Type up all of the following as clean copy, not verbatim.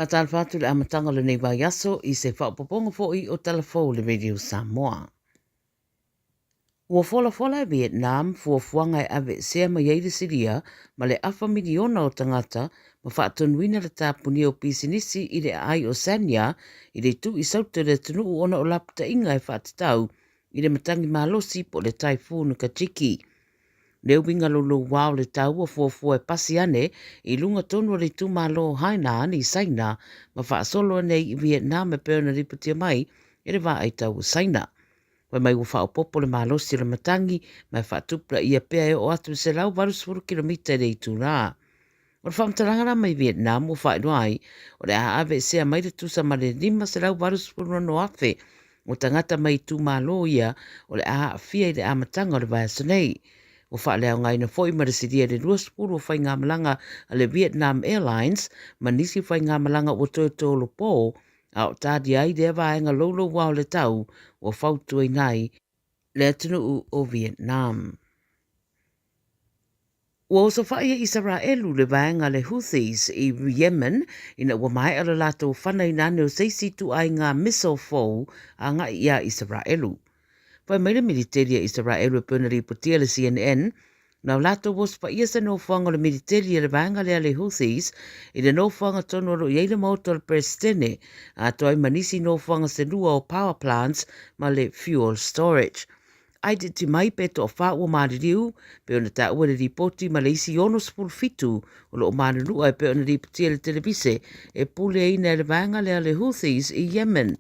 Faatalofa atu i le amataga o lenei vaiaso i se faaopoopoga foi o Tala Fou o le Radio Samoa. Ua folafola e Vietnam fuafuaga e aveesea mai ai le Siria ma le afa miliona o tagata ma faatonuina le tapunia o pisinisi i le aai o Sanya i le itu i Saute o le atunuu ona o lapataiga e faatatau i le matagi malosi po o le Typhoon Kajiki. Le uiga louloua o le tau ua fuafua e pasi ane i luga tonu o le itumalo o Hainan i Saina ma faasolo ane ai i Vietnam e pei ona lipotia mai e le Vaai Tau o Saina. Fai mai ua faaopoopo le malosi o le matagi ma e faatupulaia pea e oo atu i le 180 kilomita i le itula. O le faamatalaga la mai Vietnam ua faailoa ai, o le a aveesea mai le tusa ma le 586,000 o tagata mai itumalo ia o le a aafia i le amataga o le vaiaso nei. Ua faaleaogaina foi ma le silia i le 20 o faigamalaga a le Vietnam Airlines ma nisi faigamalaga ua toe tolopo a o talia ai lea vaega louloua o le tau ua fautuaina ai le atunuu o Vietnam. Ua osofai e Isaraelu le vaega a le Houthis i Yemen ina ua maea le latou fanaina ane o se isi ituaiga missile fou agai iā Isaraelu. Fai mai le militeli a Isaraelu e pei ona lipotia e le CNN, na o latou osofaia se nofoaga o le militeli a le vaega lea a le Houthis i le nofoaga tonu o lo o i ai le maota o le Peresetene, atoa ai ma nisi nofoaga se lua o power plants ma le fuel storage. Itiiti mai pe toafa ua maliliu, pei ona taua i le lipoti ma le isi 67 o lo o manunua e pei ona lipotia i le televise e puleaina e le vaega lea le Houthis i Yemen.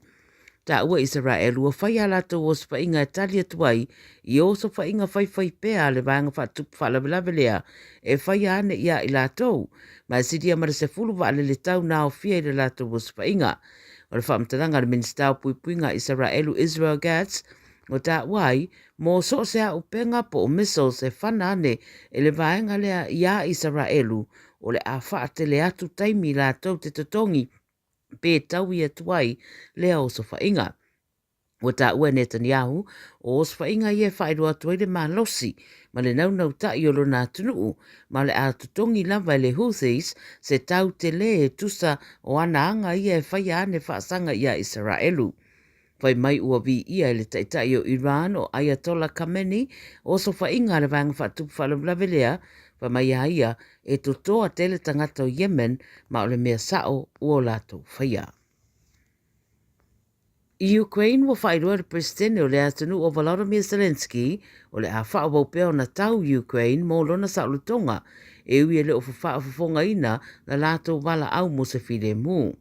Taua Isaraelu ua fai a latou osofaiga e tali atu ai i osofaiga faifaipea a le vaega faatupu faalavelave lea e faia ane iā i latou, ma e silia ma le 10 vaalele tau na aofia i le latou osofaiga. O le faamatalaga a le Minisita o Puipuiga a Isaraelu Israel Katz, Ua taua ai, mo so o se auupega po o missiles e fana ane e le vaega lea iā Isaraelu, o le a faatele atu taimi latou te totogi pe taui atu ai lea osofaiga. Ua taua e Netanyahu, o osofaiga ia e faailoa atu ai le malosi ma le naunautai o lona atunuu, ma o le a totogi lava e le Houthis se tau tele e tusa o ana aga ia e faia ane faasaga iā Isaraelu. Fai mai ua viia e le taitai o Iran o Ayatollah Khamenei osofaiga a le Vaega Faatupu Faalavelave lea, fai mai a ia e totoa tele tagata o Yemen ma o le mea sa'o ua o latou faia. I Ukraine ua faailoa e le Peresetene o le atunuu o Volodymyr Zelenskyy o le a faaauau pea ona tau Ukraine mo lona saolotoga e ui e le o faafofogaina la latou valaau mo se filemu.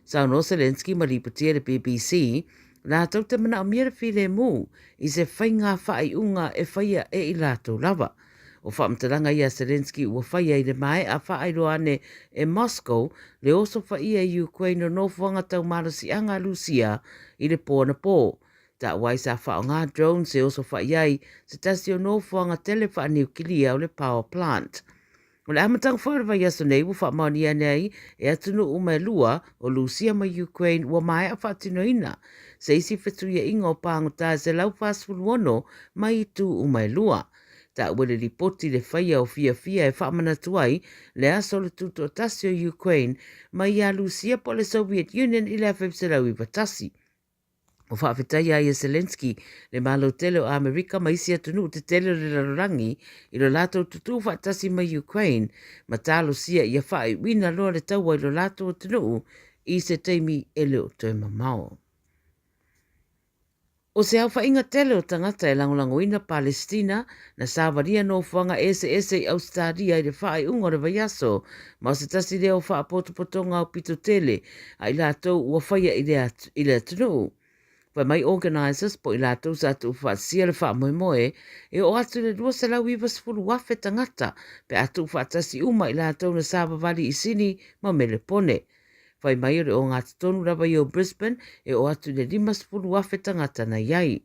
Saunoa Zelenskyy ma lipotia i le BBC, latou te manaomia le filemu i se faiga faaiuga e faia e i latou lava. O faamatalaga ia a Zelenskyy ua faia i le maea faailoa ane e Moscow le osofaia i Ukraine o nofoaga tau malosiaga a Lusia i le po anapo. Taua ai sa faaaoga drones e osofai ai se tasi o nofoaga tele faaniukilia o le power plant. O le amataga foi o le vaiaso nei ua faamaonia ane ai e atunuu uma e lua, o Lusia ma Ukraine ua maea faatinoina se isi fesuiaiga o pagota e 146 mai itu uma e lua. Taua i le lipoti le faia o fiafia e faamanatu ai le aso o le tutoatasi o Ukraine mai iā Lusia po o le Soviet Union i le 1991. Ua faafetaia ai e Zelenskyy le Malo tele o Amerika ma isi atunuu tetele o le lalolagi i lo latou tutū faatasi mai Ukraine ma talosia ia faaiuina loa le taua i lo latou atunuu i se taimi e le o toe mamao. O se aofaiga tele o tagata e lagolagoina Palestina na savalia nofoaga eseese i Ausetalia i le faaiuga o le vaiaso ma o se tasi lea o faapotopotoga aupito tele a i latou ua faia i le, i le atunuu. Fai mai organisers po i latou sa tuufaatasia le faamoemoe e oo atu i le 290,000 tagata pe a tuufaatasi uma i latou na savavali i Sini ma Melepone. Fai mai o le ogatotonu lava ia o Brisbane e oo atu i le 50,000 tagata na i ai.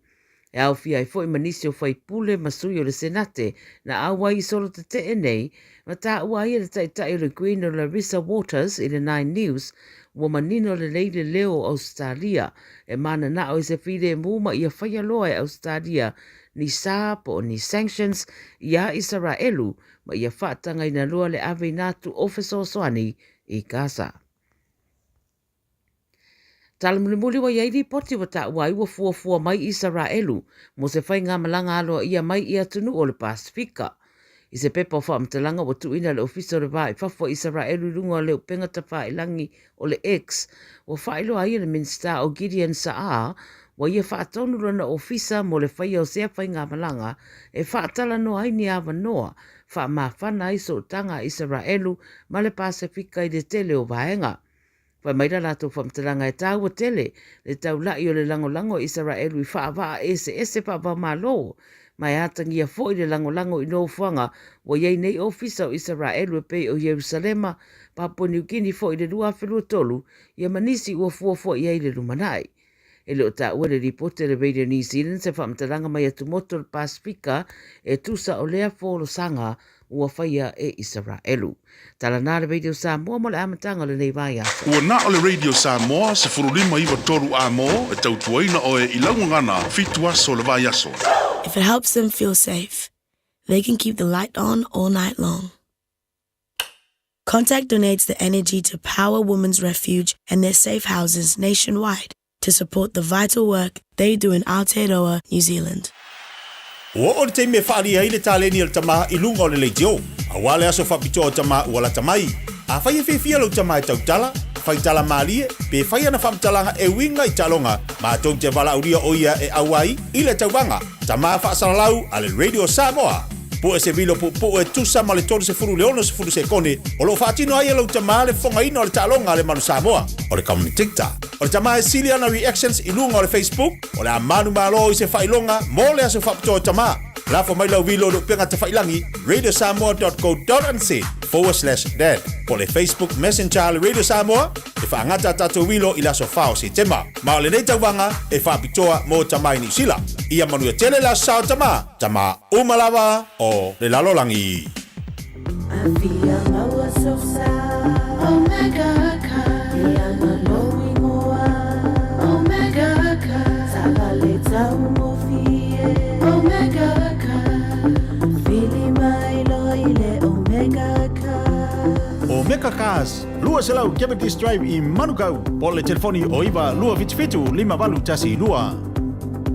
E aofia ai foi ma nisi o faipule ma sui o le Senate na auai i solo tetee nei, ma taua ai e le taitai o le Green o Larissa Waters i le Nine News, ua manino lelei le leo o Ausetalia e mananao i se filemu ma ia faia loa e Ausetalia ni sa po o ni sanctions iā Isaraelu ma ia faatagaina loa le aveina atu o fesoasoani i Gaza. Tala mulimuli ua i ai lipoti ua taua ai ua fuafua mai Isaraelu mo se faigamalaga aloaia mai i atunuu o le Pasefika. I se pepa o faamatalaga ua tuuina e le Ofisa o le Va i Fafo a Isaraelu i luga o le upega tafailagi o le X, ua faailoa ai e le Minisita o Gideon Sa'ar ua ia faatonu lona ofisa mo le faia o sea faigamalaga e faatalanoa ai ni avanoa faamafana ai sootaga a Isaraelu ma le Pasefika i le tele o vaega. Fai mai la latou faamatalaga e tāua tele le taula'i o le lagolago a Isaraelu i faavaa eseese faava-o-Malo, ma e atagia foi le lagolago i nofoaga ua i ai nei ofisa o Isaraelu e pei o Ierusalema, Papua Niu Kini foi i le 2023, ia ma nisi ua fuafua i ai i le lumanai. E le o taua i le lipoti a le Radio New Zealand se faamatalaga mai atumotu o le Pasefika e tusa o lea folosaga ua faia e Isaraelu. Tala na le Radio Samoa mo le amataga o lenei vaiaso. Ua na o le Radio Samoa 15 93 A-mo e tautuaina oe i lau gagana fitu aso o le vaiaso. If it helps them feel safe, they can keep the light on all night long. Contact donates the energy to power Women's Refuge and their safe houses nationwide to support the vital work they do in Aotearoa, New Zealand. Ua oo le taimi e faaalia ai le taleni a le tama i luga o le leitio, aua le aso faapitoa o tama ua lata mai. Afai e fiafia lou tama e tautala, fai tala malie, pe fai ana faamatalaga e uiga i taaloga, matou te valaaulia o ia e auai i le tauvaga Tama Faasalalau a le Radio Samoa. Pue se vilo puupuu e tusa ma le 30 i le 60 sekone o lo o faatino ai e lou tama le fofogaina o le taaloga a le Manu Samoa. O le commentator o le tama e sili ana reactions i luga o le Facebook, o le a manumalo i se faailoga mo le aso faapitoa o tama. Lafo mai lau vilo i le upega tafailangi radiosamoa.co.nz/dad po o le Facebook Messenger a le Radio Samoa e faagata a tatou vilo i le aso 4 o Setema. Ma o lenei tauvaga e faapitoa mo tama i Niu Sila. Ia manuia tele le aso sa o tama, tama uma lava o le lalolagi. Afia maua sosa Omega ka Ianga lou ingoa Omega ka Taavale taugofie Omega ka Vili mai loa i le Omega ka. Omega Cars, 200 Cavendish Drive i Manukau, po o le telefoni o 9 277 5812.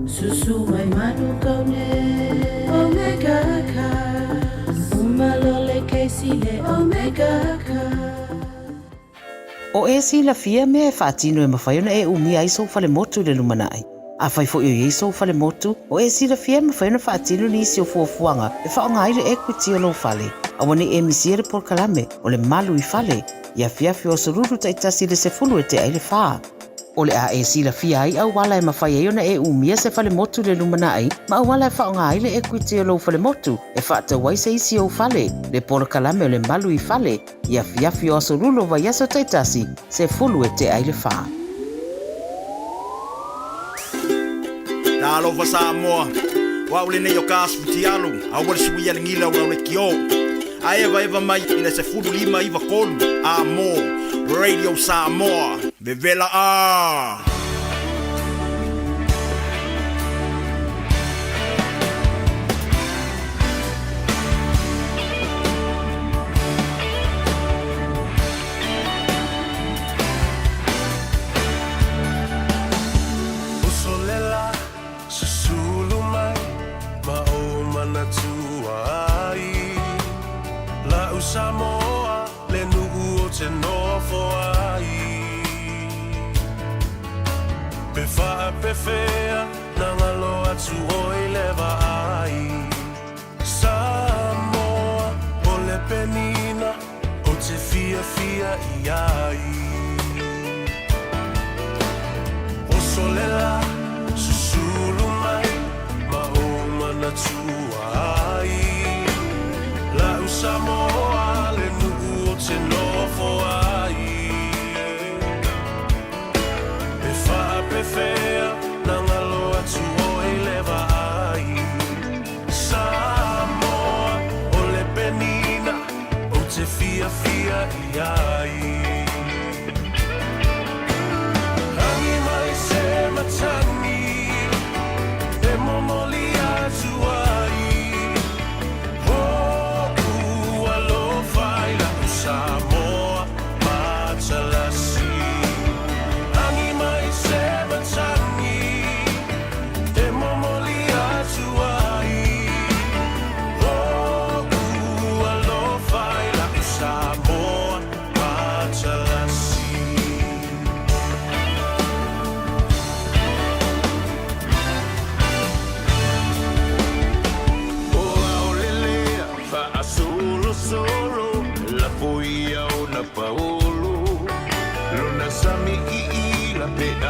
Susu mai Manukau nei Omega Cars Uma loa le kesi le Omega Cars. O e silafia mea e faatino e mafai ona e umia ai sou falemotu i le lumanai. Afai foi o i ai sou falemotu, o e silafia e mafai ona faatino nisi o fuafuaga e faaaoga ai le equity o lou fale. Aua ne i e misia le polokalame o le malu i fale i afiafi o aso lulu taitasi i le 10 e tea i le 4. O le a e silafia ai auala e mafai ai ona e umia se falemotu i le lumanai ma auala e faaaoga ai le equity o lou falemotu e faatau ai se isi ou fale, le polokalame o le malu i fale i afiafi o aso lulu o vaiaso taitasi, 10 e tea i le 4. Talofa Samoa, o au lenei o Kas Futialu, aua le suia le gila o lau lekiō. A evaeva mai i le 15 9 3 a mō Radio Samoa, vevela ā! Uso le la, susulu mai ma ou manatua ai. La'u Samoa le nu'u o te nofo ai. Pe faapefea na ngalo atu oi le vaai. Samoa o le penina Ou te fiafia i ai. Oso le la, susulu mai ma ou manatua ai. La'u Samoa le nu'u o te nofo ai. Pe faapefea na ngalo atu oi le vaai. Samoa o le penina Ou te fiafia i ai. Rangi mai se matangi e momoli atu ai. Hoku alofa i la'u Samoa matalasi. Rangi mai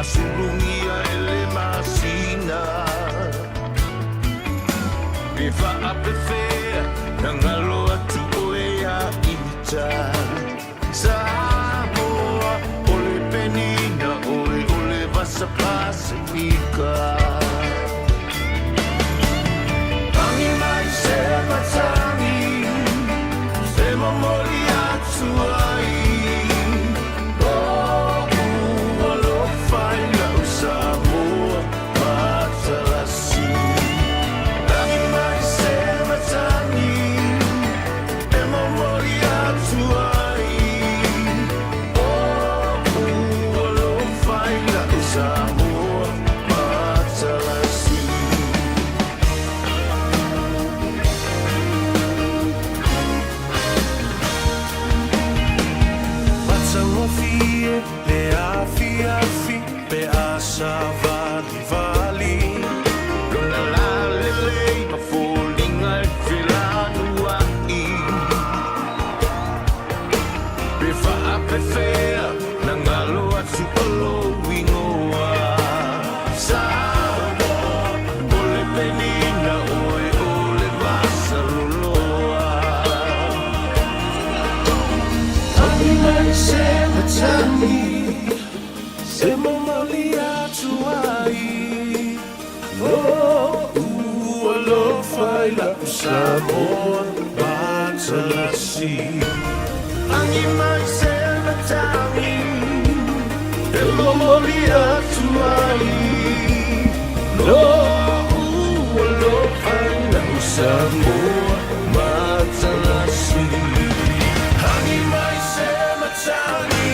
a sulugia e le masina. Pe faapefea na galo atu oe ia ita. Samoa, o le penina oe o le vasa Pasifika. Tangi mai se matagi se momoli atu ai. Lo'u alofa i lau Samoa matalasi. Tangi mai se matagi e momoli atu ai. Lo'u alofa i lau Samoa matalasi. Matagofie le afiafi pe a savalivali. Lola lalelei ma foliga e felanuai. Pe faapefea na galo atu o lou igoa. Samoa, o le penina oe o le vasaloloa. Tangi mai se matagi se momoli atu ai. Lo'u alofa i lau Samoa matalasi. Tangi mai se matagi e momoli atu ai. Lo'u alofa i lau Samoa matalasi. Tangi mai se matagi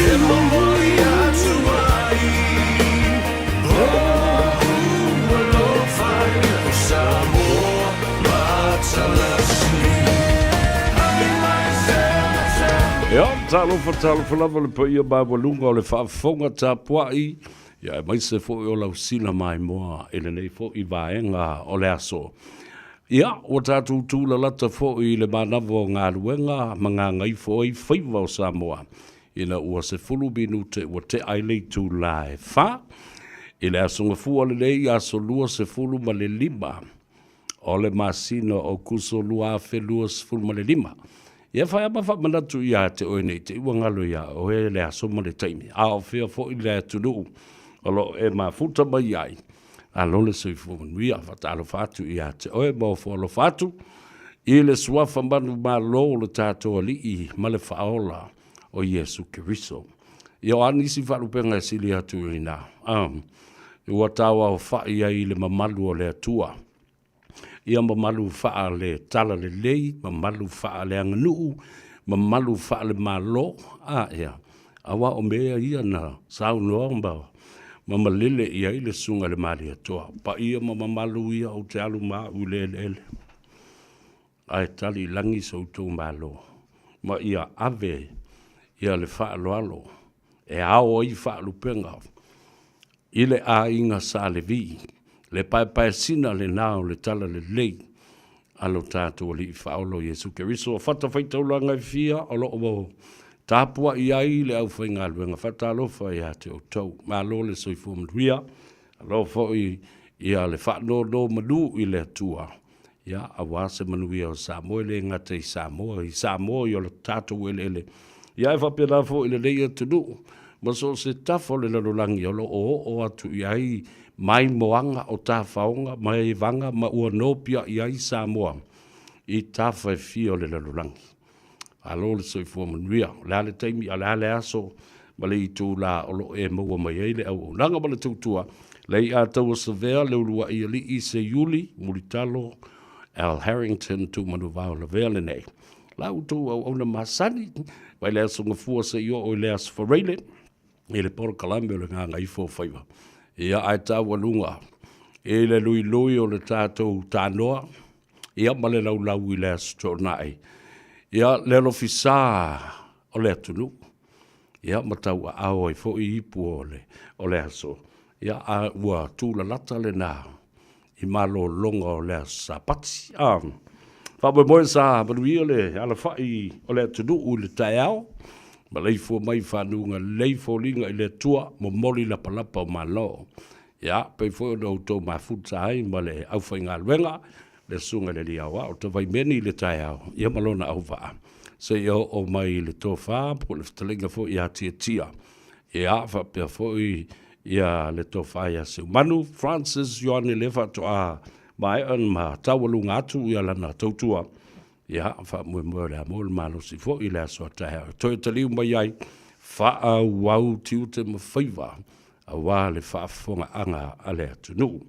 e momoli atu ai. Lo'u alofa i lau Samoa matalasi. Tangi mai se matagi. Ia, talofa, talofa lava le paia maualuga o le faafofoga tapuai, ia aemaise foi o lau sila maimoa i lenei foi vaega o le aso. Ia, ua tatou tulalata foi i le manava o galuega ma gagaifo ai faiva o Samoa, ina ua 10 minute ua tea ai le itula e 4 i le Aso Gafua lenei, aso 25 o le masina o Kuso 2025. Ia fai ama faamanatu ia te oe nei te ua galo ia oe le aso ma le taimi, a o fea foi le atunuu o lo o e mafuta mai ai. Malo le soifua manuia, faatalofa atu ia te oe ma ofo alofa atu i le suafa manumalo o le tatou Alii ma le Faaola o Iesu Keriso. Ia o a nisi faalupega e sili atu i ina, ua tauaofa'i ai i le mamalu o le Atua. Ia mamalu faale talalelei, mamalu faale aganuu, mamalu faale Malo, a ea, aua o mea ia na saunoa ma ma malele i ai le Susuga i le Malietoa. Paia ma mamalu ia ou te alu ma au i le eleele, ae tali i lagi so outou Malo, ma ia ave ia le faaaloalo e ao ai faalupega I le aiga sa Levi, le paepaesina lena o le talalelei a lo tatou Alii Faaola o Iesu Keriso. O fatafaitaulaga e fia o lo o tapuai ai le aufaigaluega faatalofa ia te outou. Malo le soifua manuia, alo foi ia le faanonomanu i le Atua, ia, aua se manuia o Samoa, e le gata i Samoa, i Samoa i o tatou eleele, ia e faapena foi i lenei atunuu, ma so o se tafa o le lalolagi o lo o oo atu i ai maimoaga o tafaoga ma evaga ma ua nopiai ai Samoa i tafa e fia o le lalolagi. Malo le soifua manuia. O le a le taimi, a o le a le aso ma le itula o lo o e maua mai ai le auaunaga ma le tautua, le i'a taua savea le ulua'i alii Seiuli Mulitalo Al Harrington Tuumanuvao Lavea lenei. La outou auauna masani mai le aso Gafua seia oo i le aso Faraile i le polokalame o le Gagaifo o Faiva. Ia ae taualuga i le luilui o le tatou tanoa ia ma le laulau i le Aso Toonai, ia le alofisa o le atunuu, ia ma tauaao ai foi ipu o le, o le aso, ia a ua tulalata lena i malologa o le Aso Sapati. A faamoemoe sa manuia le alafai o le atunuu i le taeao. Maleifua mai i fanuga lelei foliga i le Atua, momoli lapalapa o Malo. Ia, pei foi ona outou mafuta ai ma le aufaigaluega, le Susuga i le Alii Aoao Tavaimeni i le taeao, ia ma lona auvaa, seia oo mai i le tofa po o le fetalaiga foi ia Tiatia, ia, faapea foi ia le tofa ia Seumanu Francis Ioane lea faatoa maea ona ma taualuga atu ia lana tautua. Ia, faamoemoe o le a maua le malosi foi i le aso a taeao e toe taliu mai ai, faaauau tiute ma faiva aua le faafofogaaga a le atunuu.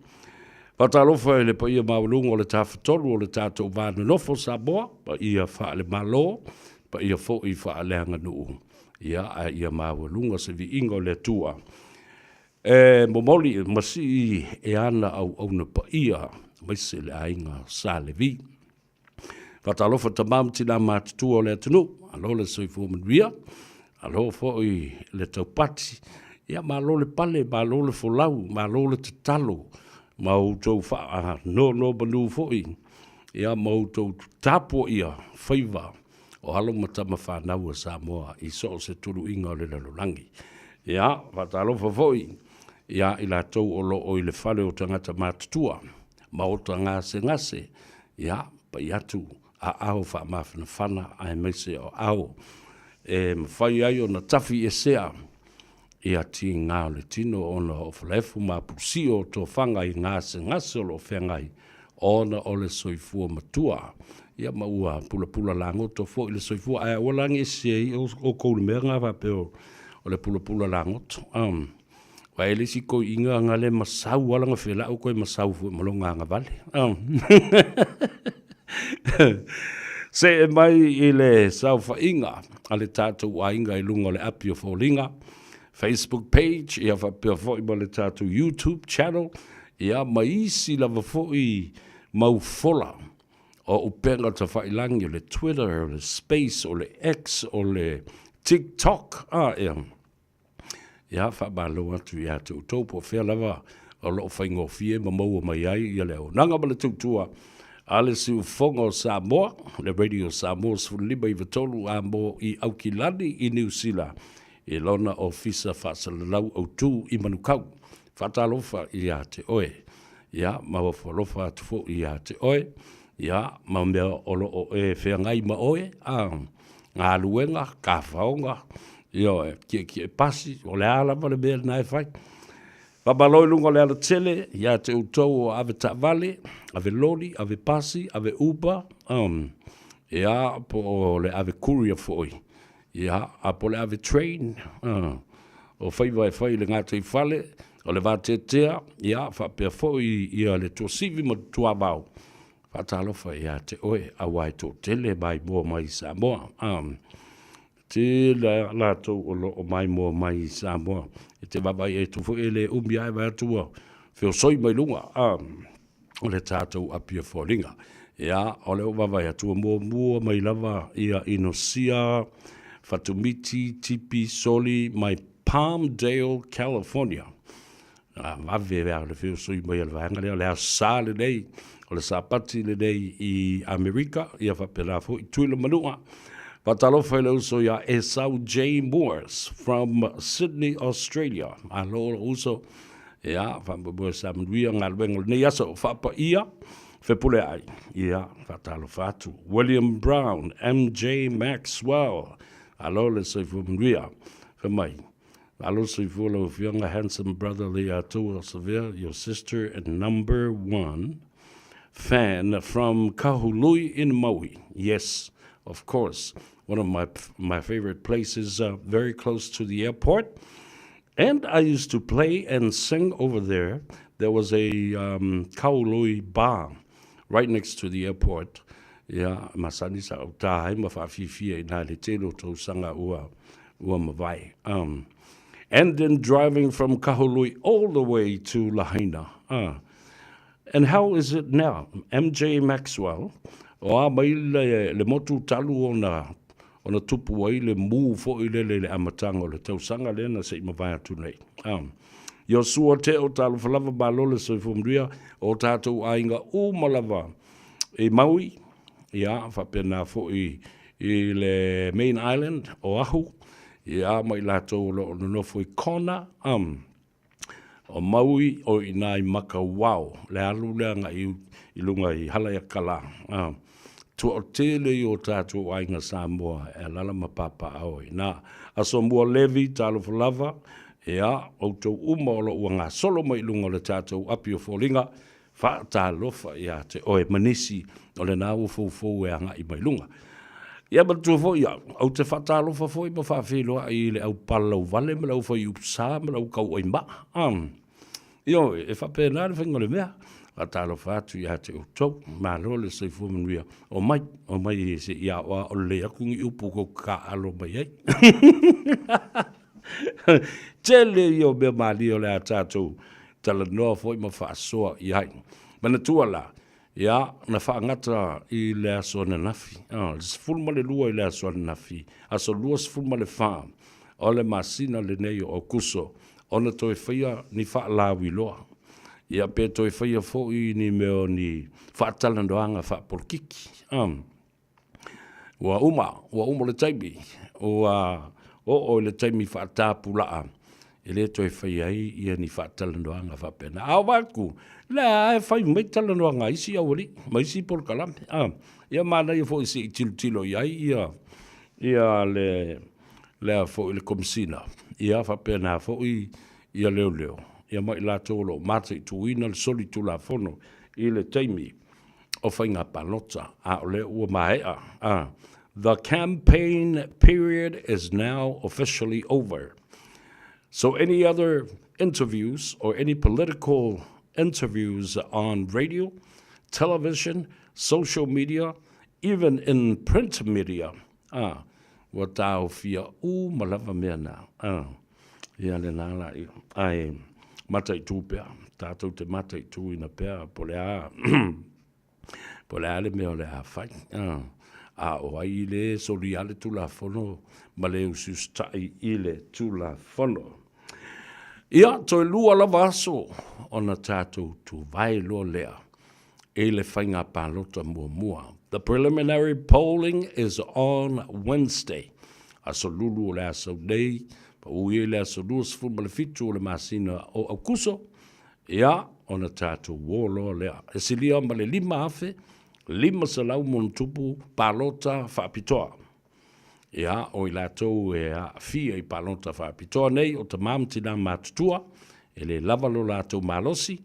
Faatalofa i le paia maualuga o le Tafatolu o le tatou va nonofo Samoa, paia faale-Malo, paia foi faaleaganuu, ia, a ia maualuga se viiga o le Atua. E momoli ma sii e ana auauna paia, aemaise le aiga Sa Levi. Faatalofa tama ma tina matutua o le atunuu, alo le soifua manuia, alo foi le taupati, ia malo le pale, malo le folau, malo le tatalo, ma outou faanonomanu foi, ia ma outou tapuaia faiva o alo ma tama fanau a Samoa i so o se tuluiga o le lalolagi. Ia, faatalofa foi ia i latou o lo o i le fale o tagata matutua, maota gasegase, ia, pai atu aao faamafanafana aemaise o aao e mafai ai ona tafiesea ia tiga o le tino ona o falaefu ma apulusio o tofaga i gasegase o lo o feagai ona o le soifua matua. Ia ma ua pulapula lagoto foi le soifua, ae aua la ne i sese ai outou i le mea lena faapea o le pulapula lagoto. Aua e le isi toeaiina na le masau lava lana felau toe masau foi ma lona agavale. See mai i le saofaiga a le tatou aiga i luga o le api o Foliga, Facebook page, ia faapea foi ma le tatou YouTube channel, ia ma isi lava foi mau fola o upega tafailangi, o le Twitter, o le Space, o le X, o le TikTok, a ia. Ia, faamalo atu ia te outou po o fea lava o lo o faigofie ma maua mai ai ia le auaunaga ma le tautua a le Siufofoga o Samoa, le Radio Samoa 1593 a mo i Aukilani i Niu Sila i lona ofisa faasalalau autu i Manukau. Faatalofa ia te oe. Ia, ma ofo alofa atu foi ia te oe. Ia, ma mea o lo o e feagai ma oe, a, galuega, tafaoga, ioe, tietie pasi, o le a lava le mea lena e fai. Faamalo i luga o le alatele ia te outou o ave taavale, ave loli, ave pasi, ave Uber, ia, po o le ave courier foi, ia, a po o le ave train, o faiva e fai i le gataifale, o le vateatea, ia, faapea foi ia le tuasivi ma le tuavao. Faatalofa ia te oe, aua e toatele maimoa mai i Samoa. Tele latou o lo o maimoa mai i Samoa. E te vaavaai atu foi e le umi ae vaai atu ua feosoi mai luga o le tatou api o foliga. Ia, o lea ua vaavaai atu ua muamua mai lava ia Inosia, Fatumiti, Tipi, Soli mai Palmdale, California. A vave a le feosoi mai o le vaega lea, o le Aso Sa lenei, o le Sapati lenei i Amerika, ia faapena foi Tuila Manua. Faatalofa i le uso ia Esau J. Moores from Sydney, Australia. Malo lou uso. Ia, faamoemoe sa manuia galuega o lenei aso. Faapaia, Fepuleai. Ia, faatalofa atu. William Brown, MJ Maxwell. Malo le soifua manuia. Fai mai, Malo soifua lau afioga handsome brother Leiataua Savea your sister and number one fan from Kahului in Maui yes of course one of my my favorite places uh, very close to the airport and I used to play and sing over there there was a um, Kahului bar right next to the airport ia masani sa ou tā ai ma whaafiafia i nā le tele o tausaga ua ua mavae. Um, and then driving from Kahului all the way to Lahaina. Uh, and how is it now? MJ Maxwell, o a mai le, le motu talu ona, ona tupu ai le mū foi lele le amataga o le tausaga lea na se i mavae atu nei. Um, Iosua te o talofa lava malo le soifua manuia o tātou aiga uma lava i Maui, ia, faapena foi i le main island, Oahu, Ia, ma i latou o lo o nonofo i Kona, um, o Maui, o i inā i Makauao, le alu lea agai i luga i Halaiakalā. Uh, toatele i o tātou aiga Samoa e alala ma papaaao i inā. Asomua Levi, talofa lava, ia, outou uma o lo o ua gasolo mai i luga o le tātou api o foliga, Faatalofa ia te oe ma nisi o lena ua foufou e agai mai luga. Ia manatua foi au, ou te faatalofa foi ma faafeiloai i le au palalauvale ma le au faiupu-sa ma le au kauaimaa. Um, ioe, e faapena le faiga o le mea. Faatalofa atu ia te outou. Malo le soifua manuia. Omai, omai se i aoao lelei atu ni upu tou te taaalo mai ai. Tele ia o mea malie o le a tatou talanoa foi ma faasoa i ai. Manatua la, ia, na faagata i le aso ananafi, ah, le 12 i le aso ananafi, aso 24 o le masina lenei o Aokuso, ona toe faia ni faalauiloa. Ia, pe toe faia foi ni mea o ni faatalanoaga faapolokiki. Ah. Ua uma, ua uma le taimi, ua oo i le taimi faatapulaa, e le toe faia ai ia ni faatalanoaga faapena. A o vaku, lea e fai mai talanoaga a isi aualii ma isi polokalame. Ah, ia manaia foi se i tilotilo i ai ia, ia le, lea foi le Komesina, ia faapena foi ia leoleo, ia ma i latou o lo o mataituina le solitulafono i le taimi o faiga palota, a o lea ua maea. A, The campaign period is now officially over. So any other interviews or any political interviews on radio, television, social media, even in print media, a, ua taofia uma lava mea na. A, ia lena la ia. Ae mataitu pea, tātou te mataituina pea, po o le a, po o le a le mea o le a fai. A, a o ai le solia le Tulafono ma le usiusitai i le Tulafono. Ia, toe lua lava aso ona tātou tuvae loa lea i le faiga palota muamua. The preliminary polling is on Wednesday. Aso Lulu o le a sau nei, pau i le aso 27 o le masina o Aukuso, ia, ona tātou uō loa lea. E silia ma le 5,500 monotupu palota faapitoa. Ia, o i latou e aafia i palota faapitoa nei, o tama ma tinā matutua, e le lava lo latou malosi,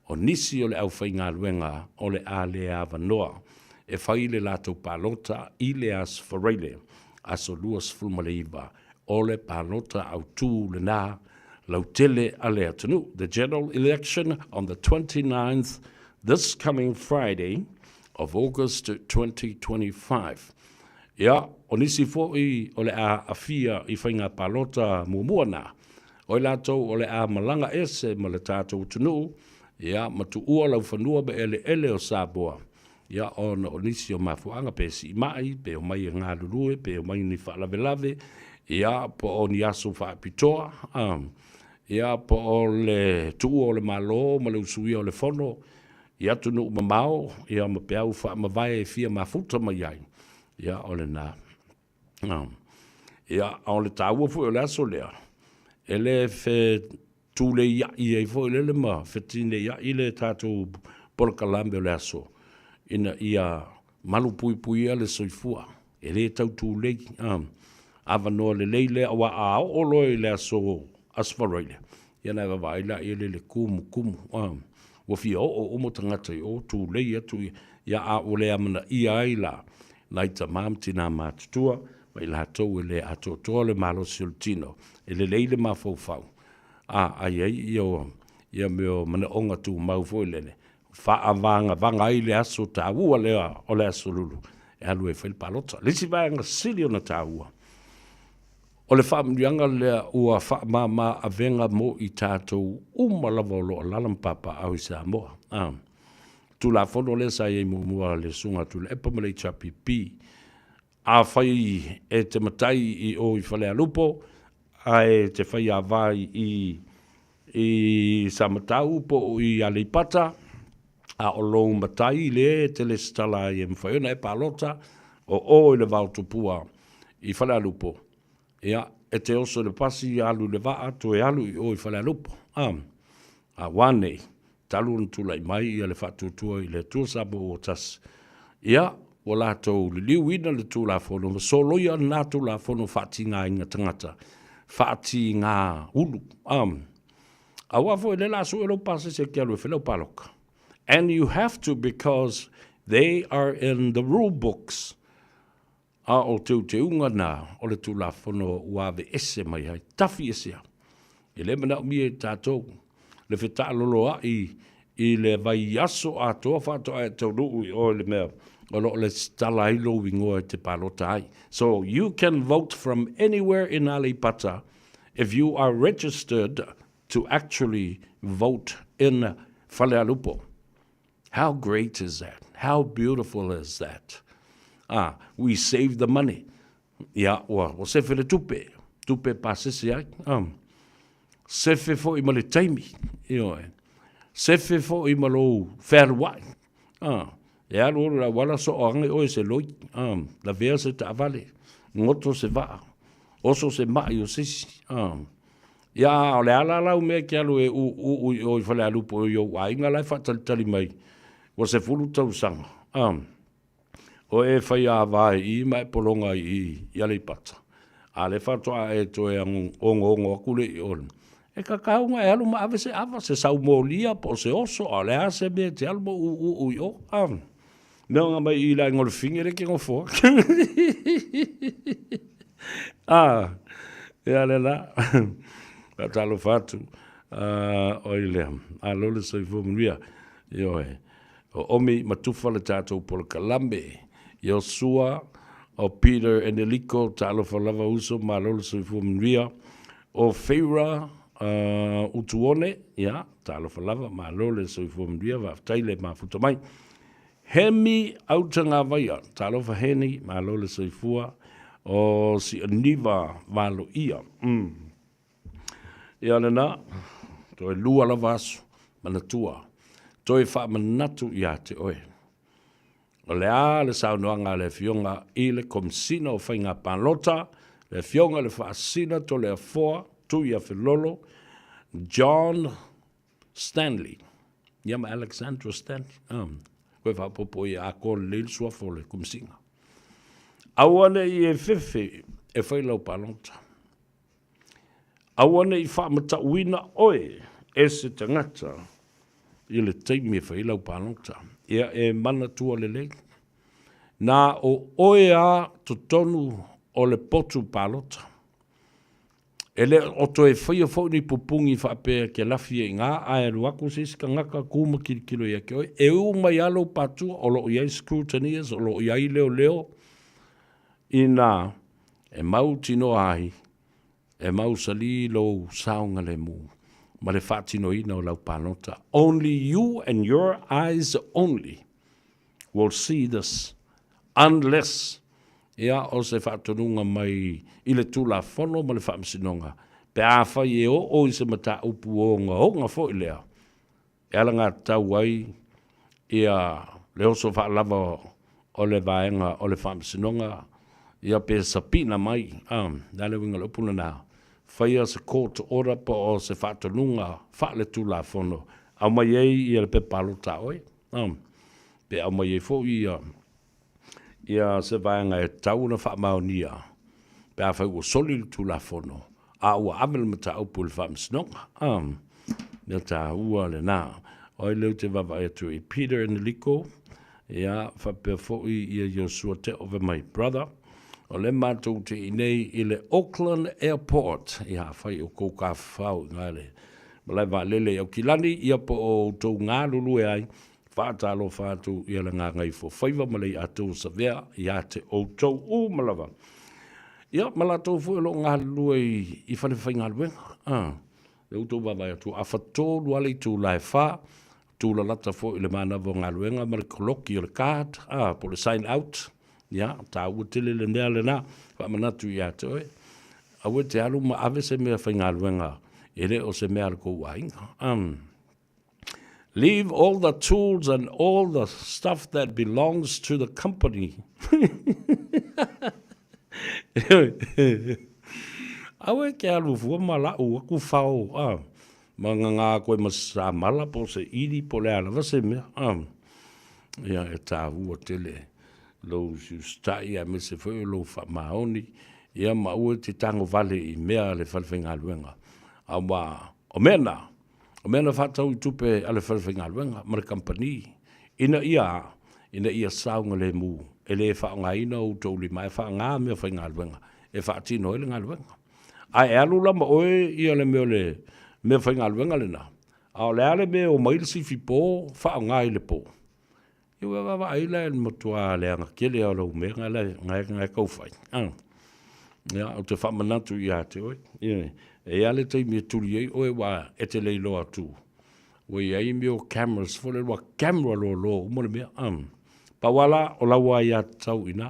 o nisi o le aufaigaluega o le a le avanoa e fai le latou palota i le Aso Faraile, aso 29, o le palota autū lena lautele a le atunuu. The general election on the 29th, this coming Friday, of August 2025. Ia, o nisi foi o le a aafia i faiga palota muamua na, o i latou o le a malaga ese ma le tatou atunuu, ia, ma tuua laufanua ma eleele o Samoa, ia, ona o nisi o mafuaaga, pe siimai, pe omai e galulue, pe omai ni faalavelave, ia, po o ni aso faapitoa, a, ia, po o le tuua o le Malo ma le usuia o le Fono i atunuu mamao, ia, ma peau faamavae e fia mafuta mai ai, ia, o lena. Ia, a o le taua foi o le aso lea, e le fetuleia'i ai foi lele ma fetineia'i le tatou polokalame o le aso, ina ia malupuipuia le soifua, e le tau tulei. Avanoa lelei lea, aua a oo loa i le aso Aso Faraile, ia ona e vaavaai lea i le kumukumu, ua fia oo uma tagata i o, tulei atu ia, a ua le amanaia ai la nai tama ma tina matutua ma i latou e le atoatoa le malosi o le tino, e lelei le mafaufau, a ai ai ia mea o manaoga tumau foi lele, faavagavaga ai le aso taua lea o le Aso Lulu e alu ai e fai le palota. Le isi vaega sili ona taua, O le faamanuiaga lea ua faamama avega mo i tatou uma lava o lo o alaala ma papaaao i Samoa. A Tulafono lea sa i ai muamua a le Susuga a Tuilaepa ma le HRPP, afai e te matai i o i Falealupo ae te faiava i i Samatau po o i Aleipata, a o lou matai lea e te lesitala ai e mafai ona e palota o o i le Vao Tupua i Falealupo, ia, e te oso i le pasi, alu i le vaa, toe alu i o i Falealupo. A, a ua nei, talu ona tulai mai ia le faatuatua i le Atua Samoa ua tasi, ia, ua latou liliuina le Tulafono ma soloia lena Tulafono faatigaina tagata, faatiga ulu. A, aua foi o lea o le a sue lou pasese e te alu e fai lau paloka. And you have to because they are in the rule books. A o teuteuga na o le Tulafono ua aveese mai ai, tafi esea. E le manaomia e tatou le fetaaloloai i le vaiaso atoa faatoa e taunuu i o i le mea o lo o lesitala ai lou igoa e te palota ai. So you can vote from anywhere in Aleipata if you are registered to actually vote in Falealupo. How great is that? How beautiful is that? Ah, we save the money. Ia, ua, ua sefe le tupe, tupe pasese ai. Um, sefe foi ma le taimi, ioe. Sefe foi ma lou fealuai. Ah, e alu alu le auala soo age oe se loi. Ah, lavea se taavale, goto se vaa, oso se mai o se isi. Ah, Ia, o le a la lau mea e te alu e uu i o i Falealupo i ou aiga la e faatalitali mai ua 10 tausaga, a, o e fai ava i i ma e pologa i i i Aleipata, a lea faatoa e toe ogoogo atu lea i o. E tatau ona e alu ma ave se ava, se saumolia po o se oso, a o le a se mea e te alu ma uu i o, a. Mea ona mai i le aiga o le fine le ke nofo. Ah, ia le la. Faatalofa atu. Ah, oi lea. Malo le soifua manuia. Ioe. O Omi Matufa le tatou polokalame. Iosua o Peter Eneliko, talofa lava uso, malo le soifua manuia. O Feira uh, Utuone, ia, talofa lava, malo le soifua manuia, faafetai le mafuta mai. Hemi Autagavaia, talofa Heni, malo le soifua, o Sianiva Valoia. Mm. Ia lena, toe lua lava aso, manatua, toe faamanatu ia te oe. O le a le saunoaga a le Afioga i le Komesina o Faiga Palota, le Afioga i le Faasina Toleafoa Tuiafelolo, John Stanley, ia ma Alexandra Stanley, um, koe faapopo ia atoa lelei le suafa o le Komesina. Aua ne i e fefe e fai lau palota. Aua ne i faamatauina oe e se tagata i le taimi e fai lau palota. Ia e manatua lelei. Na o oe a totonu o le potu palota. E le o toe faia foi ni pupugi faapea e te lafi ai i ina, ae alu atu se isi tagata tu ma tilotilo ia te oe. E ū mai lava lou patua, o lo o i ai scrutineers, o lo o i ai leoleo inā e mautinoa ai, e mausali lou saogalemu ma le faatinoina o lau palota. Only you and your eyes only will see this unless ia o se faatonuga mai i le Tulafono ma le Faamasinoga pe afai e oo i se mataupu ogaoga foi lea e alagatatau ai ia le oso faalava o le vaega o le Faamasinoga ia pe sapina mai, a, le a le uiga o le upu lena, faia se court order po o se faatonuga faale-Tulafono aumai ai ia le pepa palota a oe. Pe aumai ai foi ia ia se vaega e tatau ona faamaonia pe afai ua soli le Tulafono a ua ave le mataupu i le Faamasinoga. Mea taua lena. O ai lea ou te vaavaai atu i Peter Eneliko, ia, faapea foi ia Iosua Teove my brother. O lea matou te i nei i le Auckland Airport. Ia, afai o kou tafafao i ina i le malae vaalele i Aukilani, ia po o outou galulue ai, Faatalofa atu ia le Gagaifofaiva ma le Iatou Savea ia te outou uma lava. Ia, ma latou foi o lo o galulue i, i fale faigaluega. Ah, le outou vaavaai atu, afatolu lava le itula e fa, tulalata foi i le manava o galuega ma le koloki o le card, ah, po o le sign out. Ia, taua tele le mea lena, faamanatu ia te oe. Aua e te alu ma ave se mea faigaluega e le o se mea a le kou aiga. Um, Leave all the tools and all the stuff that belongs to the company. Aua e te alu fua ma la'u atu fao, a, ma gagā atu ai ma se samala po o se ʻili po o le a lava se mea, a. Ia, e taua tele lou usiusitai aemaise foi o lou faamaoni, ia ma aua e te tago vale i mea a le falefaigaluega, aua o mea na, o mea na faatau i tupe a le falefaigaluega ma le kamupani, ina ia a? Ina ia saogalemu, e le faaaogaina outou lima ae faaaoga meafaigaluega e faatino ai le galuega. Ae alu la ma oe ia le mea o le meafaigaluega lena, a o le a le mea e omai le sifi po faaaoga i le po? Ia ua vaavaai la i le matua leaga tele lava o lau mea lena e tau fai. Ia, ou te faamanatu ia te oe, e i ai lava le taimi e tuli ai oe aua e te le iloa atu ua i ai mea o cameras foi lele, ua camera loaloa uma le mea. Pau lava la o lau aiatatau i ina,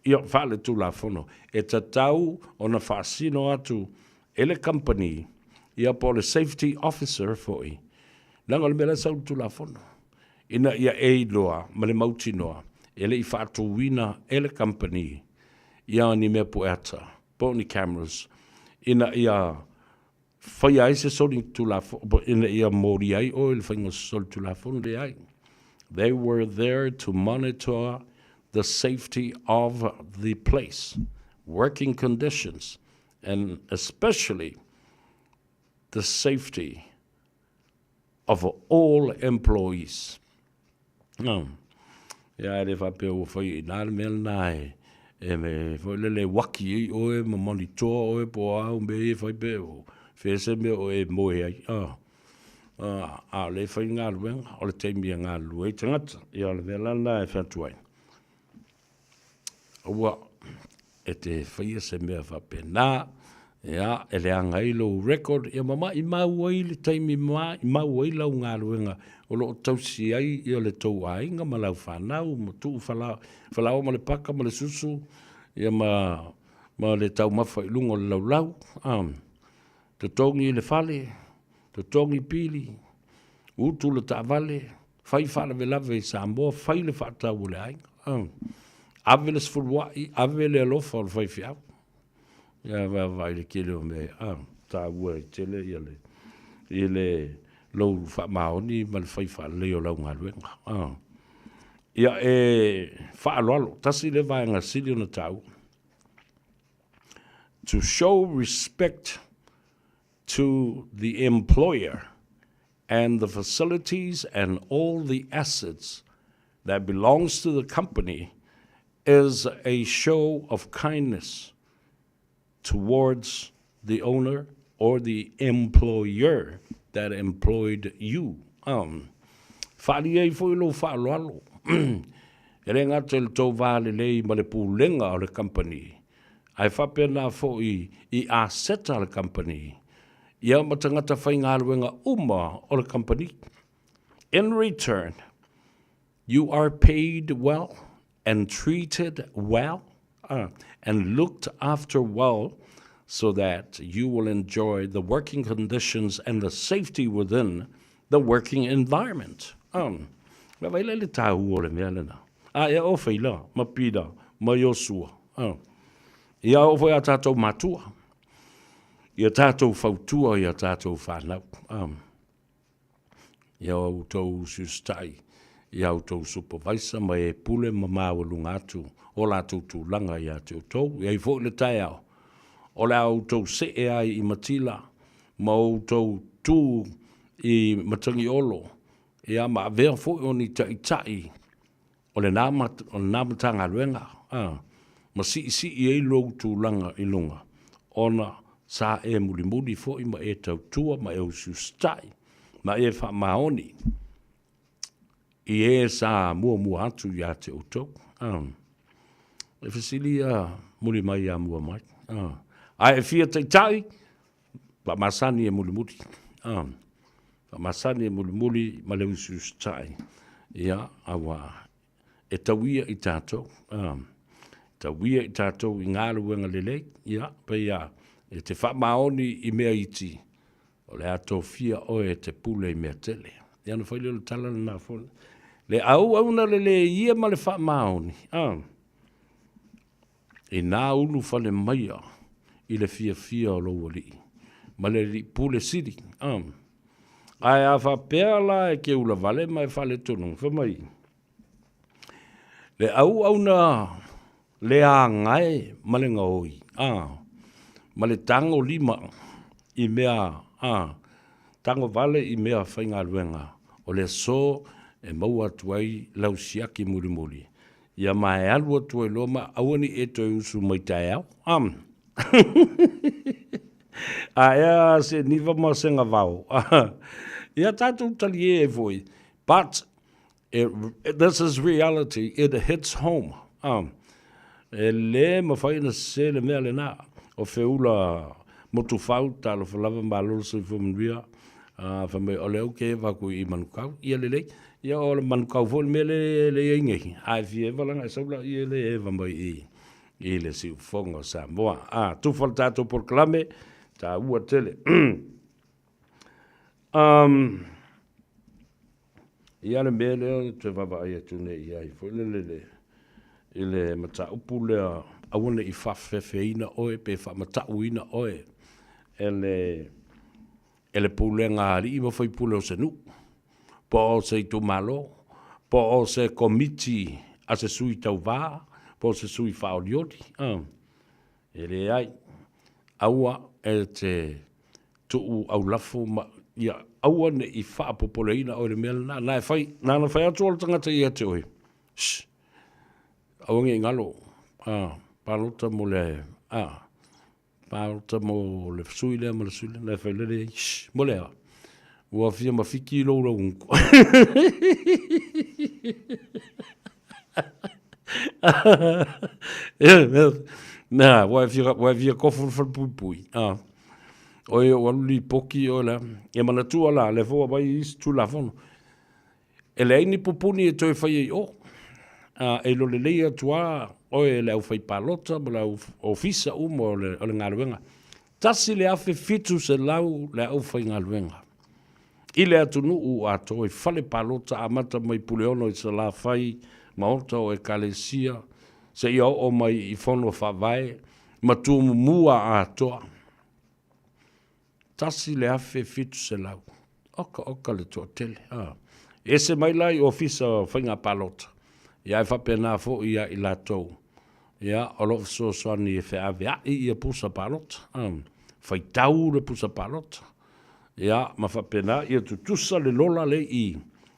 ia, faaletulafono, e tatau ona faasino atu e le kamupani, ia po o le safety officer foi, leaga o le mea la e sau i le Tulafono, ina ia e iloa ma le mautinoa e le i faatuina e le kamupani ia ni mea pueata po o ni cameras ina ia faia ai se solitulafono, ina ia molia ai oe i le faiga o se solitulafono, leai. They were there to monitor the safety of the place, working conditions, and especially the safety of all employees. No. Ia, e le faapea ua fai i nā le mea lena e, e me foi lele waki ai oe ma monitoa oe po o au mea ia e fai pe o fea se mea o e moe ai. Ah. Ah, a o le fai galuega, o le taimi e galulue ai tagata. Ia, o le mea la lena e fai atu ai. Aua e te faia se mea faapena, ia, e leaga ai lou record, ia ma maimau ai le taimi, maimau ai lau galuega o lo o tausi ai ia le tou aiga ma lau fanau ma tuu falaoa ma le paka ma le susu, ia ma, ma le taumafa i luga o le laulau, a, totogi le fale, totogi pili, utu le taavale, Fai faalavelave i Samoa, fai le faatau o le aiga. Ave le sefuluai, ave le alofa o le faifeau. Ia vaavaai i le tele o mea e taua ai tele ia le, i le lou faamaoni ma le fai faalelei o lau galuega. Ia e faaaloalo, tasi lea vaega sili ona taua. To show respect to the employer and the facilities and all the assets that belongs to the company is a show of kindness towards the owner or the employer that employed you. Um, Faaalia ai foi lou faaaloalo. E le gata i le tou va lelei ma le pulega o le kamupani, ae faapena foi i aseta a le kamupani, ia ma tagata faigaluega uma o le kamupani. In return, you are paid well and treated well and looked after well so that you will enjoy the working conditions and the safety within the working environment. Um, vaai la i le tāua o le mea lena. A e o Feila, ma Pita, ma Iosua. Uh. Ia oo foi a tātou matua. Ia tātou fautua i a tātou whānau. Um, ia outou usiusitai, ia outou supervisor ma e pule ma maualuga atu o latou tulaga ia te outou. E ai foi le taeao, o le a outou see ai i Matila ma outou tu i Matagiolo, ia ma avea foi o ni taitai o lena, o lena Matagaluega, a, ma siisii ai lou tulaga i luga, ona sa e mulimuli foi ma e tautua ma e usiusitai ma e faamaoni i e sa muamua atu ia te outou. A, e fesili ia muli mai ia mua mai. A, ae e fia taitai, faamasani e mulimuli. A, faamasani e mulimuli ma le usiusitai. Ia, aua e tauia i tatou, a, tauia i tatou i galuega lelei, ia, pei a, e te faamaoni i mea iti, o le a tofia oe e te pule i mea tele. Ia ona fai lea o le tala lena foi. Le auauna lelei ia ma le faamaoni, a, Inā ulufale maia i le fiafia o lou alii ma le alii pule sili. A. Ae a faapea la e ke ula vale ma e faaletonu, fai mai, le auauna le agae ma le gaoi, a, ma le tago lima i mea, a, tago vale i mea faigaluega, o le aso e maua atu ai lau siaki mulimuli, ia ma e alu atu ai loa ma aua ne i e toe usu mai taeao. A. A ea se niva ma se gavao. Ia tatou talie ai foi. But it, this is reality, it hits home. E le mafai ona sese le mea lena. O Feula Motufau, talofa lava, malo le soifua manuia. Fai mai, o lea ou te eva atu i Manukau. Ia lelei. Ia o le Manukau foi le mea le le i ai nei. A e fia eva laga e sau laia le eva mai i i le siufofoga o Samoa. A, tufa le tatou polokalame, taua tele. Um, ia le mea lea toe vaavaai atu nei i ai foi lele le, i le mataupu lea aua ne i faafefeina oe pe faamatauina oe e le e le pulega a alii ma faipule o se nuu, po o se itumalo, po o se komiti a se sui tauva, po o se sui faaolioli. E leai, aua e te tuu aulafo ma ia aua ne i faapopoleina oe i le mea lena. Na e fai, na ona fai atu o le tagata ia te oe, Shh, aua ne i galo, a, palota mo le, a, Palota mo le sui lea ma le sui lea, na e fai lele ai, shh, mo le a? Ua fia mafiki lou laugutu. Na, ua e fia, ua e fia kofo le falepuipui. Ah. Oi, o alu lipoki o la. E manatua la, le fua mai isi tulafono. E leai ni pupuni e toe faia i o. A, e iloa lelei atu lava oe e le aufaipalota ma le au ofisa uma o le, o le galuega. 1,700 le aufaigaluega i le atunuu atoa i fale palota amata mai Puleono i Salafai, maota o Ekalesia, seia oo mai i Fono Faavae ma Tumumua atoa. 1,700. Oka oka le toatele. A. E ese mai la i ofisa o faiga palota, ia e faapena foi ia i latou, ia o lo o fesoasoani e feaveai ia pusa palota, a, faitau le pusa palota, ia ma faapena ia tutusa le lola le i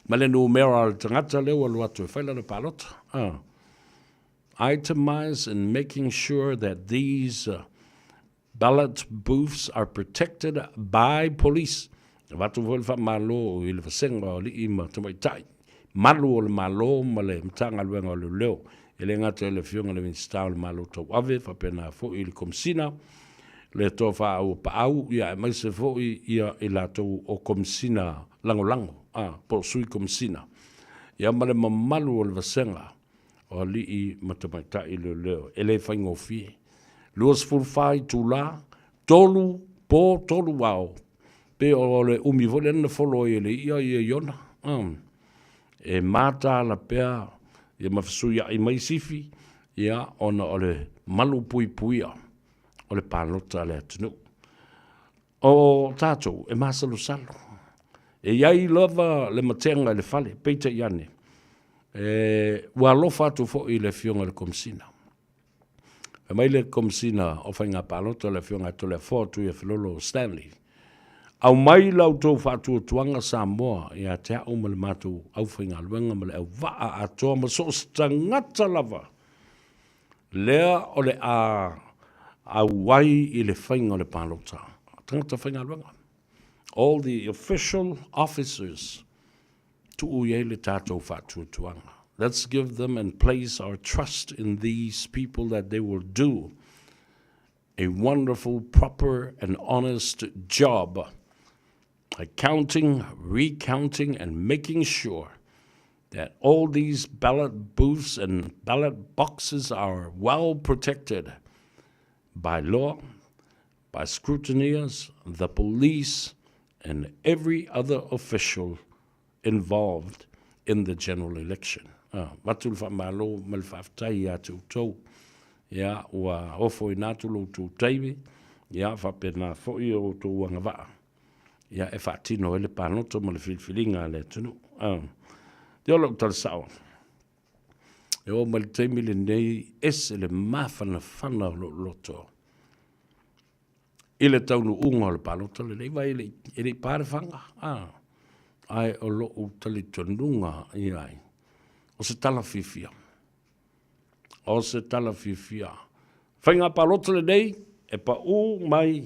ma le numera o le tagata lea ua alu atu e fai lana palota. A. Itemize in making sure that these Ballot booths are protected by police. Avatu foi le faamalo i le vasega o alii ma tamaitai, malu o le Malo ma le Matagaluega o Leoleo, e le gata i le Afioga i le Minisita o le Malo Tauave, faapena foi i le Komesina, le Tofa Auapaau, ia aemaise foi ia i latou o Komesina Lagolago, a, po o Sui Komesina, ia ma le mamalu o le vasega o alii ma tamaitai leoleo. E le faigofie. 24 itula, tolu po, tolu ao. Pe o le umi foi lea na folo ai e le ia ia Iona. E mataala pea ia ma fesuiai mai sifi, ia, ona o le malu puipuia o le palota a le atunuu. O tatou e masalosalo. E i ai lava le matega i le fale, peitai ane, e, ua alofa atu foi i le Afioga i le Komesina. Fai mai le Komesina o Faiga Palota, le Afioga ia Toleafoa Tuiafelolo Stanley, Aumai la outou faatuatuaga Samoa ia te au ma le matou aufaigaluega ma le auvaa atoa ma so o se tagata lava lea o le a auai i le faiga o le palota. Tagata faigaluega. All the official officers tuu i ai le tatou faatuatuaga. Let's give them and place our trust in these people that they will do a wonderful, proper and honest job accounting, recounting and making sure that all these ballot booths and ballot boxes are well protected by law, by scrutineers, the police, and every other official involved in the general election. Avatu le faamalo ma le faafetai ia te outou. Ia, ua ofoina atu lo outou taimi, ia, faapena foi o outou agavaa, ia, e faatino ai le paloto ma le filifiliga a le atunuu. Ah. Ia o lou tala sao, e oo mai le taimi lenei, ese le mafanafana o lou loto i le taunuuga o le palota lenei, vai e le i pa le faga, ah. Ae o lou talitonuga i ai, o se tala fiafia. O se tala fiafia. Faiga palota lenei e pau mai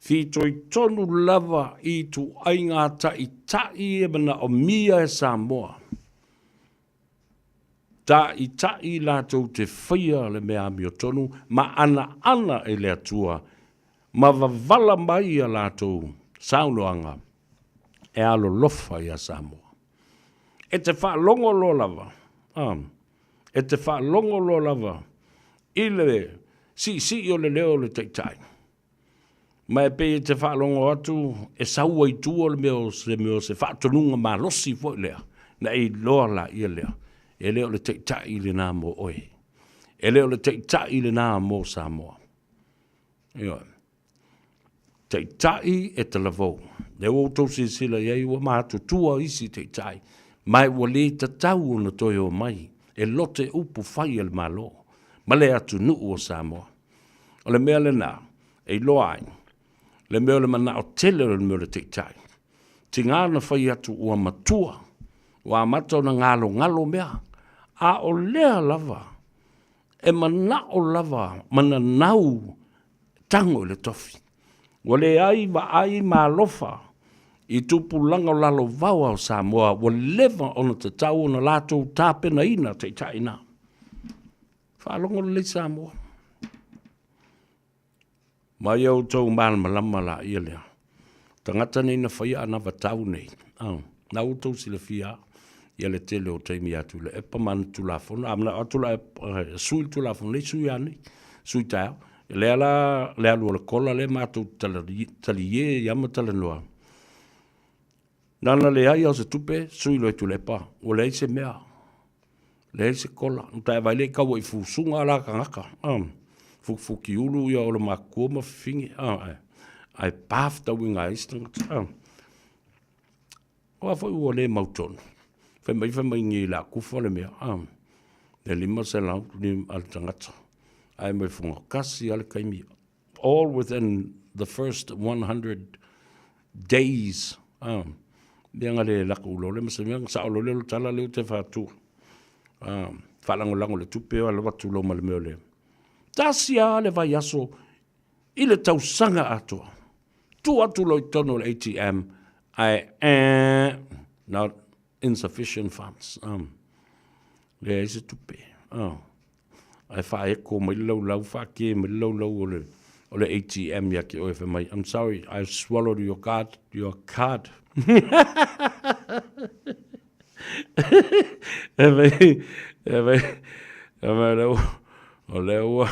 fitoitonu lava i ituaiga ta'ita'i e manaomia e Samoa. Ta'ita'i latou te faia le mea amiotonu ma anaana i le Atua ma wavala mai a latou saunoaga e alolofa iā Samoa. E te faalogo loa lava, a, e te faalogo loa lava i le siisii o le leo o le taitai. Ma e pei e te faalogo atu e sau ai tua le mea o se mea o se faatonuga malosi foi lea, na e iloa laia lea, e le o le taitai lena mo oe. E le o le taitai lena mo Samoa. Ioe. Taitai e talavou. Lea ua outou silasila i ai ua matutua isi taitai, ma ua le tatau ona toe omai e lote upu fai a le Malo ma le atunuu o Samoa. O le mea lena e iloa ai le mea o le manao tele o le mea o le taitai. Tiga ona fai atu ua matua, ua amata ona galogalo mea, a o lea lava e manao lava ma nanau tago i le tofi. Ua leai vaai ma alofa i tupulaga o lalovaoa o Samoa ua leva ona tatau ona latou tapenaina taitai na. Faalogo lelei Samoa. Ma ia outou malamalama laia lea. Tagata nei na faia anavatau nei, na ua outou silafia ia le tele o taimi ia Tuilaepa ma ana Tulafono. A manao atu Tuilaepa e sui le Tulafono nei, sui lava nei, sui taeao. Lea la le alu o le kola lea matou te talie ia ma talanoa. Na ona leai lava o se tupe, sui loa e Tuilaepa, ua leai se mea, leai se kola. Na tae vaai lea i kaua i fusuga la tagata, fukifukiulu ia olomatua ma fafine, ae pa fetauiga ai isi tagata. Aua foi ua le mautonu. Fai mai fai mai nei o le a kufa le mea, le 500 a le tagata, ae mai fono tasi lava le taimi all within the first 100 days. Ah, mea nga le lako ulo le masa mea sa olo le tala le te fatu. Ah, faalagolago le tupe o alo atu lo ma le mea o le. Tasi a le vaiaso i le tausaga atoa. Tu atu lo i tonu o le ATM ae eh, not insufficient funds. Leai se tupe. Ae faaeko mai le laulau, faakē mai le laulau o le, o le ATM ia te oe fai mai, I'm sorry, I swallowed your card, your card. E mai, e mai, e mai lea ua, o lea ua,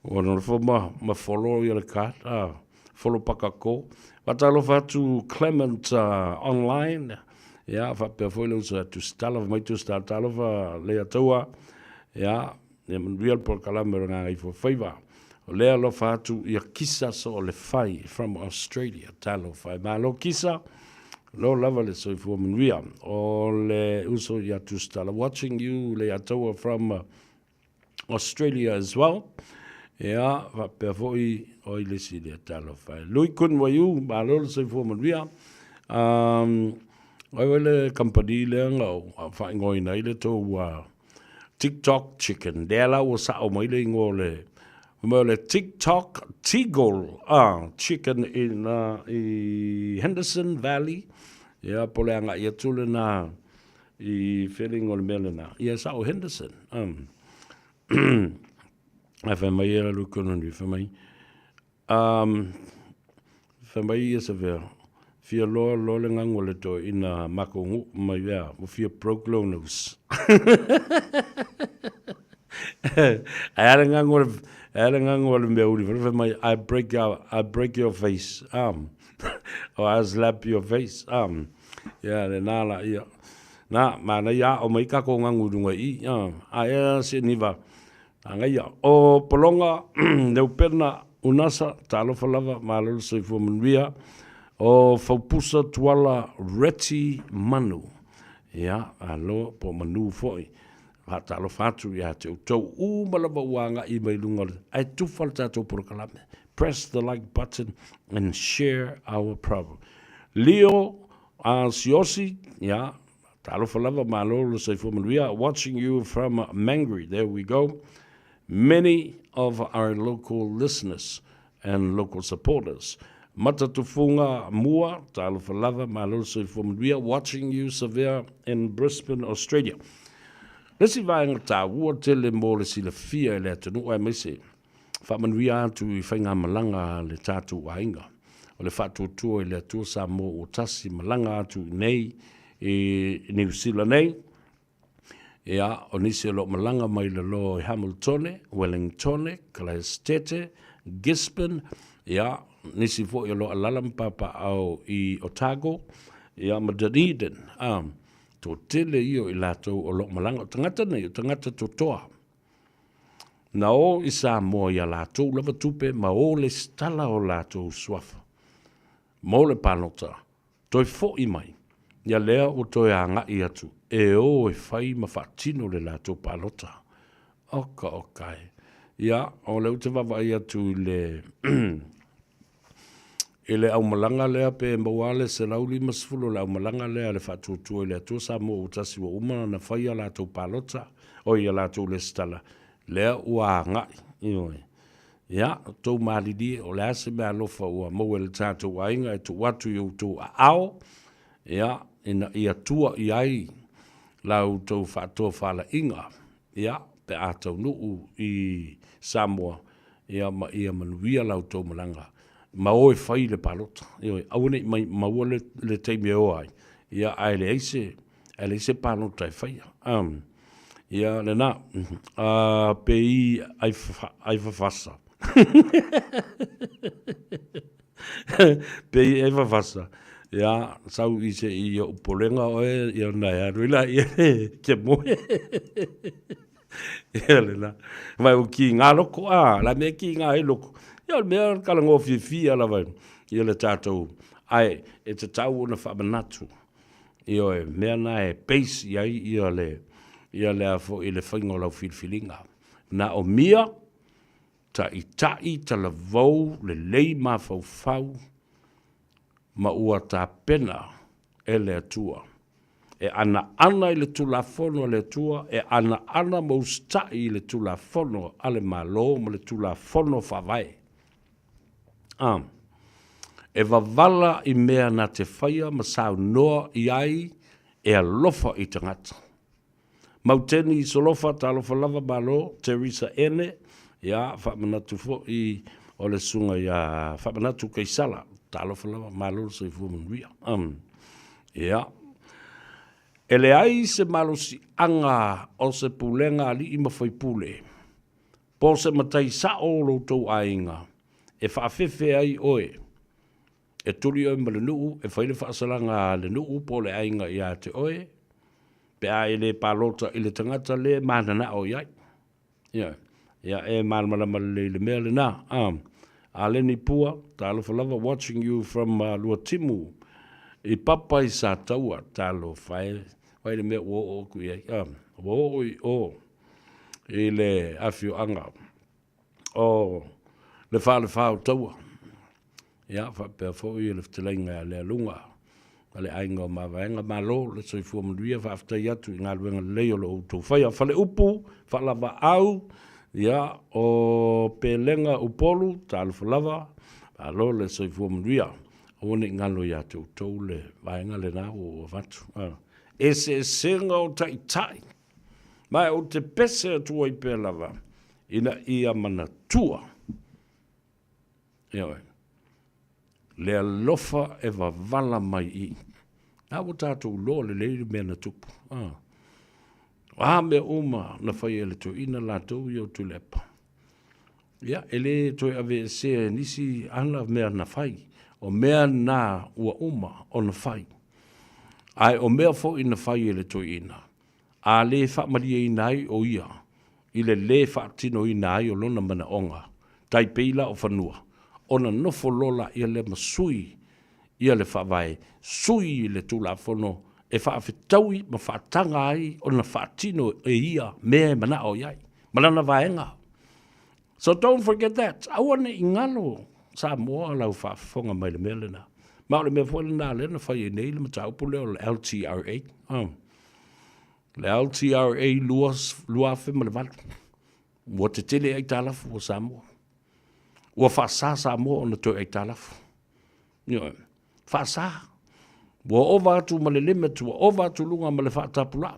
ua nofo ma, ma follow ia le card, ah, follow pakako. Faatalofa atu Clement online, ia faapea foi le uso ia Tusitala, fai mai Tusitala, talofa Leiataua, ia, ia manuia le polokalame o le Gagaifomauga. O lea alofa atu ia Kisa Soolefai from Australia, talofa e malo Kisa, lo lava le soifua manuia. O le uso ia Tusitala, watching you Leiataua from Australia as well. Ia, faapea foi o i le isi lea talofa e. Lui Kun Waiu, malo le soifua manuia. Um, ai wai le company lea nga o whaingoina ai le tou TikTok Chicken. Lea la ua sao mai le ingoa o le mai o le TikTok Teagle Chicken in i Henderson Valley. Ia, po le agai atu lena I feeling o le mea lena. Ia sao Henderson. Ae fai mai e lalu kono fai mai. Fai mai ia sa fea. Fia loa loa le ngangu le to ina mako ngu mai vea. Mo fia broke low nose. Ae ale ngangu le ae ale ngangu le mea uri. Fai mai I break your, I break your face. Or I slap your face. Ia, le nā la, ia. Nā, manaia ao mai kākou ngagu i lunga i i. A, aia se niva. Agaia. O Pologa, Leupena, Unasa, talofa lava, malo le soifua manuia. O Faupusa, Tuala, Reti, Manu. Ia, alo, po o Manu foi. Faatalofa atu ia te outou uma lava ua agai mai luga o le, ae tufa le tatou polokalame. Press the like button and share our program. Leo Siosi, ia, talofa lava, malo le soifua manuia. Watching you from Mangere, there we go. Many of our local listeners and local supporters. Matatufunga Mua, talofa lava, malo le soifua manuia, watching you Savea in Brisbane, Australia. Le isi vaega taua tele mo le silafia e le atunuu aemaise faamanuia atu i faigamalaga a le tatou aiga. O le faatuatua i le Atua Samoa ua tasi malaga atu i nei i Niu Sila nei, Ia, o nisi o lo o malaga mai lalo i Hamiltone, Wellingtone, Kalaestete, Gisborne, ia, nisi foi o lo o alala ma papaao i Otago, ia, ma Dunedin. A, toatele ia o i latou o lo o malaga. O tagata nei, o tagata totoa. Na o i Samoa i a latou lava tupe ma o lesitala o latou suafa mo le palota. Toe foʻi mai, ia lea ua toe agaʻi atu e o e fai ma faatino le latou palota. Oka oka e. Ia, o lea ou te vaavaai atu i le i le aumalaga lea pe maua le 150 o le aumalaga lea a le Faatuatua i le Atua Samoa ua tasi ua uma ona fai a latou palota, oi a latou lesitala, lea ua agaʻi. Ioe. Ia, outou malilie, o le a se meaalofa ua maua e le tatou aiga e tuu atu i outou aao, ia, ina ia tua i ai la outou faatofalaiga, ia, pe a taunuu i Samoa, ia, ma ia manuia la outou malaga, ma o e fai le palota. Ioe, aua ne i maua le, le taimi e o ai, ia, ae leai se, ae leai se palota e faia. Um, ia, lena, uh, pe i ai, ai fafasa. pe i ai fafasa. Ia, sau i se i o polenga oe, ia na e alu ila, ia ke moe. Ia lena. Vai o ki ngā loko, a, la mea ki ngā e loko. Ia o le mea kala ngō fiafia lava, ia le tātou, ai, e te tau ona whaamanatu. Ioe, mea na e base i ai ia le, ia le a foi le faiga o lau filifiliga. Na o mia, ta'ita'i, talavou, lelei mafaufau, ma ua tapena e le Atua. E anaana i le Tulafono a le Atua, e anaana ma usita'i i le Tulafono a le Malo ma le Tulafono Faavae. A. E wavala i mea na te whaia ma saunoa i ai e alofa i tagata. Mauteni Solofa, talofa lava malo, Teresa Ene, ia, faamanatu foi o le susuga ia Faamanatu Kaisala, talofa lava, malo le soifua manuia. Um, ia. E leai se malosiaga o se pulega alii ma faipule Po se matai sa'o o lo outou aiga e faafefe ai oe, e tuli oe ma le nuu, e fai le faasalaga a le nuu po o le aiga ia te oe, pe a e le palota i le tagata le mananao i ai. Ia, ia e malamalama lelei i le mea lena. A, a Leni Pua, talofa lava, watching you from uh, Luatimu, i Papa i Sataua, talofa e, vai le mea ua oo aku i ai. A, ua oo i o. i le afioaga o le Falefa o Taua. Ia, faapea foi le fetalaiga ia Lealuga ma le aiga o Mavaega. Malo le soifua manuia, faafetai atu i galuega lelei o lo outou faia. Faleupu, Faalavaau, ia, o Pelega Upolu, talofa lava, malo le soifua manuia. Aua ne i galo ia te outou le vaega lena ua ou avatu. Eseesega o taitai. Ma ou te pese atu ai pea lava, ina ia manatua, ioe, le alofa e wavala mai i. Na ua tātou loa lelei le mea na tupu. Ah. O a mea uma na fai e le toeaina latou ia o Tuilaepa. Ia, e le toe aveesea e nisi ana mea na fai. O mea na ua uma ona fai. Ae o mea foi na fai e le toeaina, a le faamalieina ai o ia i le lē faatinoina ai o lona manaoga, tai pei la o fanua, ona nofo loa laia lea ma sui ia le Faavae, sui le Tulafono e faafetaui ma faataga ai ona faatino e ia mea e manao i ai, ma lana vaega. So don't forget that. Aua ne i galo Samoa lau faafofoga mai le mea lena. Ma o le mea foi lena lea na fai ai nei le mataupu lea o le LTRA. Oh. Le LTRA 2008. Ua tetele aitalafu a Samoa. Ua faasa Samoa ona toe aitalafu. Ioe. Faasa. Ua ova atu ma le limit, ua ova atu luga ma le faatapulaa.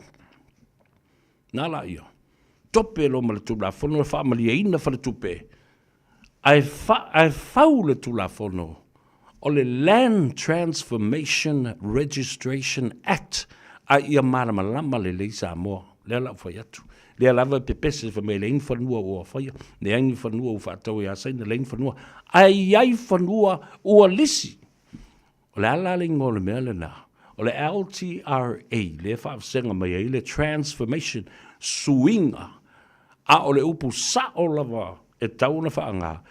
Na la ia. Tope loa ma le Tulafono e faamalieina faletupe, ae, fa, ae fau le Tulafono o le Land Transformation Registration Act a ia malamalama lelei Samoa. Lea la ua fai atu. Lea lava e pepese fai mai e leai ni fanua ua faia, leai ni fanua ua faatau ia Saina, leai ni fanua. Ae i ai fanua ua lisi. O le a la le igoa o le mea lena? O le LTRA, lea e faavasega mai ai le transformation, suiga, a o le upu sao lava e tatau ona faaaoga,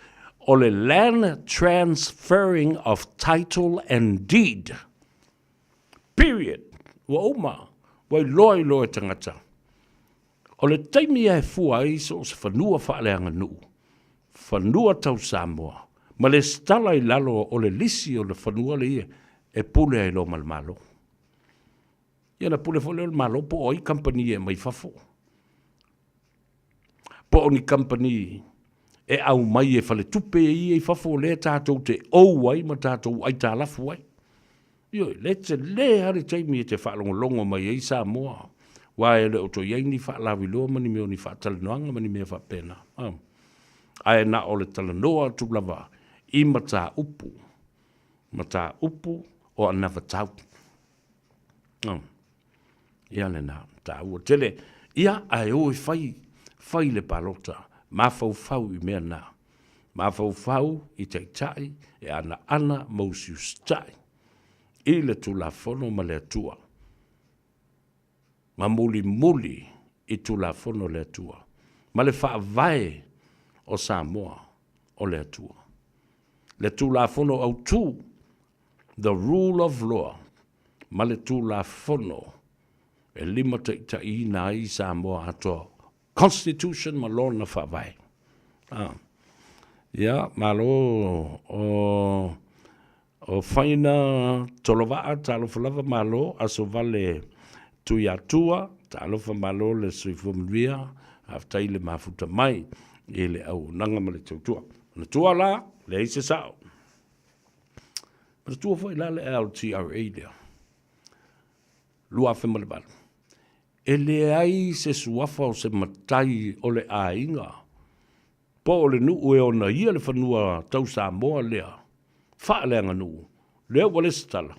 o le Land Transferring of Title and Deed. Period. Ua uma. Ua iloa iloa e tagata. O le taimi e fua ai so o se fanua faaleaganuu, fanua tau Samoa, ma lesitala i lalo o le lisi o le fanua lea e pule ai loa ma le Malo. Ia na pule foi lea o le Malo po o ai kamupani e aumai fafo. Po o ni kamupani e aumai e faletupe ia i fafo lea tatou te ou ai ma tatou aitalafu ai. Ioe, le tele lava le taimi e te faalogologo mai ai Samoa, aua e le o toe i ai ni faalauiloa ma ni mea o ni faatalanoaga ma ni mea faapena. Ae na o le talanoa atu lava i mataupu, mataupu o anavatau. Ia lena, taua tele. Ia, ae o e fai, fai le palota, mafaufau i mea na. Mafaufau i taitai e anaana ma usiusitai i le Tulafono ma le Atua, ma mulimuli i Tulafono le Atua, ma le Faavae o Samoa o le Atua. Le Tulafono Autu, the Rule of Law, ma le Tulafono e limataitaiina ai Samoa atoa, Constitution ma lona Faavae. Ah. Ia, malo o o Faina Tolovaa, talofa lava malo, aso vale Tuiatua, talofa malo le soifua manuia, faafetai le mafuta mai i le auaunaga ma le tautua. Manatua la, leai se sao. Manatua foi la le LTRA lea, 2008. E leai se suafa o se matai o le aiga po o le nuu e ona ia le fanua tau Samoa lea faaleaganuu, lea ua lesitala,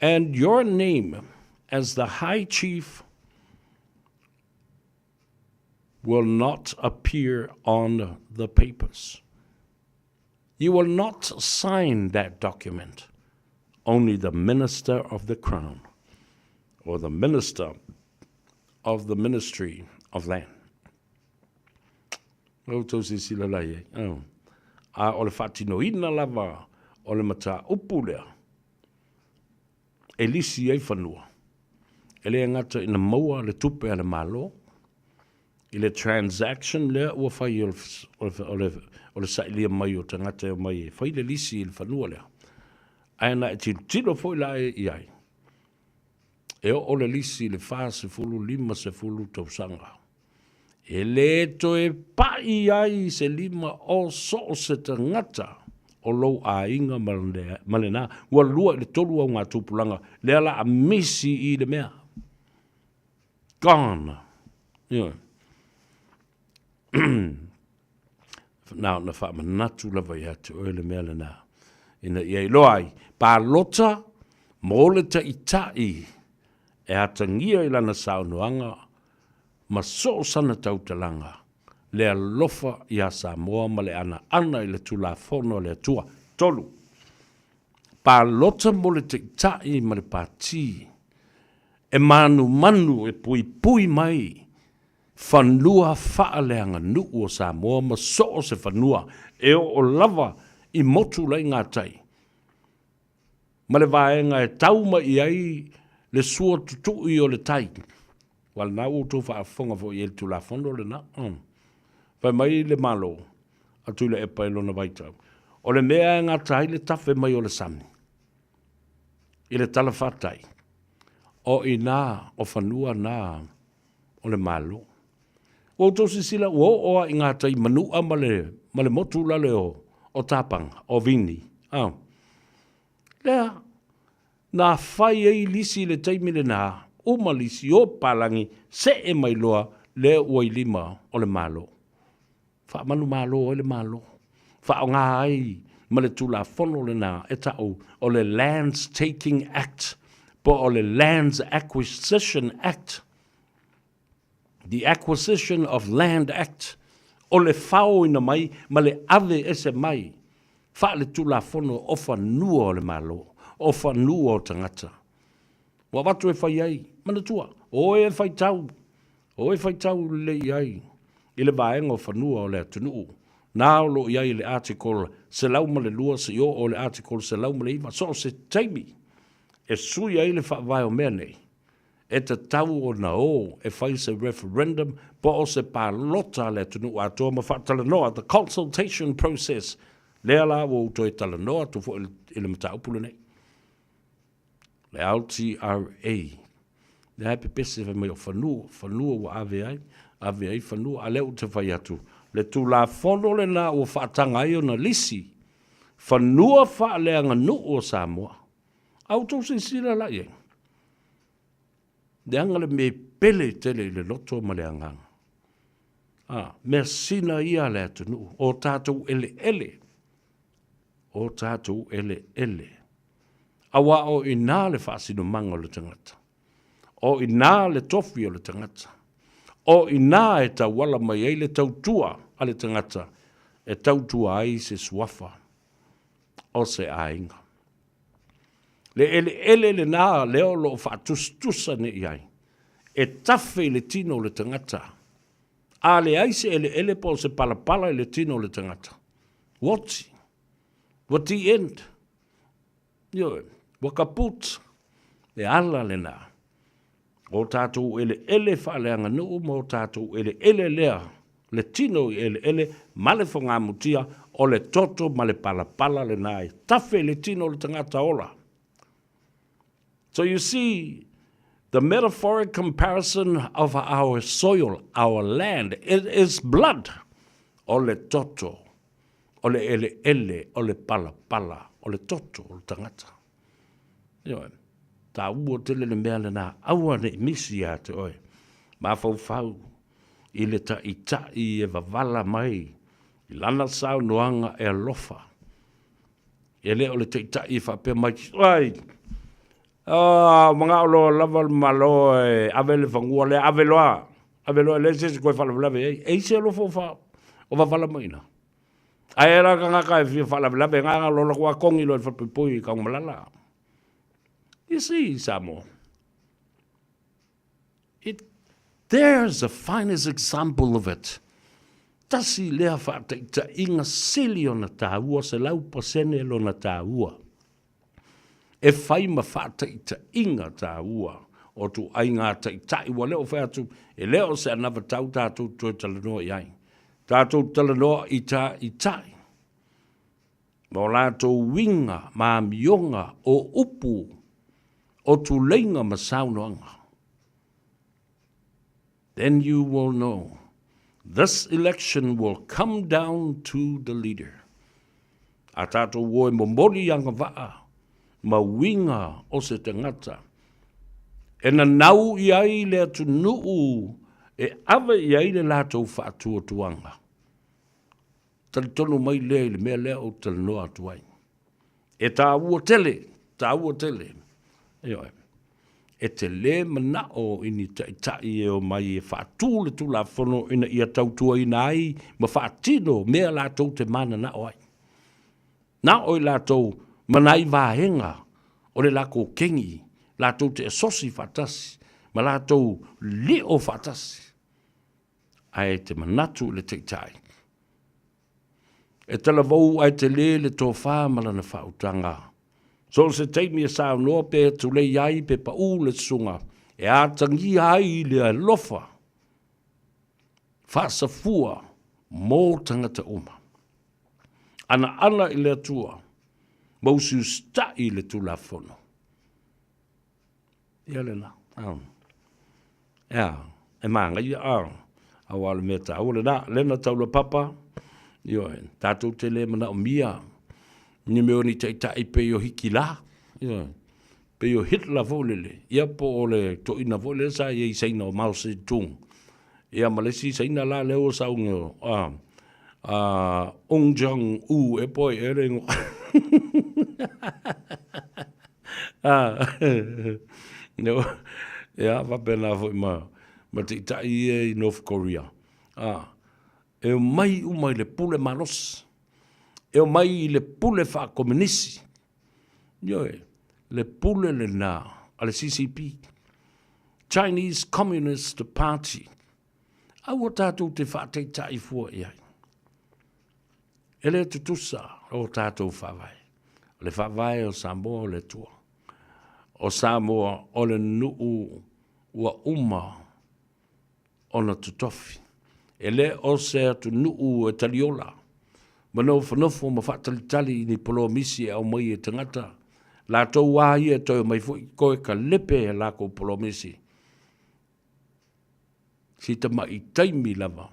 and your name as the High Chief will not appear on the papers. You will not sign that document. Only the Minister of the Crown or the Minister of the Ministry of Land. O outou silasila la i ai. Oh. A o le faatinoina lava o le mataupu lea e lisi ai fanua, e le gata ina maua le tupe a le Malo, i le transaction lea ua fai o le, o le sailia mai o tagata e omai e fai le lisi i le fanua lea. Ae na e tilotilo foi la e i ai, e oo le lisi i le 40, 50 tausaga. E le toe pai ai se lima o so o se tagata o lou aiga ma lena. Ua lua i le tolu au ngā tupulaga, lea la a misi i le mea. Gone. Ioe. Na ona faamanatu lava ia te oe le mea lena, ina ia iloa ai, palota mo le taitai e atagia i lana saunoaga ma so o sana tautalaga le alofa iā Samoa ma le anaana i le Tulafono a le Atua. 3. Palota mo le taitai ma le pati e manumanu e puipui mai. Fanua faaleaganuu o Samoa ma so o se fanua e oo lava i motu lai gatai ma le vaega e tau mai i ai le sua tutui o le tai. Aua o lena ua outou faafofoga foi i ai i le Tulafono lena. Fai mai le Malo a Tuilaepa i lona vaitau, o le mea e gata ai le tafe mai o le sami i le talafatai, o i ina o fanua na o le Malo. Ua outou silasila ua oo lava i gatai Manua ma le, ma le motu lale o, o Tapaga, o Vini. Ah. Lea, na fai ai lisi i le taimi lena, uma lisi, o palagi, see mai loa lea ua i lima o le Malo. Faamanumalo ai le Malo, faaaoga ai ma le Tulafono lena e ta'u o le Lands Taking Act po o le Lands Acquisition Act, the Acquisition of Land Act, o le faoina mai ma le ave ese mai faaletulafono o fanua o le Malo, o fanua o tagata. Ua avatu e fai ai, manatua, o e faitau, o e faitau lelei i ai i le vaega o fanua o le atunuu, na o lo o i ai i le Article 102 seia oo i le Article 109, so o se taimi e sui ai le faavae o mea nei, e tatau ona o e fai se referendum po o se palota a le atunuu atoa ma faatalanoa, the consultation process, lea la ua ou toe talanoa atu foi i le mataupu lenei. Le LTRA, lea e pepese fai mai o fanua, fanua ua ave ai, ave ai fanua, a lea ou te fai atu, le Tulafono lena ua faataga ai ona lisi fanua faaleaganuu o Samoa. A outou silasila la i ai, leaga le mea e pele tele i le loto ma le agaga. A, measina ia a le atunuu, o tatou eleele, o tatou eleele. Aua o i ina le faasinomaga o le tagata, o i ina le tofi o le tagata, o i ina e tauala mai ai le tautua a le tagata e tautua ai se suafa o se aiga. Le eleele lena lea o lo o faatusatusa nei i ai, e tafe i le tino o le tagata. A leai se eleele po o se palapala i le tino o le tagata, ua oti, ua the end. Ioe, ua kaput, le ala lena. O tatou eleele faaleaganuu ma o tatou eleele lea, le tino i eleele ma le fogamutia, o le toto ma le palapala lena e tafe i le tino o le tagata ola. So you see, the metaphoric comparison of our soil, our land, it is blood. O le toto, o le eleele, o le palapala, o le toto o le tagata. Ioe, taua tele le mea lena, aua ne i misi ia te oe. Mafaufau i le ta'ita'i e wavala mai i lana saunoaga e alofa. E le o le ta'ita'i e faapea mai, ai, ah, mana'o loa lava le Malo e ave le fanua lea, ave loa, ave loa, e leai se isi e toe faalavelave i ai. E i se alofa o, fa, o wavala mai i ina. Ae la tagata e fia faalavelave, na lola kua kongi loa i le falepuipui i Tanumalala. You see, Samoa, it, there's the finest example of it. Tasi lea faataitaiga sili ona tāua, 100% lona tāua. E fai ma faataitaiga tāua o tuaiga taitai, ua le o fai atu, e le o se anavatau tātou toe talanoa i ai. Tātou talanoa i taitai, ma o latou uiga ma amioga o upu, o tuleiga ma saunoaga. Then you will know this election will come down to the leader. A tātou o e momoli agavaa ma uiga o se tagata e nanau i ai le atunuu e ave i ai le latou faatuatuaga. Talitonu mai lea i le mea lea ou te talanoa atu ai. E tāua tele, tāua tele. Ioe. E te lē mana'o i ni ta'ita'i e omai e faatū le Tulafono ina ia tautuaina ai ma faatino mea latou te manana'o ai. Na o i latou ma nai vaega o le lakou kegi latou te asosi faatasi ma latou li'o faatasi. Ae e te manatu i le Taitai. E talavou ae tele le tofa ma lana faautaga. So o se taimi e saunoa pe tulei ai pe paʻū le susuga e atagia ai le alofa faasafua mo tagata uma. Anaana i le Atua ma usiusitaʻi i le Tulafono. Ia lena. Ea, e manaia a, aua o le mea taua lena, lena taulapapa, ioe, tatou te le manaomia ni mea o ni taitai pei o Hikila, ioe, pei o Hitler foi lele, ia po o le toeaina foi lea sa i ai i Saina o Mao Zedong, ia ma le isi Saina la lea ua sau a, a Ung Jong U e po ai ea le igoa. Ia, faapena foi ma, ma taitai ia i North Korea. A, e omai uma i le pule malosi, e omai i le pule faakomenisi. Ioe, le pule lena a le CCP, Chinese Communist Party. Aua tatou te faataitai fua i ai. E le tutusa o tatou faavae. O le faavae o Samoa o le Atua. O Samoa o le nuu ua uma ona totofi. E le o se atunuu e taliola ma nofonofo ma faatalitali i ni polomisi e aumai e tagata, latou a ia e toe omai foi toe kalepe e lakou polomisi. Si tamai taimi lava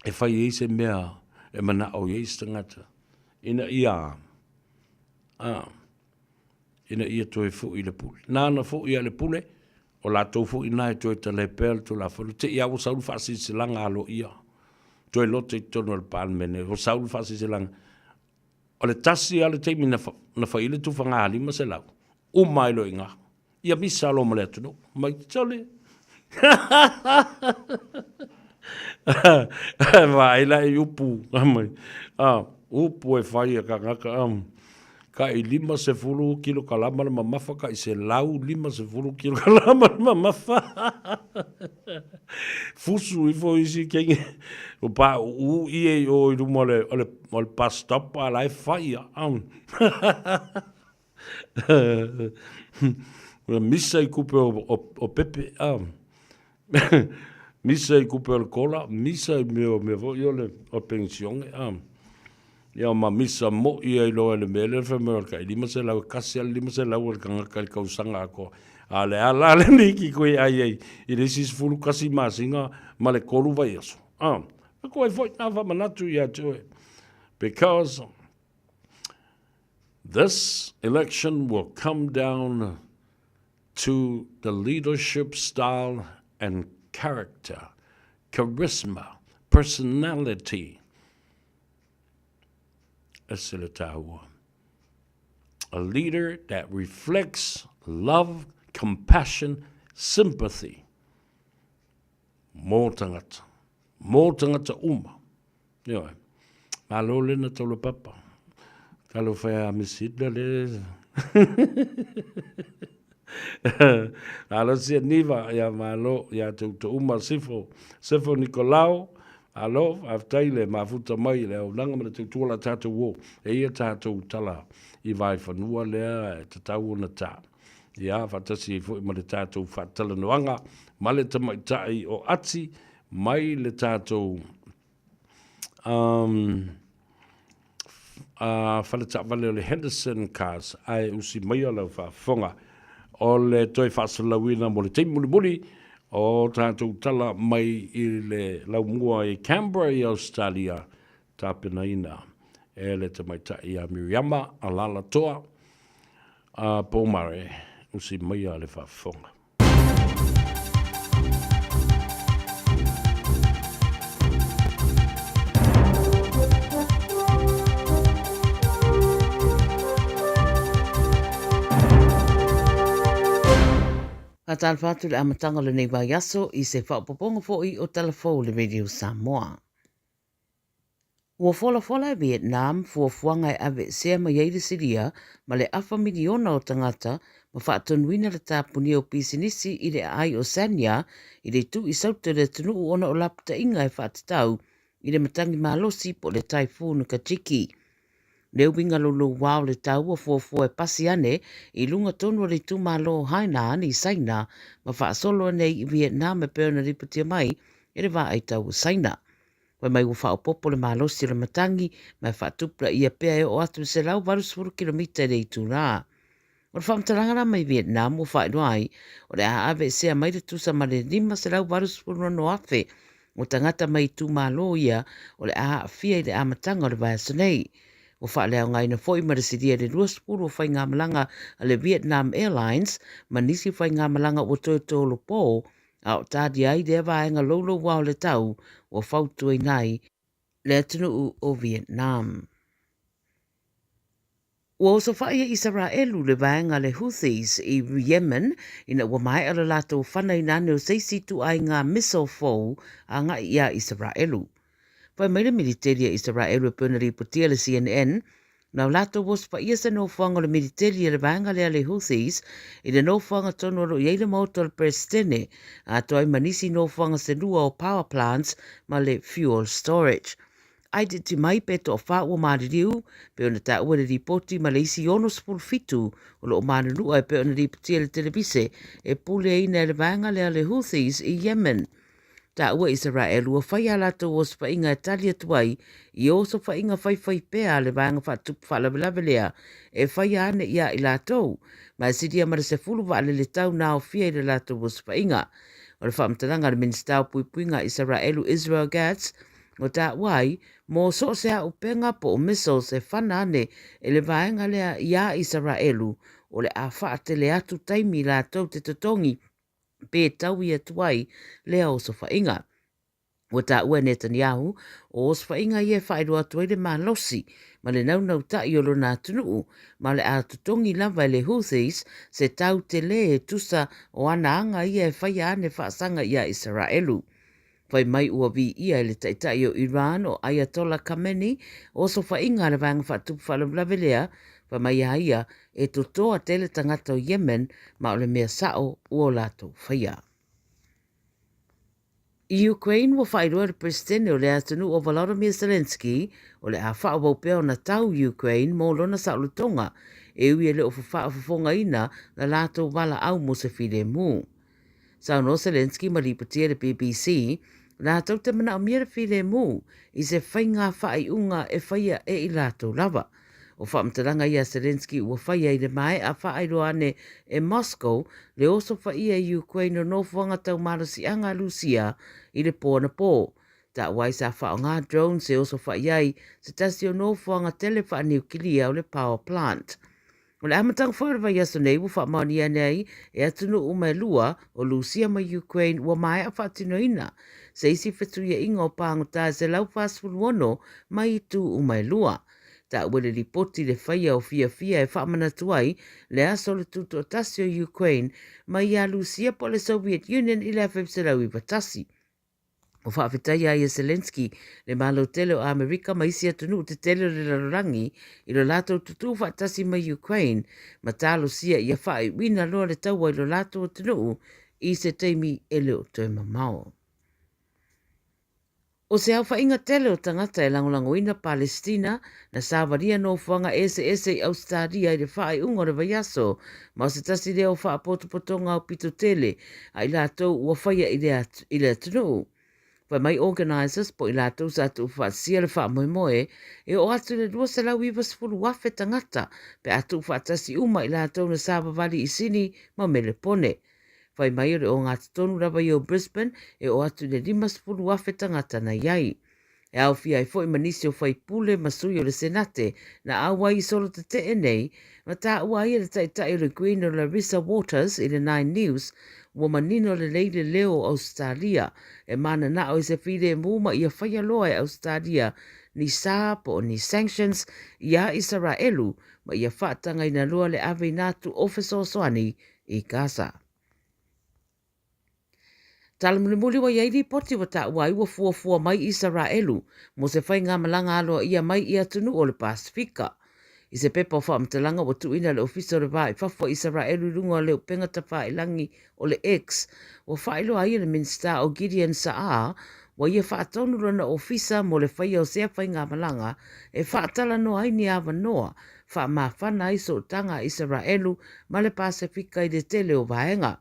e fai ai se mea e manao i ai se tagata ina ia a ina ia toe foi le pule. Nāna foi a le pule, o latou foi na e toe talē pea le Tulafono. Te i lava ua sau le faasilasilaga aloaia, toe lote i totonu o le Palemene, ua sau le faasilasilaga. O le tasi lava le taimi na, na fai ai le tufaga 500, uma ai loa i ina. Ia misa loa ma le atunuu. Mai, sole. Vaai la i upu, mai. Ah, upu e fai e kangaka. Um, ka i 50 kilokalama le mamafa, ka i 150 kilokalama le mamafa. Fusu ifo isi kenge. O pa u i e o i luma o le, o le, o le bus stop a la e fai a. Um. Ua misa i kupe o, o, o pepe, a. misa i kupe o le kola, misa i mea o mea foi o le o pensione, a. Ia ma misa mo'i ai loa i le mea lea fai mai o le tai 500 e kasi lava le 500 a le tagata i le tausaga atoa. A o le a la lenei ki koe ai ai i le isi 11 masina ma le 3 vaiaso. A. Ko ai foi nā whamanatu ia te oe. Because This election will come down to the leadership style and character, charisma, personality. Ese le tāua. A leader that reflects love, compassion, sympathy. Mō tangata. Mō tangata uma. Ioe. Malo lena taula papa. Talofa e a Miss Hitler le. Malo sia niva ia malo ia te uto uma sifo. Sefo Nikolao, alo, faafetai le mafuta mai le auaunaga ma le tautua la tatou o. E ia tatou tala i vaefanua lea e tatau ona ta. Ia, faatasi ai foi ma le tatou faatalanoaga ma le tamaitai o Ati mai le tatou um, uh, fale taavale o le Henderson Cars ae usi maia lau faafofoga o le toe faasalalauina mo le taimi mulimuli o tatou tala mai i le laumua i Canberra i Australia tapenaina e le tamaitai ia Miriama Alalatoa a Pomare usi maia le faafofoga. Faatalofa atu i le amataga o lenei vaiaso i se faaopoopoga foi o Tala Fou o le Radio Samoa. Ua folafola e Vietnam fuafuaga e aveesea mai ai le Siria ma le afa miliona o tagata ma faatonuina le tapunia o pisinisi i le aai o Sanya i le itu i sauta o le atunuu ona o lapataiga e faatatau i le matagi malosi po o le Typhoon Kajiki. Le uiga louloua o le tau ua fuafua e pasi ane i luga tonu o le itumalo o Hainan i Saina ma faasolo ane ai i Vietnam e pei ona lipotia mai e le Vaai Tau o Saina. Fai mai ua faaopoopo le malosi o le matagi ma e faatupulaia pea e oo atu i le 180 kilomita i le itula. O le faamatalaga la mai Vietnam ua faailoa ai, o le a aveesea mai le tusa ma le 586,000 o tagata mai itumalo ia o le a aafia i le amataga o le vaiaso nei. Ua faaleaogaina foi ma le silia i le 20 o faigamalaga a le Vietnam Airlines ma nisi faigamalaga ua toe tolopo a o talia ai lea vaega louloua o le tau ua fautuaina ai le atunuu o Vietnam. Ua osofai e Isaraelu le vaega a le Houthis i Yemen ina ua maea le latou fanaina ane o se isi ituaiga missile fou agai iā Isaraelu. Fai mai le militeli a Isaraelu e pei ona lipotia le CNN, na o latou osofaia se nofoaga o le militeli a le vaega lea a le Houthis i le nofoaga tonu o lo o i ai le maota o le Peresetene, atoa ai ma nisi nofoaga se lua o power plants ma le fuel storage. Itiiti mai pe toafa ua maliliu, pei ona taua i le lipoti ma le isi 67 o lo o manunua e pei ona lipotia i le televise e puleaina e le vaega lea a le Houthis i Yemen. Taua Isaraelu ua fai a latou osofaiga e tali atu ai i osofaiga faifai pea a le vaega faatupu faalavelave lea e faia ane iā i latou, ma e silia ma le 10 vaalele tau na aofia i le latou osofaiga. O le faamatalaga a le Minisita o Puipuiga a Isaraelu Israel Katz, Ua taua ai, mo so o se auupega po o missiles e fana ane e le vaega lea iā Isaraelu, o le a faatele atu taimi latou te totogi pe taui atu ai lea osofaiga. Ua taua e Netanyahu, o osofaiga ia e faailoa atu ai le malosi ma le naunautai o lona atunuu, ma o le a totogi lava e le Houthis se tau telē e tusa o ana aga ia e faia ane faasaga iā Isaraelu. Fai mai ua viia e le Taitai o Iran o Ayatollah Khamenei osofaiga a le Vaega Faatupu Faalavelave lea, fai mai a ia e totoa tele tagata o Yemen ma o le mea sa'o ua o latou faia. I Ukraine ua faailoa e le Peresetene o le atunuu o Volodymyr Zelenskyy o le a faaauau pea ona tau Ukraine mo lona saolotoga e ui e le o faafofogaina la latou valaau mo se filemu. Saunoa Zelenskyy ma lipotia i le BBC, latou te manaomia le filemu i se faiga faaiuga e faia e i latou lava. O faamatalaga ia a Zelenskyy ua faia i le maea faailoa ane e Moscow le osofaia i Ukraine o nofoaga tau malosiaga a Lusia i le po anapō. Taua ai sa faaaoga drones e osofai ai se tasi o nofoaga tele faaniukilia o le power plant. O le amataga foi o le vaiaso nei ua faamaonia ane ai e atunuu uma e lua, o Lusia ma Ukraine ua maea faatinoina se isi fetuiaiga o pagota e 146 mai itu uma e lua. Taua i le lipoti le faia o fiafia e faamanatu ai le aso o le tutoatasi o Ukraine mai iā Lusia po o le Soviet Union i le 1991. Ua faafetaia ai e Zelenskyy le Malo tele o Amerika ma isi atunuu tetele o le lalolagi i lo latou tutū faatasi mai Ukraine ma talosia ia faaiuina loa le taua i lo latou atunuu i se taimi e le o toe mamao. O se aofaiga tele o tagata e lagolagoina Palestina na savalia nofoaga eseese i Ausetalia i le faaiuga o le vaiaso ma o se tasi lea o faapotopotoga aupito tele a i latou ua faia i le, i le atunuu. Fai mai organisers po i latou sa tuufaatasia le faamoemoe e oo atu i le 290,000 tagata pe a tuufaatasi uma i latou na savavali i Sini ma Melepone. Fai mai o le ogatotonu lava ia o Brisbane e oo atu i le 50,000 tagata na i ai. E aofia ai foi ma nisi o faipule ma sui o le Senate na auai i solo tetee nei, na taua ai e le taitai o le Green o Larissa Waters i le Nine News, ua manino lelei le leo o Ausetalia e mananao i se filemu ma ia faia loa e Ausetalia ni sa po o ni sanctions iā Isaraelu ma ia faatagaina loa le aveina atu o fesoasoani i Gaza. Tala mulimuli ua i ai lipoti ua taua ai ua fuafua mai Isaraelu mo se faigamalaga aloaia mai i atunuu o le Pasefika. I se pepa o faamatalaga ua tuuina e le Ofisa o le Va i Fafo a Isaraelu i luga o le upega tafailangi o le X, ua faailoa ai e le Minisita o Gideon Sa'ar ua ia faatonu lona ofisa mo le faia o sea faigamalaga e faatalanoa ai ni avanoa faamafana ai sootaga a Isaraelu ma le Pasefika i le tele o vaega.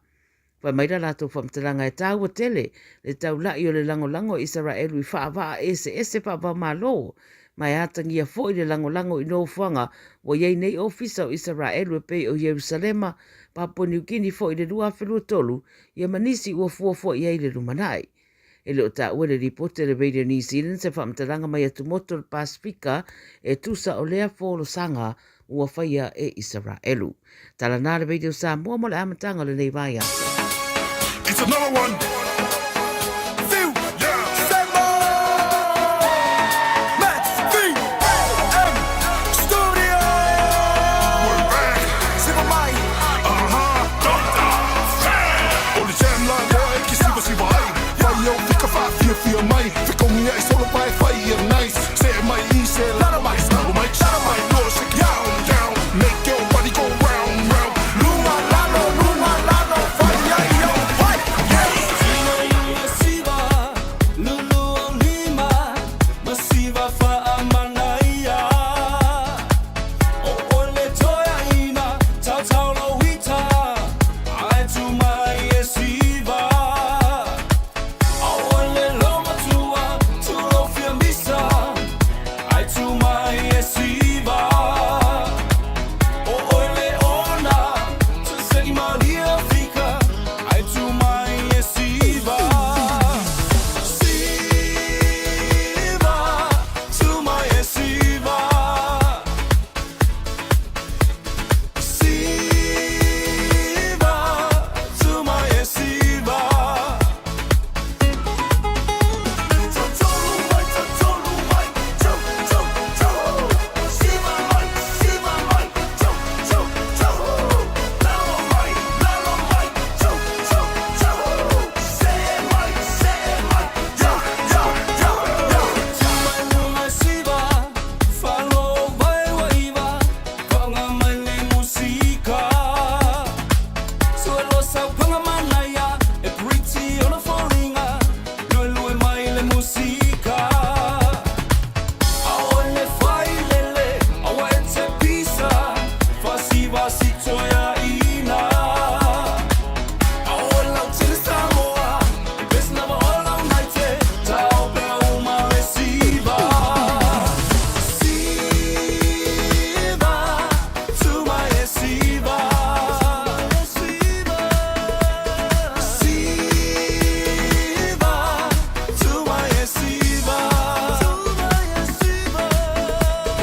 Fai mai la latou faamatalaga e tāua tele le taula'i o le lagolago a Isaraelu i faavaa eseese faava-o-Malo, ma e atagia foi le lagolago i nofoaga ua i ai nei ofisa o Isaraelu e pei o Ierusalema, Papua Niu Kini foi i le 2023, ia ma nisi ua fuafua i ai le lumanai. E le o taua i le lipoti a le Radio New Zealand se faamatalaga mai atumotu o le Pasefika e tusa o lea folosaga ua faia e Isaraelu. Tala nā le Radio Samoa mo le amataga o lenei vaiaso. It's another one. Fiu, yeah. Semo! Max V M Studio. We're back. Siva mai. Uh-huh. O le jam la loa e ki siva siva ai. Fai au fika whaafiafia mai. Fekongi ai solo pae fai ia nice. Se mai i se lalo mai. Lalo mai, lalo mai. Loa shake it down, down. Make your body go round, round. Lunga lalo, lunga lalo. Fai ai au, fai. Yeah.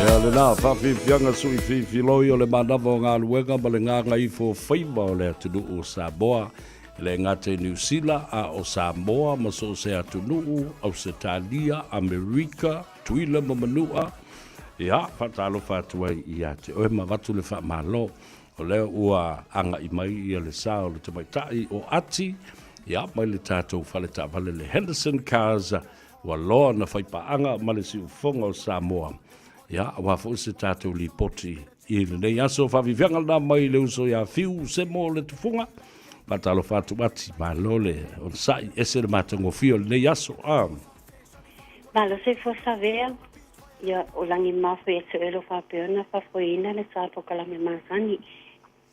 Ia lena, faafiafiaga sui fifiloi o le manava o galuega ma le gagaifo faiva o le atunuu o Samoa, e le gata i Niu Sila, a o Samoa ma so o se atunuu, Ausetalia, Amerika, Tuila ma Manua, ia, faatalofa atu ai ia te oe ma avatu le faamalo. O lea ua agai mai ia le sa o le tamaitai o Ati, ia, mai le tatou fale taavale le Henderson Cars, ua loa na faipaaga ma le siufofoga o Samoa, ia, aua foi se tatou lipoti i lenei aso. Faafiafiaga lena mai le uso ia Fiu Semo le Tufuga. Faatalofa atu Ati, malo le onosai, ese le matagofie o lenei aso. Ah. Malo soifua Savea, ia o lagi mafu ia te oe faapea ona faafoeina le sa polokalame masani.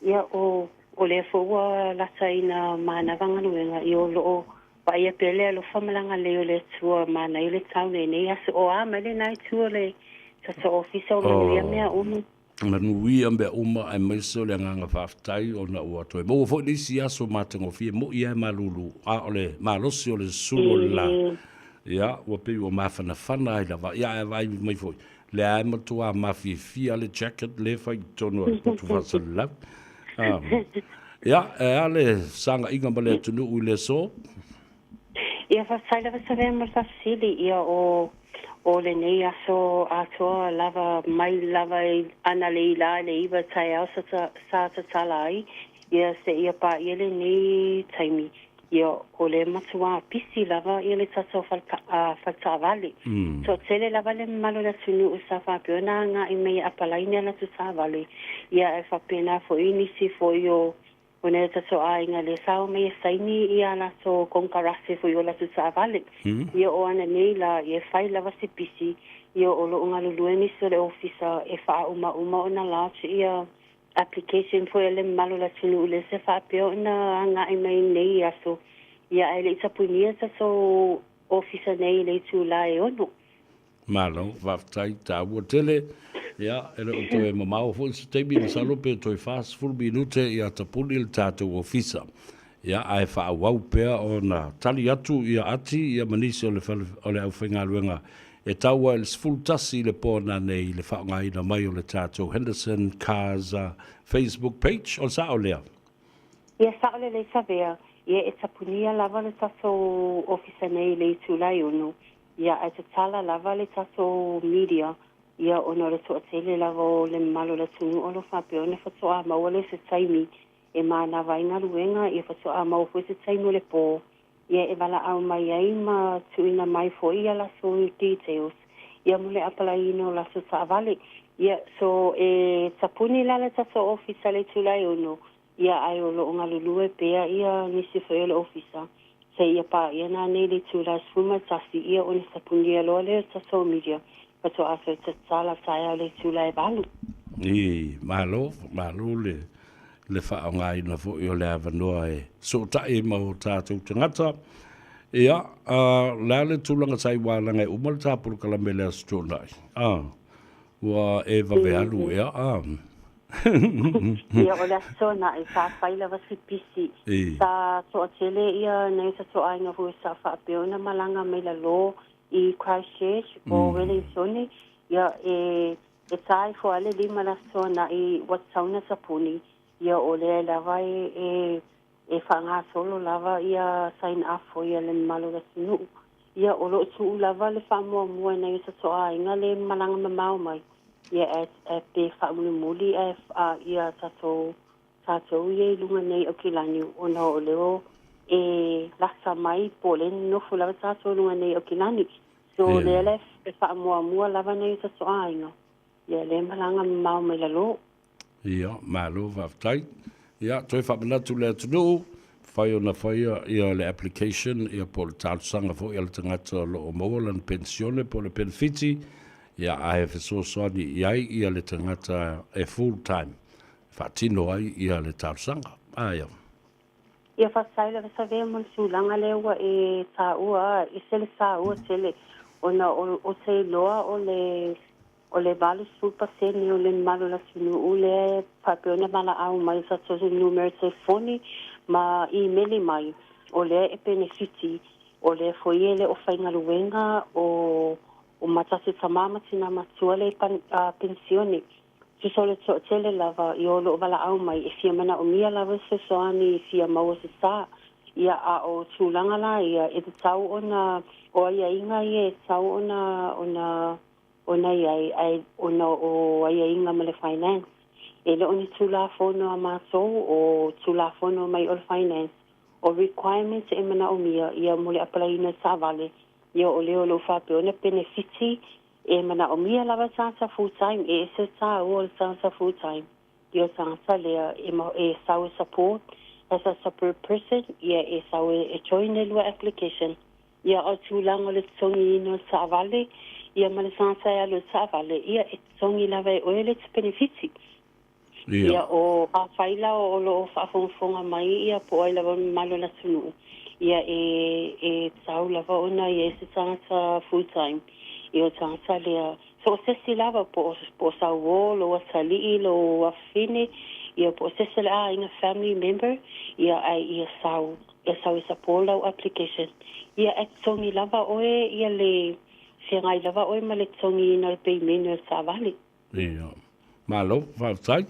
Ia o o lea foi ua lataina manava galuega ia o loo vaaia pea le alofa ma le agalelei o le Atua manaia le tau lenei aso. O a mai lena itu o le tatou ofisa o manuia mea uma. Manuia mea uma aemaise o le agaga faafetai ona ua toe maua foi le isi aso matagofie mo'i ae malulu a o le malosi o le sulu o le la ia ua pei ua mafanafana ai lava ia ae vaai mai foi lea e matuā mafiafia le jacket le fai i totonu o le potu faasalalau ia e a le saga'iga ma le atunuu i le aso. Ia faafetai lava Savea mo le faafesili. Ia o o lenei aso atoa lava mai lava analeila i le iva taeao sa sa tatala ai ia seia paia lenei taimi. Ia, o le matuā pisi lava ia le tatou faletaavale. Toatele lava le mamalu o le atunuu sa faapea ona agai mai e apalaini a latou taavale, ia ae faapena foi nisi foi o o nai o tatou aiga lea sa omai e saini ia a latou konekarate foi i o latou taavale. Ia o ananei la, ia e fai lava si pisi, ia o lo o galulue nisi o le ofisa e faaaumauma ona lodge ia application foi a le mamalu o le atunuu lea se faapea ona agai mai nei aso, ia ae le i tapunia tatou ofisa nei i le itula e 6. Malo, faafetai, taua tele. Ia, e le o toe mamao foi se taimi, masalo pe toe 40 minute ia tapuni le tatou ofisa. Ia, ae faaauau pea ona tali atu ia ati ia ma nisi o le fale o le aufaigaluega e tau ai le 11 i le po nanei i le faaaogaina mai o le tatou Henderson Cars Facebook page. O le sao lea? Ia, sao lelei Savea. Ia, e tapunia lava le tatou ofisa nei i le itula e 6, ia, ae tatala lava le tatou media, ia, ona o le toatele lava o le mamalu o le atunuu o lo o faapea ona faatoa maua lea se taimi e manava ai galuega, ia faatoa maua foi se taimi o le po, ia e valaau mai ai ma tuuina mai foi ia latou details, ia mo le apalaiina o latou taavale. Ia, so e tapuni la le tatou ofisa i le itula e 6, ia ae o lo o galulue pea ia nisi foi o le ofisa seia paia nanei i le itula e 11, ia ona tapunia loa lea o le tatou media faatoa toe tatala taeao i le itula e 8. I, malo, malo le le faaaogaina foi o le avanoa e sootai ma o tatou tagata. Ia, o le a le tulaga sa i wālanga e uma le tā polokalame le Aso Toonai? Ua e vave alu ea, a? Ia, o le Aso Toonai, sa fai lava si pisi. Sa toatele ia nai o tatou aiga foi sa faapea ona malaga mai lalo i Christchurch po o Wellington. Ia, e E tā ifo a le lima le Aso Toonai ua tatau ona tapuni, ia o lea lava e, e, e faagasolo lava ia sign up foi a le mamalu o le atunuu. Ia o lo o tuu lava le faamuamua e nai o tatou aiga le malaga mamao mai, ia e, e pe faamulimuli ae, a, ia tatou, tatou ia i luga nei Aukilani ona o lea e lata mai po o lea e nonofo lava tatou i luga nei Aukilani. So lea la e faamuamua lava nai o tatou aiga, ia lea malaga mamao mai lalo. Ia, malo faafetai. Ia, toe faamanatu le atunuu, mafai ona faia ia le application ia po o le talosaga foi a le tagata o lo o maua lana penisione po o le penefiti, ia ae fesoasoani i ai ia le tagata e full time e faatino ai ia le talosaga. A ia. Ia faafetai lava Savea mo le tulaga lea ua e taua, e ese le taua tele ona o te iloa o le o le 80% o le mamalu o le atunuu lea e faapea ona valaau mai i tatou numera telefoni ma imeli mai, o lea e penefiti, o lea foi e le o faigaluega o o ma tatou tama ma tina matua lea i penisione. Tusa o le toatele lava i o lo o valaau mai e fia manaomia lava se fesoasoani e fia maua se sa, ia a o tulaga la ia e tatau ona o aiaiga ia e tatau ona ona ona i ai ae ona o aiaiga ma le finance. E le o ni Tulafono a matou o Tulafono mai o le finance o requirements e manaomia ia mo le apalaiina o taavale ia o lea o lo o faapea ona penefiti E manaomia lava tagata full time, e ese le tāua o le tagata full time i o tagata lea e, e sau e support as a support person, ia e sau e, e join le lua application. Ia o tulaga o le totogiina o le taavale, ia ma le tagata e alu i le taavale, ia e totogi lava e oe le penefiti. Ia, o afai la o lo o faafogafoga mai ia po o ai lava o le mamalu o le atunuu, ia e, e tatau lava ona i ai se tagata full time i o tagata lea. So o se isi lava po o, po o sau uō, lou atalii, lou afafine, ia po o se isi o le aiga family member, ia ae ia sau, ia sau e support lau application. Ia e totogi lava oe ia le feagai lava oe ma le totogiina o le peimeine o le taavale. Ia. Malo, faafetai.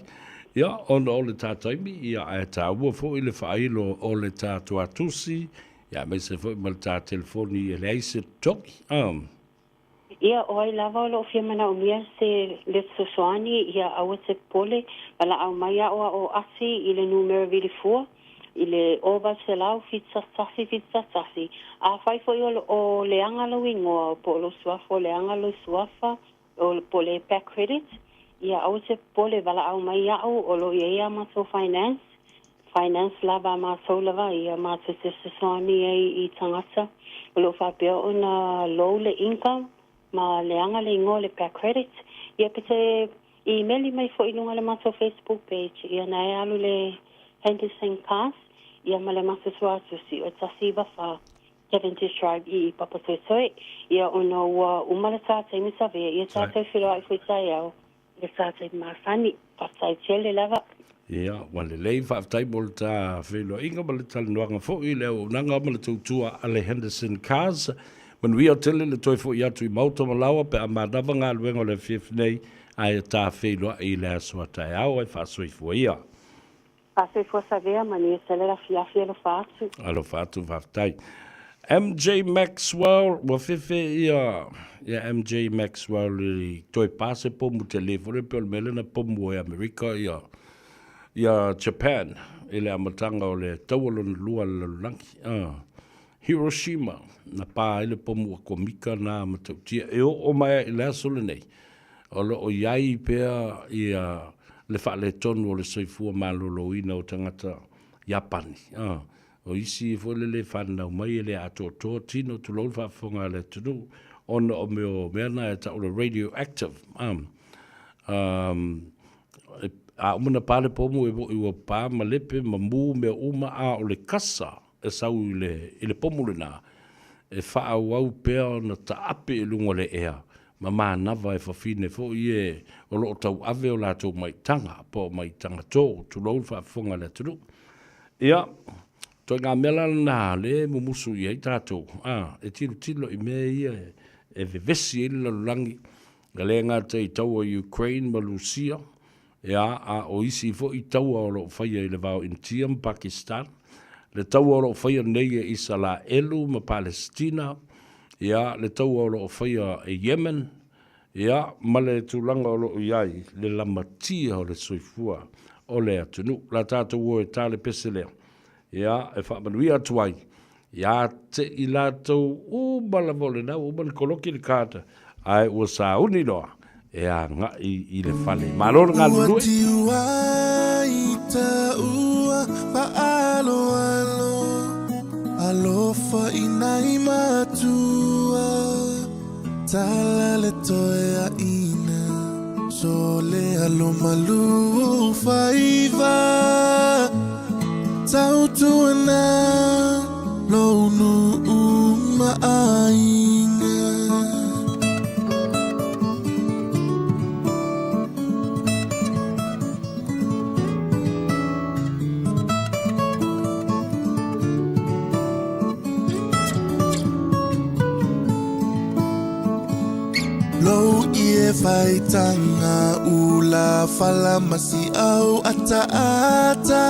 Ia, ona o le tā taimi, ia, ae tāua foi le faailo o le tā tuatusi, ia, aemaise foi ma le tā telefoni e leai se totogi. Ah. Ia, o ai lava o lo o fia manaomia se le fesoasoani, ia aua te popole, valaau mai aoao ati i le numera vilifua, i le 0800 71 71. Afai foi o o leaga lou igoa po o lou suafa o leaga lou suafa o po o le pack credit, ia aua e te popole, valaau mai iaʻu o lo o i ai a matou finance, finance lava a matou lava ia matou te fesoasoani ai i tagata o lo o faapea ona low le income ma leaga le igoa o le pack credit. Ia pe te imeli mai foi i luga o le matou Facebook page, ia na e alu le Henderson Cars ia ma le matou suatusi o 194 Cavendish Drive i Papatoetoe, ia ona ua uma le ta taimi savea, ia tatou feiloai foi taeao i le ta taimi masani. Faafetai tele lava. Ia, ua lelei, faafetai mo le ta feiloaiga ma le talanoaga foi i le auaunaga ma le tautua a le Henderson Cars. Manuia tele le toe foi atu i Maota ma Laoa pe a manava galuega o le afiafi nei, ae ta feiloai i le aso a taeao ae faasoifua ia. Faasoifua Savea, manuia tele le afiafi, alofa atu. Alofa atu, faafetai. MJ Maxwell, ua fefe ia ia MJ Maxwell i toe pa se pomu tele foi lea pei o le mea lea na pomu ai Amerika ia ia Japan i le amataga o le taua lona lua a le lalolagi. Ah. Hiroshima, na pa ai le pomu atomika na matautia e oo mai ai i le aso lenei. O lo o i ai pea ia le faaletonu o le soifua maloloina o tagata Iapani. A, o isi foi le le fananau mai e le atoatoa tino, tulou le faafofoga a le atunuu, ona o mea o mea na e tau o le radioactive. A, a uma na pa le pomu e moi ua pa ma lepe ma mu mea uma, a o le kasa e sau i le, i le pomu lena, e faaauau pea ona taape i luga o le ea, ma manava e fafine foi e o lo o tauave o latou maitaga po o maitaga to, tulou le faafofoga a le atunuu. Ia, ituaiga mea la lena lea e mumusu i ai tatou, a, e tilotilo i mea ia e vevesi ai le lalolagi, e le gata i taua i Ukraine ma Lusia, ia, a o isi foi taua o lo o faia i le va o Initia ma Pakistan, le taua o lo o faia nei e Isalaelu ma Palesitina, ia, le taua o lo o faia e Yemen, ia, ma le tulaga o lo o i ai le lamatia o le soifua o le atunuu. O le a tatou o e ta le pese lea, ia, e faamanuia atu ai ia te i latou uma lava o lena ua uma ona koloki le card ae ua sauni loa e agai i le fale. Malo le galulue. Ua tiu ai ta ua faaloalo Alofa i nai matua Tala le toe aina Sole alo malu faiva Tautuana lou nuu ma aiga. Lou ie faitanga ula fala masi au ataata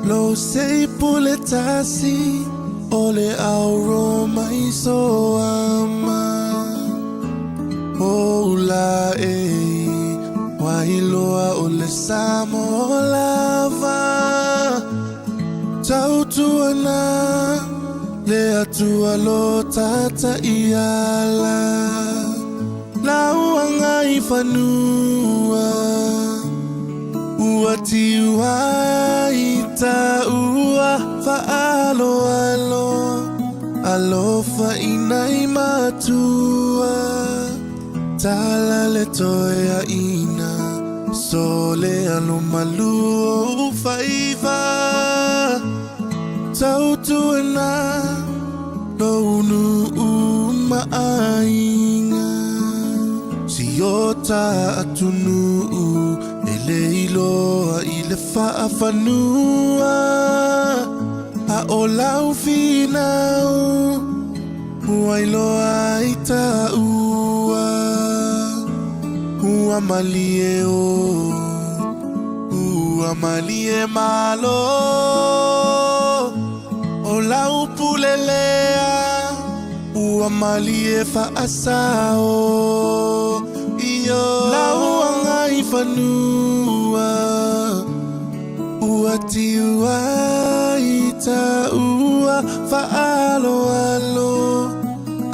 Lou sei pule tasi o le auro mai soama Oula e Wailoa o le Samoa lava Tautuana le Atua lo tata iala Lauanga i fanua Ua tiu ai ta ua faaloalo Alofa i nai matua Tala le toeaina Sole alo malu ou faiva Tautuana lou nuu ma aiga Si o ta atunuu e le iloa i le faafanua A o lau finau Ua iloa ai taua Ua malie o Ua malie malo O lau pule lea Ua malie faasao Io lau agai fanua Ua. Ua tiu ai taua faaaloalo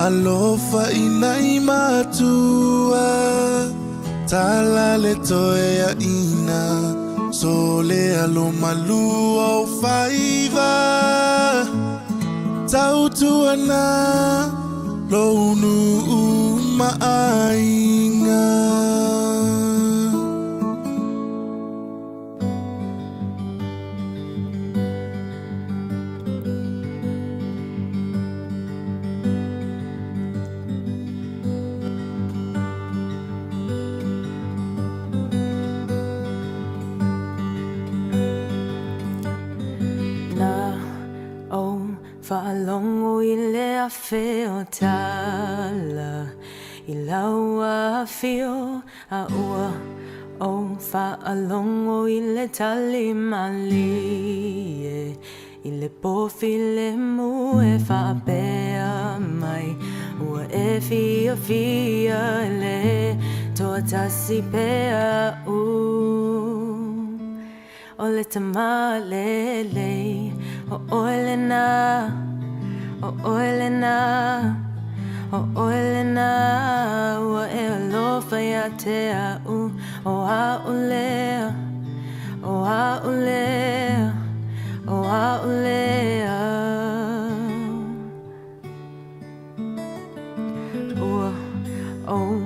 Alofa i nai matua Tala le toeaina So le alo malu o faiva Tautuana lou nuu ma aiga. Na ou faalogo i le afe o tala i lau afio a ua ou faalogo i le tali malie i le pofi lemu e faapea mai ua e fiafia e le toatasi pea u O le tama lelei, o oe lena, o oe lena, o oe lena, ua e alofa ia te a'u, o a'u lea, o a'u lea, o a'u lea. Ua ou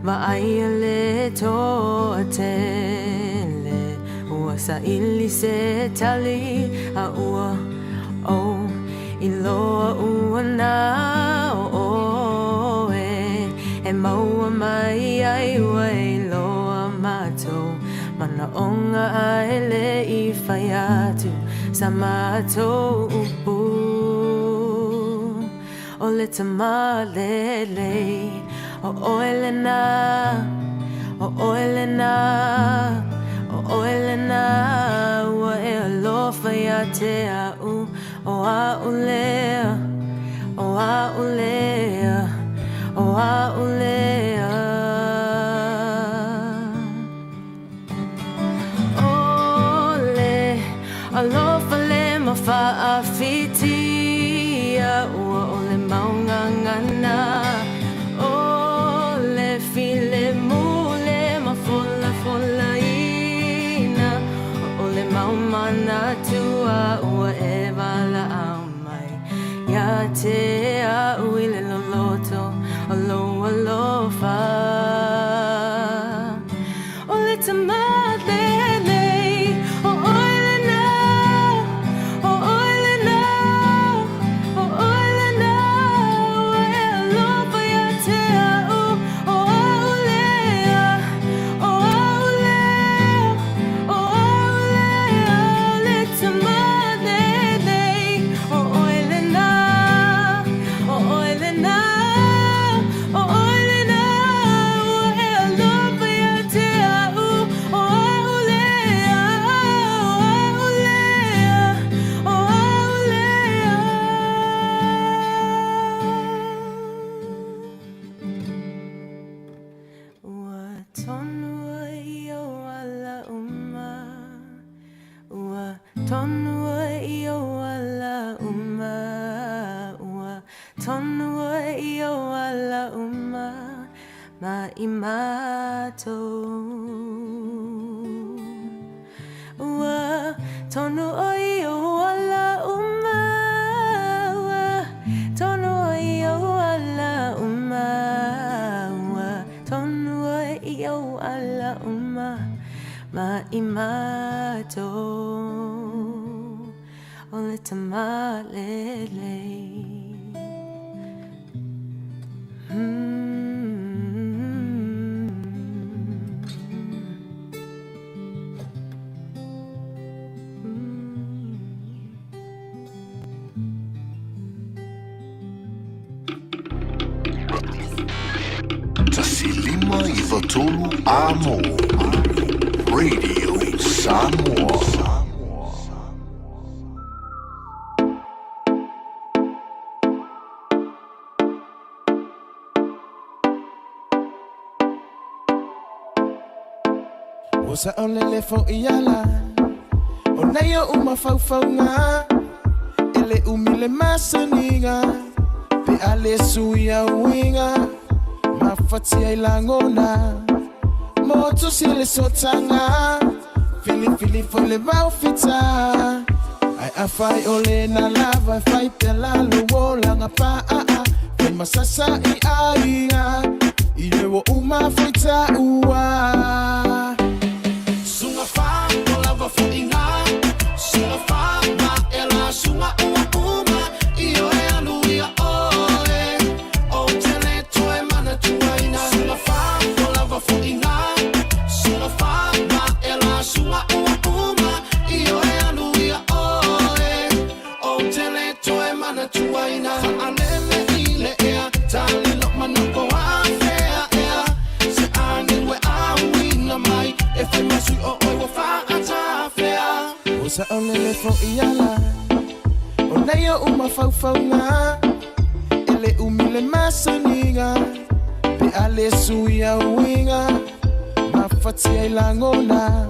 vaaia le toatele Ua saili se tali a ua ou iloa ua na o ʻoe E maua mai ai ua iloa matou manaʻoga a e le i fai atu sa matou upu O le tama lelei, o ʻoe lena, o ʻoe lena, o ʻoe lena, ua e alofa ia te a'u, o a'u lea, o a'u lea, o a'u lea. O le alofa le ma faafitia ua o le mau gagana O le filemu le ma folafolaina O le mau manatu a ua e valaau mai Ia te a'u i le loloto o lou alofa O le tama lelei, o ʻoe lena, o ʻoe lena, o ʻoe lena, ua e alofa ia te a'u, o a'u lea, o a'u lea, o a'u lea, o le tama lelei, o ʻoe lena, o ʻoe lena, o ʻoe lena, ua e alofa ia te a'u, o a'u lea, o a'u lea, o a'u lea. Ua tonu oe i ou ala uma, Ua tonu oe i ou ala uma, Ua tonu oe i ou ala uma, ma i matou. Ua tonu oe i ou ala uma, Ua tonu oe i ou ala uma, Ua tonu oe i ou ala uma, ma i matou. O le tama lelei. 1 5 93 Amo Radio Samoa. Ua saolele foʻi ala. O nei oʻu mafaufauga E le umi le masaniga Pe a le suia uiga Mafatia i lagona Motusi le sootaga Filifili foi le vaofita Ae afai o lena lava e fai pea lalo olaga paa Fai ma sasa i aiga I le ua uma foi taua Suga fa o lava foiga Suga fa ma ela suga ua uma I oe alu ia oe Ou te le toe manatuaina Suga fa o lava foiga Suga fa ma ela suga ua uma I oe alu ia oe Ou te le toe manatuaina Faalele i le ea Talilo manoko afea ea Se agelu e auina mai E fai ma sui o oe ua faatafea Ua saolele foi ala O nei oʻu mafaufauga E le umi le masaniga Pe a le suia uiga Mafatia i lagona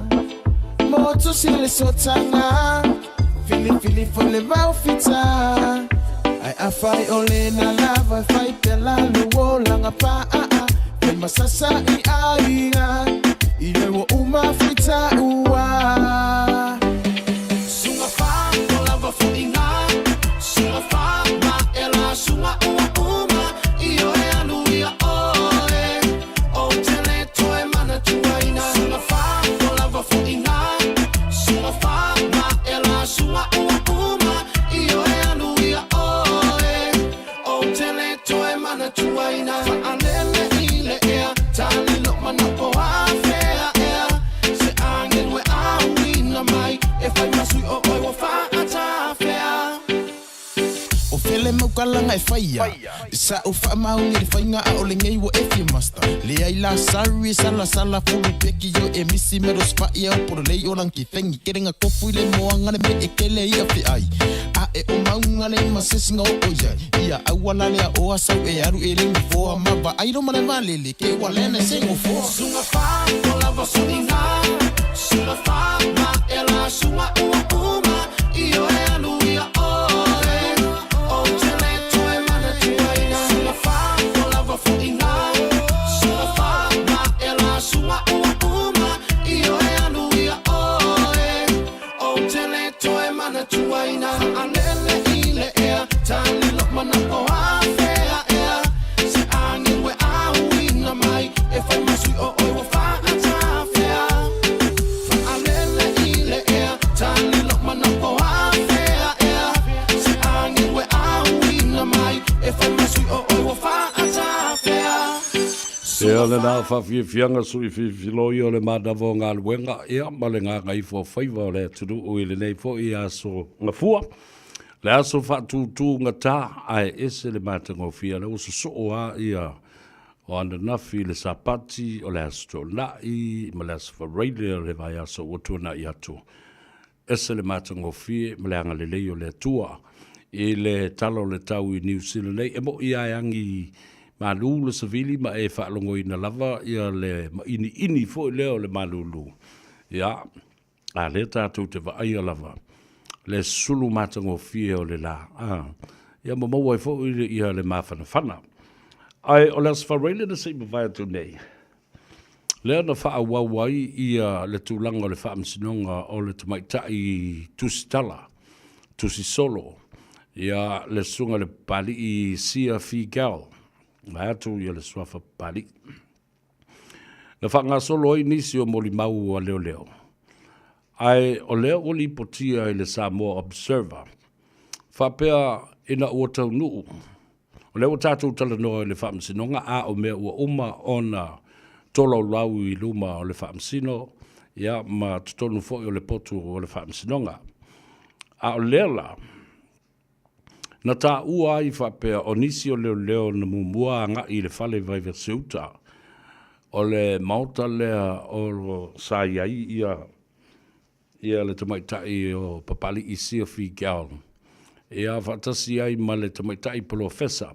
Motusi le sootaga Filifili foi le vaofita Ae afai o lena lava e fai pea lalo olaga paa Fai ma sasa i aiga I le ua uma foi taua Suga fa o lava foiga Suga fa ma ela suga ua uma I oe alu ia oe Ou te le toe manatuaina Suga fa o lava foiga Suga fa ma ela suga ua uma I oe alu ia oe Ou te le toe manatuaina Faalele i le ea Talilo manako afea ea Se agelu e auina mai E fai ma sui o oe ua faatafea O fele maukalaga e faia Sa ou faamaoni i le faiga a o lenei ua e fia master Leai la sorry salasala fulupeki yo e misi me rospaʻi e opo lelei o lang kifengi Kerenga kofu i le moaga le me e kele ia feai A e o mauga le masesi nga o iai Ia auala lea o asau e alu e lengi foa Ma vaai lo ma le valele ke ua lena sengo foa Suga fa o lava foiga Suga fa ma ela suga ua uma I oe alu ia oe Ou te le toe manatuaina Suga fa o lava foiga Suga fa ma ela suga ua uma I oe alu ia oe Ou te le toe manatuaina Faalele i le ea Talilo manako afea ea Se agelu e auina mai E fai ma sui o oe ua faatafea Faalele i le ea Talilo manako afea ea Se agelu e auina mai E fai ma sui o oe ua faatafea Ia lena faafiafiaga sui filifiloi o le manava o galuega ia ma le gagaifo o faiva o le atunuu i lenei foi aso gafua. Le aso faatūtū gata ae ese le matagofie lea ua sosoo a ia o ananafi le Sapati o le aso Toonai ma le aso Faraile o le vaiaso ua tuanai atu. Ese le matagofie ma le agalelei o le Atua i le tala o le tau i Niu Sila nei. E moʻi a e agi malū le savili ma e faalogoina lava ia le maʻiniʻini foi lea o le malūlū. Ia, a lea tatou te vaaia lava le sulu matagofie o le lā. A, ia ma maua ai foi ia le mafanafana. Ae o le Aso Faraile na se i mavae atu nei, lea na faaauau ai ia le tulaga o le faamasinoga o le tamaitai tusitala, tusisolo, ia le susuga i le Papali'i Sia Figal, vaeatu ia le suafa Papali'i. Na faagasolo ai nisi o molimau a leoleo, ae o lea ua lipotia i le Samoa Observer, faapea ina ua taunuu, o lea ua tatou talanoa i le faamasinoga, a o mea ua uma ona tolaulau i luma o le faamasino, ia, ma totonu foi o le potu o le faamasinoga. A o lea la, na taua ai faapea o nisi o leoleo na muamua agai i le fale i Vaivase-uta, o le maota lea o sa i ai ia ia le tamaitai o Papali'i Sia Figal, ia faatasi ai ma le tamaitai polofesa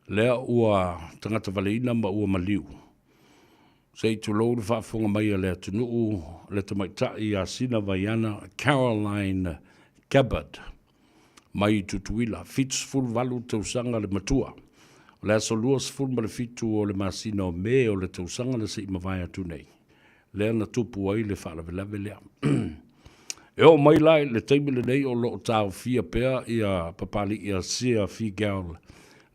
lea ua tagata valeina ma ua maliu. Se i tulou le faafofoga mai a le atunuu, le tamaitai ia Sina Vaiana Caroline Gabbard mai Tutuila, 78 tausaga le matua. O le aso 27 o le masina o Me o le tausaga na se i mavae atu nei, lea na tupu ai le faalavelave lea. E oo mai la i le taimi lenei o lo o taofia pea ia Papali'i Asia Figel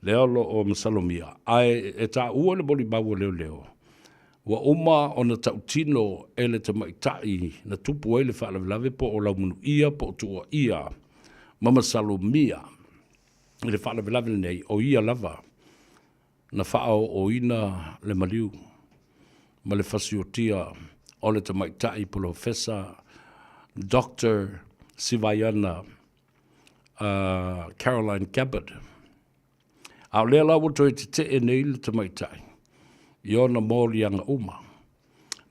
lea o lo o masalomia, ae e taua le molimau a leoleo, ua uma ona tautino e le tamaitai na tupu ai le faalavelave po o Laumanuia po o Tuuaia ma masalomia i le faalavelave lenei, o ia lava na faaooina le maliu ma le fasiotia o le tamaitai Polofesa Doctor Sivaiana Caroline Gabbard. A o lea la ua toe tetee nei le tamaitai i ona moliaga uma.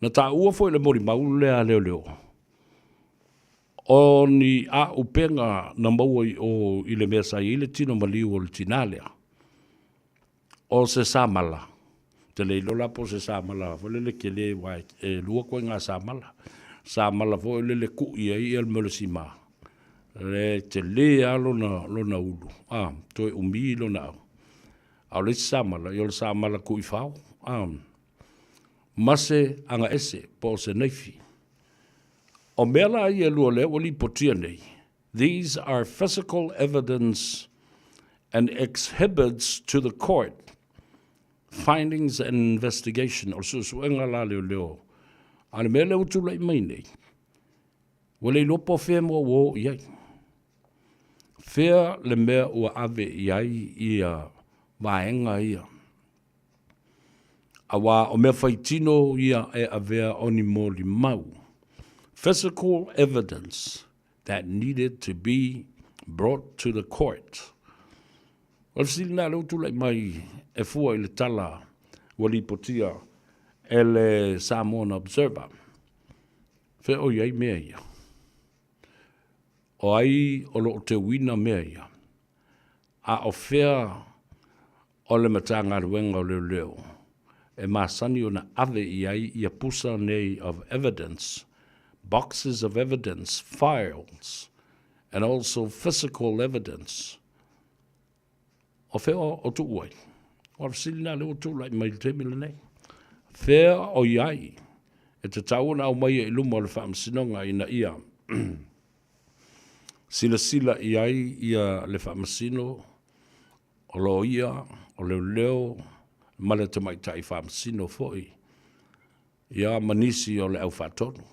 Na taua foi le molimau lea a leoleo, o ni āupega na maua i o i le mea sa i ai le tino maliu o le tinā lea, o se samala, ou te le iloa la po o se samala foi lele tele aua e lua ituaiga samala, samala foi lele kui ai le mea o le sima, e tele lava lona, lona ulu, a, toe umi lona au. A o le isi samala, ia o le samala tuifao, a, ma se agaese po o se naifi. O mea la ia e lua lea ua lipotia nei, these are physical evidence and exhibits to the court, findings and investigation, o le suesuega la a leoleo, a o le mea lea ua tulai mai nei, ua le iloa po o fea mea ua oo i ai. Fea le mea ua ave i ai ia vaega ia. Aua o mea faitino ia e avea o ni molimau, physical evidence that needed to be brought to the court. O le fesili lena lea ua tulai mai e fua i le tala ua lipotia e le Samoan Observer. Fea o i ai mea ia? O ai o lo o teuina mea ia? A o fea o le Matagaluega o Leoleo e masani ona ave i ai ia pusa nei of evidence, boxes of evidence, files and also physical evidence. O fea o tuu ai? O le fesili lena lea ua tulai mai i le taimi lenei. Fea o i ai e tatau ona aumaia i luma o le Faamasinoga ina ia silasila i ai ia le Faamasino o loia, o leoleo ma le tamaitai faamasino foi, ia ma nisi o le au faatonu.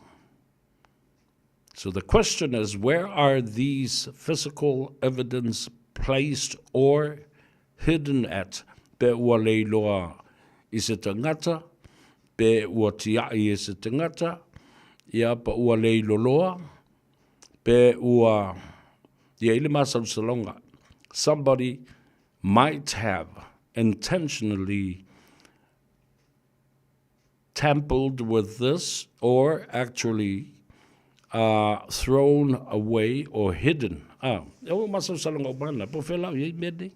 So the question is, where are these physical evidence placed or hidden at? Pe ua leiloa i se tagata, pe ua tiai e se tagata, ia pa ua leiloloa, pe ua i ai le masalosaloga, somebody might have intentionally tampered with this or actually uh, thrown away or hidden. Ah, e ua masalosaloga uma lena, po o fea la o i ai mea nei.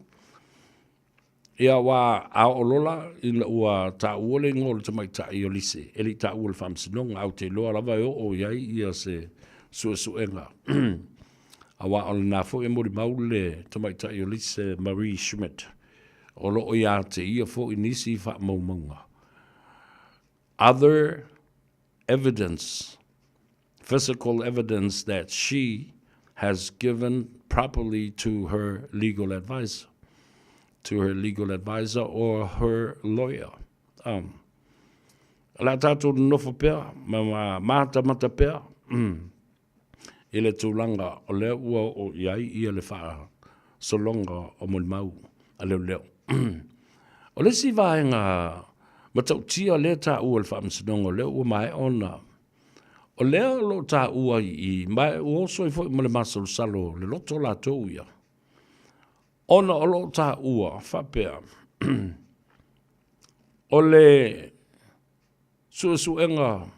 Ia aua a oo loa la ina ua taua le igoa o le tamaitai o Lise, e le i taua i le Faamasinoga, ae ou te iloa lava e oo i ai ia se suesuega. Aua o lena foi e molimau le tamaitai o Lise Marie Schmidt, o lo o ia te ia foi nisi faamaumauga. Other evidence, physical evidence that she has given properly to her legal advisor, to her legal advisor or her lawyer. Um, o le a tātou nonofo pea, ma mātamata pea, mm, i le tulaga o lea ua oo i ai ia le faasologa o molimau a leoleo. O le isi vaega matautia lea e taua e le Faamasinoga o lea ua maea ona o lea o lo o taua i i, ma ua oso ai foi ma le masalosalo o le loto latou ia, ona o lo o taua faapea o le suesuega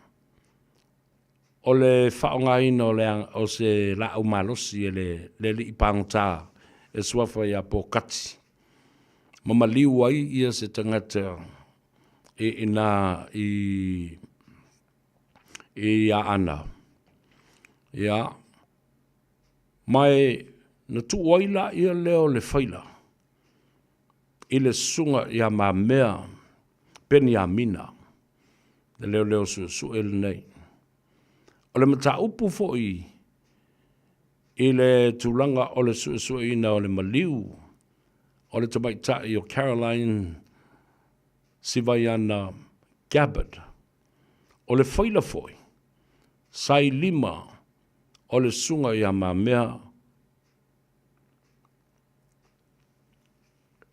O le faaaogaina o le o se laau malosi e le le alii pagota e suafa ia Pokati, ma maliu ai ia se tagata i ina i i Aana. Ia, ma e na tuu ai laia lea o le faila i le susuga ia Mamea Peniamina, le leoleo suesue lenei. O le mataupu foi i le tulaga o le suesueina o le maliu o le tamaitai o Caroline Sivaiana Gabbard, o le faila foi sa i lima o le susuga ia Mamea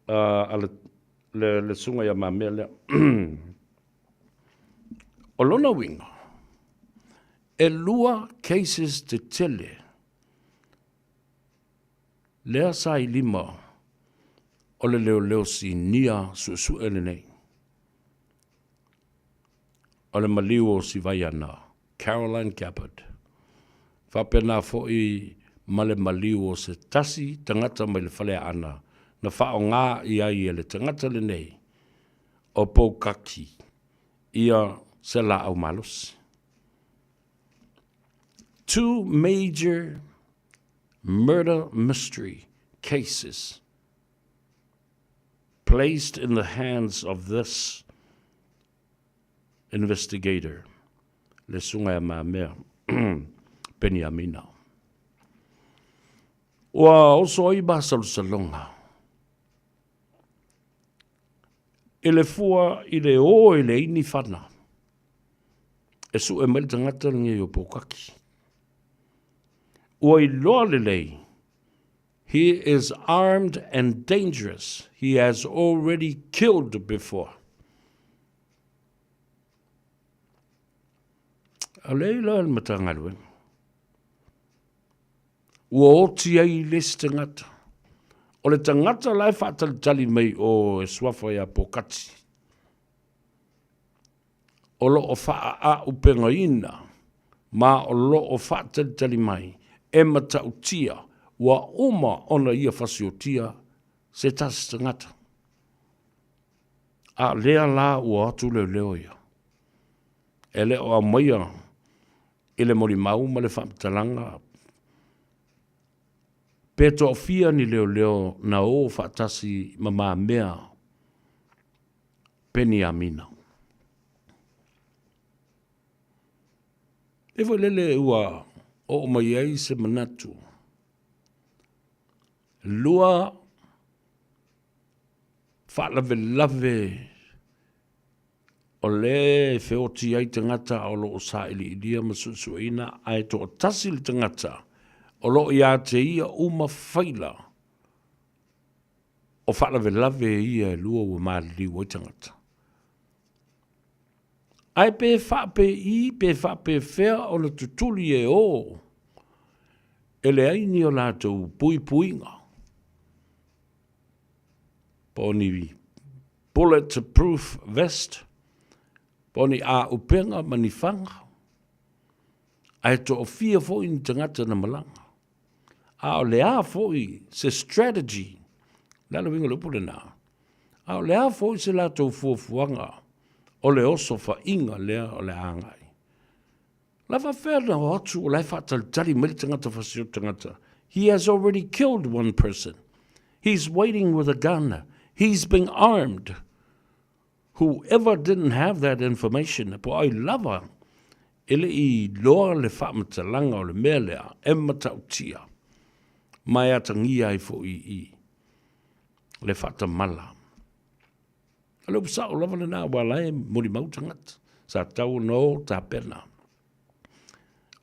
a le, le, le susuga ia Mamea lea. O lona uiga, e lua cases tetele lea sa i lima o le leoleo sinia suesue lenei. O le maliu o Sivaiana, Caroline Gabbard. Faapena foi ma le maliu o se tasi tagata mai le Faleaana na faaaoga i ai e le tagata lenei o Poukaki ia se laau malosi. Two major murder mystery cases placed in the hands of this investigator, le susuga ia Mamea Peniamina. Ua oso ai masalosaloga i le fua i le o e leai ni fana e sue mai le tagata lenei o Pokaki. Ua iloa lelei, he is armed and dangerous, he has already killed before. A lea iloa e le Matagaluega. Ua oti ai le isi tagata. O le tagata la e faatalitali mai o e suafa ia Pokati. O lo o faaaupegaina ma o lo o faatalitali mai e matautia ua uma ona ia fasiotia se tasi tagata. A lea la ua atu leoleo ia. E le o aumaia i le molimau ma le faamatalaga pe toafia ni leoleo na o faatasi ma mamea Peniamina. E foi lele ua oo mai ai se manatu. Lua faalavelave O lea e feoti ai tagata o lo o sailiilia ma suesueina ae toatasi le tagata o lo o ia te ia uma faila o faalavelave ia e lua ua maliliu ai tagata. Ae pe faapei pe faapefea ona tutuli e o e leai ni o latou puipuiga po o ni bulletproof vest, po o ni āupega ma ni faga, ae toafia foi ni tagata na malaga. A o le a foi se strategy, le a le uiga o le upu lena, a o le a foi se latou fuafuaga o le osofaiga lea o le a agai. La faapefea ona o atu o la e faatalitali mai le tagata fasioti tagata. He has already killed one person. He's waiting with a gun. He's been armed. Whoever didn't have that information, po ai lava e le i iloa le faamatalaga o le mea lea e matautia ma e atagia ai foi i le faatamala. O le upu sao lava lena, aua la e molimau tagata, sa tatau ona o tapena.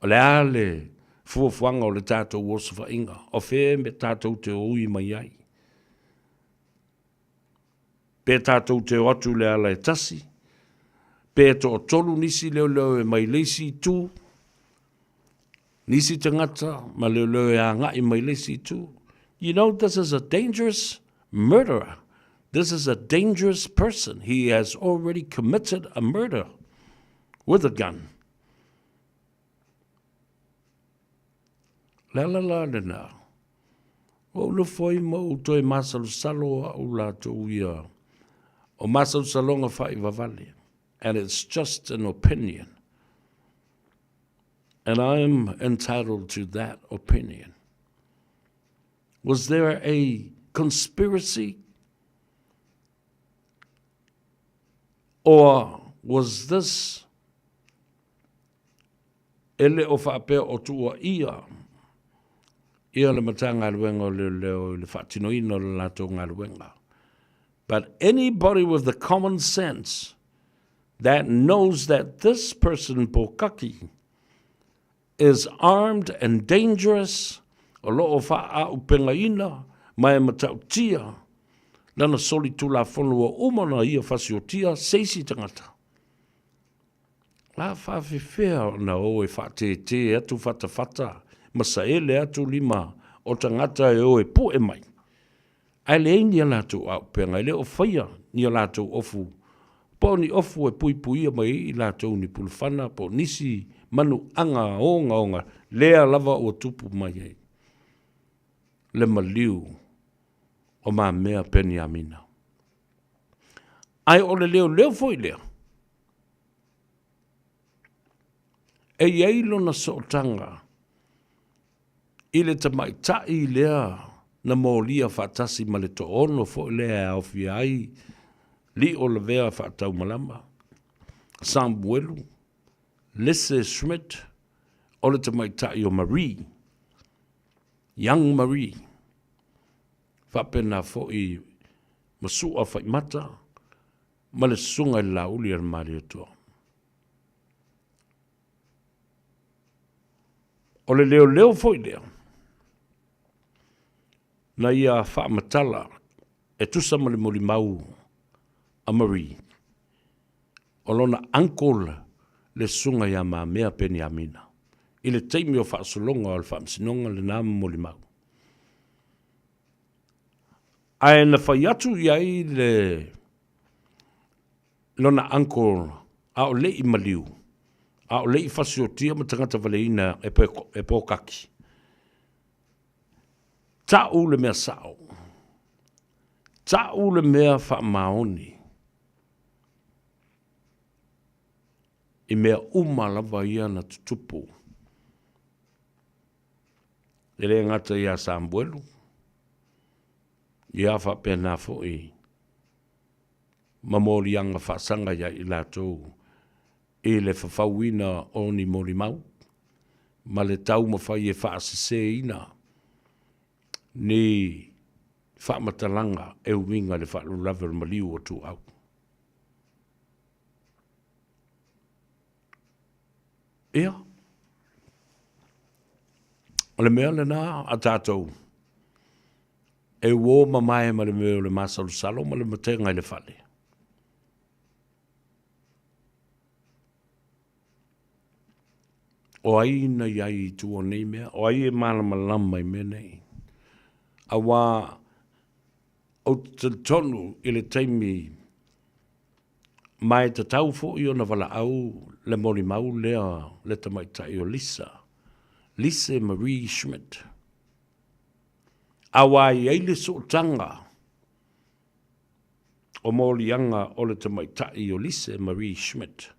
O le a le fuafuaga o le tatou osofaiga, o fea me tatou te oi mai ai. Pe tatou te o atu le ala e tasi, pe toatolu nisi leoleo e mai le isi itu, nisi tagata ma leoleo e agai mai le isi itu. You know, this is a dangerous murderer. This is a dangerous person. He has already committed a murder with a gun. Le ala la lena. Ua ou nofo ai ma ou toe masalosalo au latou ia. O masalosaloga faaivavale and it's just an opinion and I am entitled to that opinion. Was there a conspiracy or was this e le o faapea o tuuaia ia le Matagaluega o Leoleo i le faatinoina o le latou galuega. But anybody with the common sense that knows that this person Pōkaki is armed and dangerous, o lo o faaaupegaina ma e matautia lana solitulafono ua uma ona ia fasiotia se isi tagata. A faafefea ona o e faatetē atu fatafata ma saele atu lima o tagata e o e pu'e mai, ae leai ni a latou auupega, e le o faia ni a latou ofu, po o ni ofu e puipuia mai ai i latou ni pulufana po o nisi manuaga ogaoga lea lava ua tupu mai ai le maliu o Mamea Peniamina. Ae o le leoleo foi lea, e i ai lona sootaga i le tamaitai lea na molia faatasi ma le toono foi lea e aofia ai Lio Lavea Faataumalama, Samuelu, Lese Schmidt, o le tamaitai o Marie, Young Marie, faapena foi ma Su'a Faimata ma le Susuga i le Laauli a le Malietoa. O le leoleo foi lea na ia faamatala e tusa ma le molimau a Marie, o lona uncle le Susuga ia Mamea Peniamina i le taimi o faasologa o le Faamasinoga lena ma molimau. Ae na fai atu i ai le lona uncle a o le i maliu, a o le i fasiotia ma tagata valeina e, e pōkaki. Ta'u le mea sa'o. Ta'u le mea faamaoni. I mea uma lava ia na tutupu. E le gata iā Samuelu, ia faapena foi ma moliaga faasaga iā i latou i le fafauina o ni molimau ma le taumafai e faaseseina ni faamatalaga e uiga i le faalavelave o le maliu o Tuuau. Ia, o le mea lena a tatou e uō mamae ma le mea o le masalosalo ma le matega i le fale. O ai na i ai i tua o nei mea? O ai e malamalama i mea nei? Auā ou te talitonu i le taimi ma e tatau foi ona valaau le molimau lea le tamaitai o Lisa, Lise Marie Schmidt. Auā e i ai le sootaga o moliaga o le tamaitai o Lise Marie Schmidt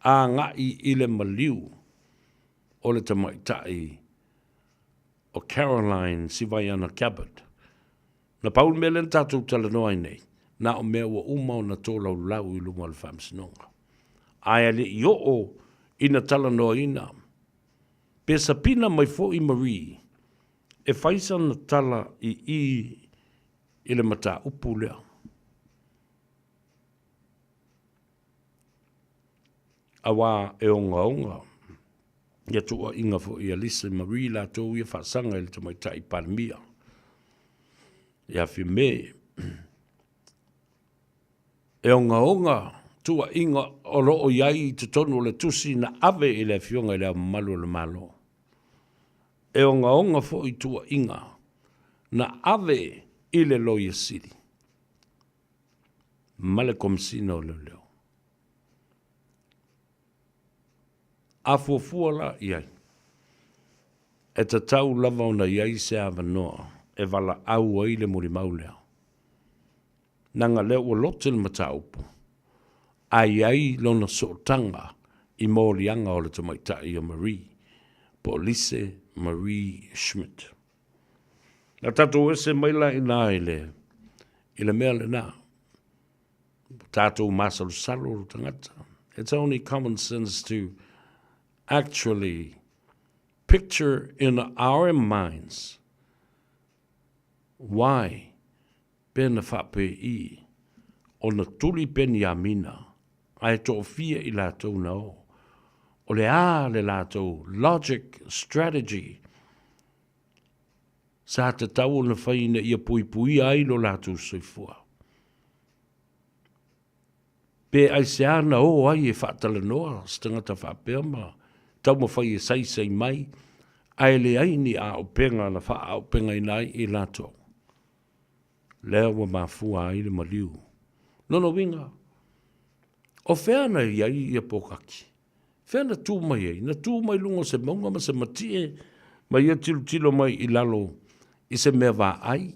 agai i le maliu o le tamaitai o Caroline Sivaiana Gabbard. Na pau le mea lea na tatou talanoa ai nei, na o mea ua uma ona tolaulau i luma o le Faamasinoga. Ae a le i oo ina talanoaina, pe sapina mai foi Marie e fai sana tala i i i le mataupu lea. Auā e ogaoga ia tuuaiga foi a Lisa Marie latou ia faasaga i le tamaitai Palemia ia Fiame. E ogaoga tuuaiga o lo o i ai i totonu o le tusi na ave i le Afioga i Le Ao Mamalu o le Malo. E ogaoga foi tuuaiga na ave i le Loia Sili ma le Komesina o Leoleo. A fuafua la i ai, e tatau lava ona i ai se avanoa e valaau ai le molimau lea. Leaga lea ua lote le mataupu, a i ai lona sootaga i moliaga o le tamaitai o Marie, po o Lise Marie Schmidt. Na tatou ese mai la i ina i le, i le mea lena. Tatou masalosalo le tagata. It's only common sense to actually picture in our minds why pe na faapei ona tuli Peniamina ae toafia i latou na o. O le a le latou logic strategy sa tatau ona fai ina ia puipuia ai lo latou soifua? Pe aisea na o ai e faatalanoa se tagata faapea ma taumafai e saisai mai ae leai ni auupega na faaauupegaina ai i latou? Lea ua mafua ai le maliu. Lona uiga, o fea na i ai ia pōkaki? Fea na tū mai ai? Na tū mai luga o se mauga ma se matie ma ia tilotilo mai i lalo i se mea vaai.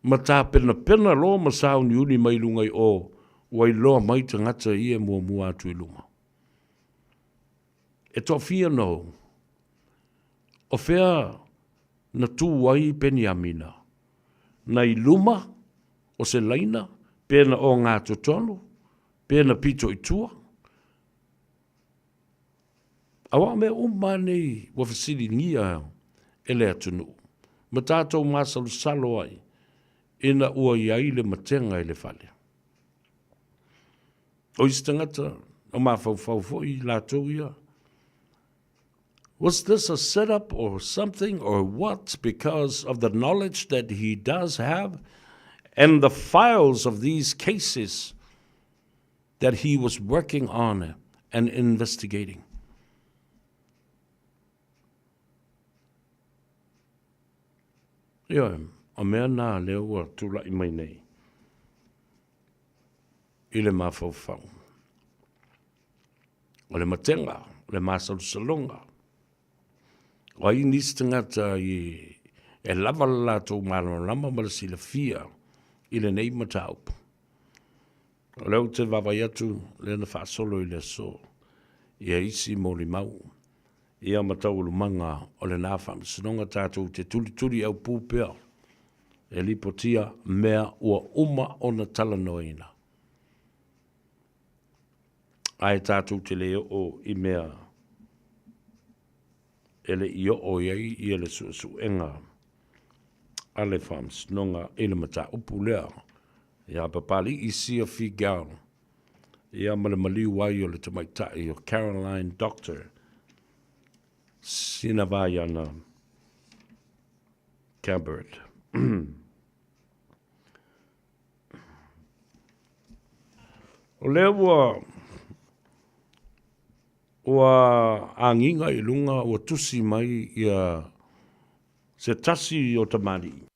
Ma tapenapena loa ma sauniuni mai luga i o ua iloa mai tagata ia e muamua atu i luma. E toafia na ou? O fea na tū ai Peniamina? Na i luma o se laina, pe na ogatotonu, pe na pito i tua? Aua o mea uma nei ua fesiligia e le atunuu, ma tatou masalosalo ai ina ua i ai le matega i le fale. O isi tagata, o mafaufau foi latou ia, Was this a setup or something or what because of the knowledge that he does have and the files of these cases that he was working on and investigating? Ioe, o mea nā lea ua tula'i mai nei i le mafaufau. O le matega, o le masalosaloga. O ai nisi tagata i, e lava le latou malamalama ma le silafia i lenei mataupu. O lea ou te vaavaai atu lea na faasolo i le aso ia isi molimau ia ma taualumaga o lena faamasinoga tatou te tulituli aupū pea e lipotia mea ua uma ona talanoaina. Ae tatou te le oo i mea e le i oo i ai ia le suesuega a le Faamasinoga i le mataupu lea ia Papali'i Sia Figal ia ma le maliu ai o le tamaitai o Caroline Doctor Sinavaiana Gabbard. O lea ua ua agiga i luga ua tusi mai ia se tasi o tamalii.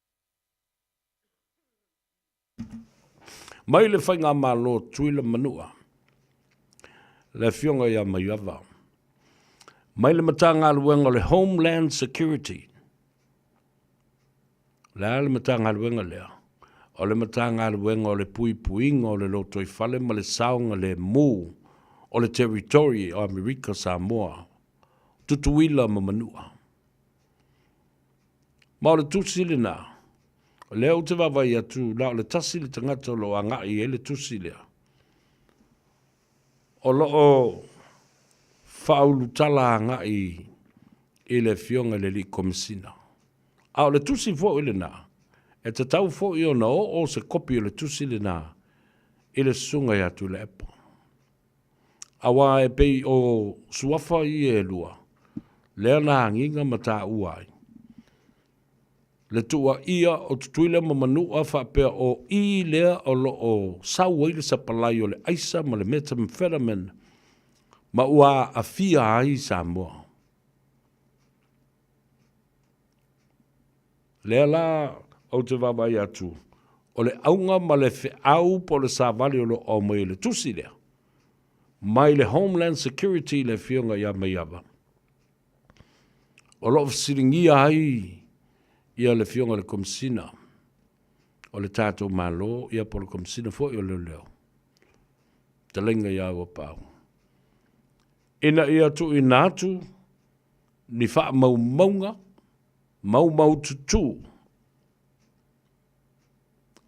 Mai le Faigamalo Tuila Manua, le Afioga ia Maiava, mai le Matagaluega o le Homeland Security, O le a le Matagaluega lea? O le Matagaluega o le Puipuiga o le Lotoifale ma le Saogalemu o le Territory o Amerika Samoa, Tutuila ma Manua. Ma o le tusi lena, o lea ou te vaavaai atu, na o le tasi le tagata o lo o agai i ai le tusi lea. O lo o faaulutala agai i le Afioga i le Alii Komesina. A o le tusi foi lena, e tatau foi ona oo se kopi o le tusi lena i le Susuga ia Tuilaepa. Aua e pei o suafa ia e lua, lea na agiga ma taua ai le tuuaia o Tutuila ma Manua faapea o i lea o lo o sau ai le sapalai o le aisa ma le methamphetamine ma ua aafia ai Samoa. Lea la ou te vaavaai atu, o le auga ma le feau po o le savali o lo o aumai e le tusi lea, mai le Homeland Security i le Afioga ia Maiava, o lo o fesiligia ai ia le Afioga i le Komesina o le tatou Malo, ia po o le Komesina foi o Leoleo, fetalaiga ia Auuapaau, ina ia tuuina atu ni faamaumauga maumaututu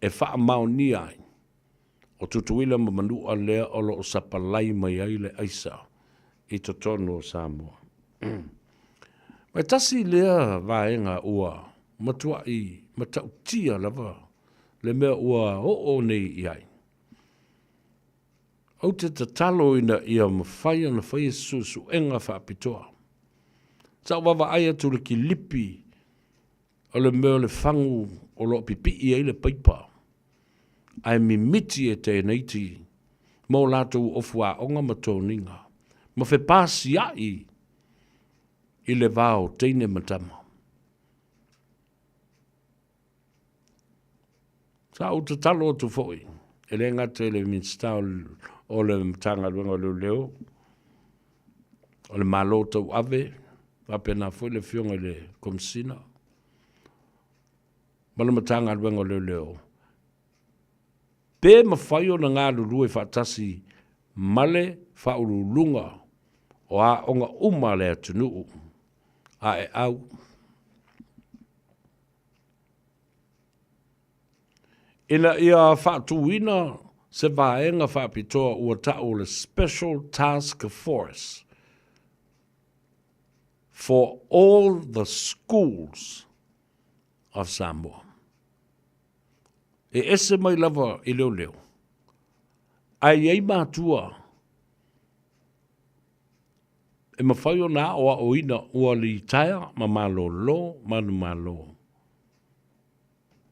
e faamaonia ai o Tutuila ma Manua lea o lo o sapalai mai ai le aisa i totonu o Samoa. Ma e tasi lea vaega ua matuai matautia lava le mea ua oo nei i ai. Ou te tatalo ina ia mafai ona faia se suesuega faapitoa. Sa ou vaavaai atu i le kilipi o le mea o le fagu o lo o pipii ai le paipa, ae mimiti e teineiti ma o latou ofu aoga ma toniga, ma fepasia'i i le va o teine ma tama. Sa ou tatalo atu foi, e le gata i le Minisita o le Matagaluega o Leoleo, o le Malo Tauave, faapena foi le Afioga i le Komesina ma le Matagaluega o Leoleo, pe mafai ona galulue faatasi ma le Faauluuluga o aoga uma a le atunuu AEAU. Ina ia faatuina se vaega faapitoa ua ta'u o le Special Task Force for all the schools of Samoa. E ese mai lava i leoleo, ae i ai matua e mafai ona aoaoina ua litaea ma malolo manumalo.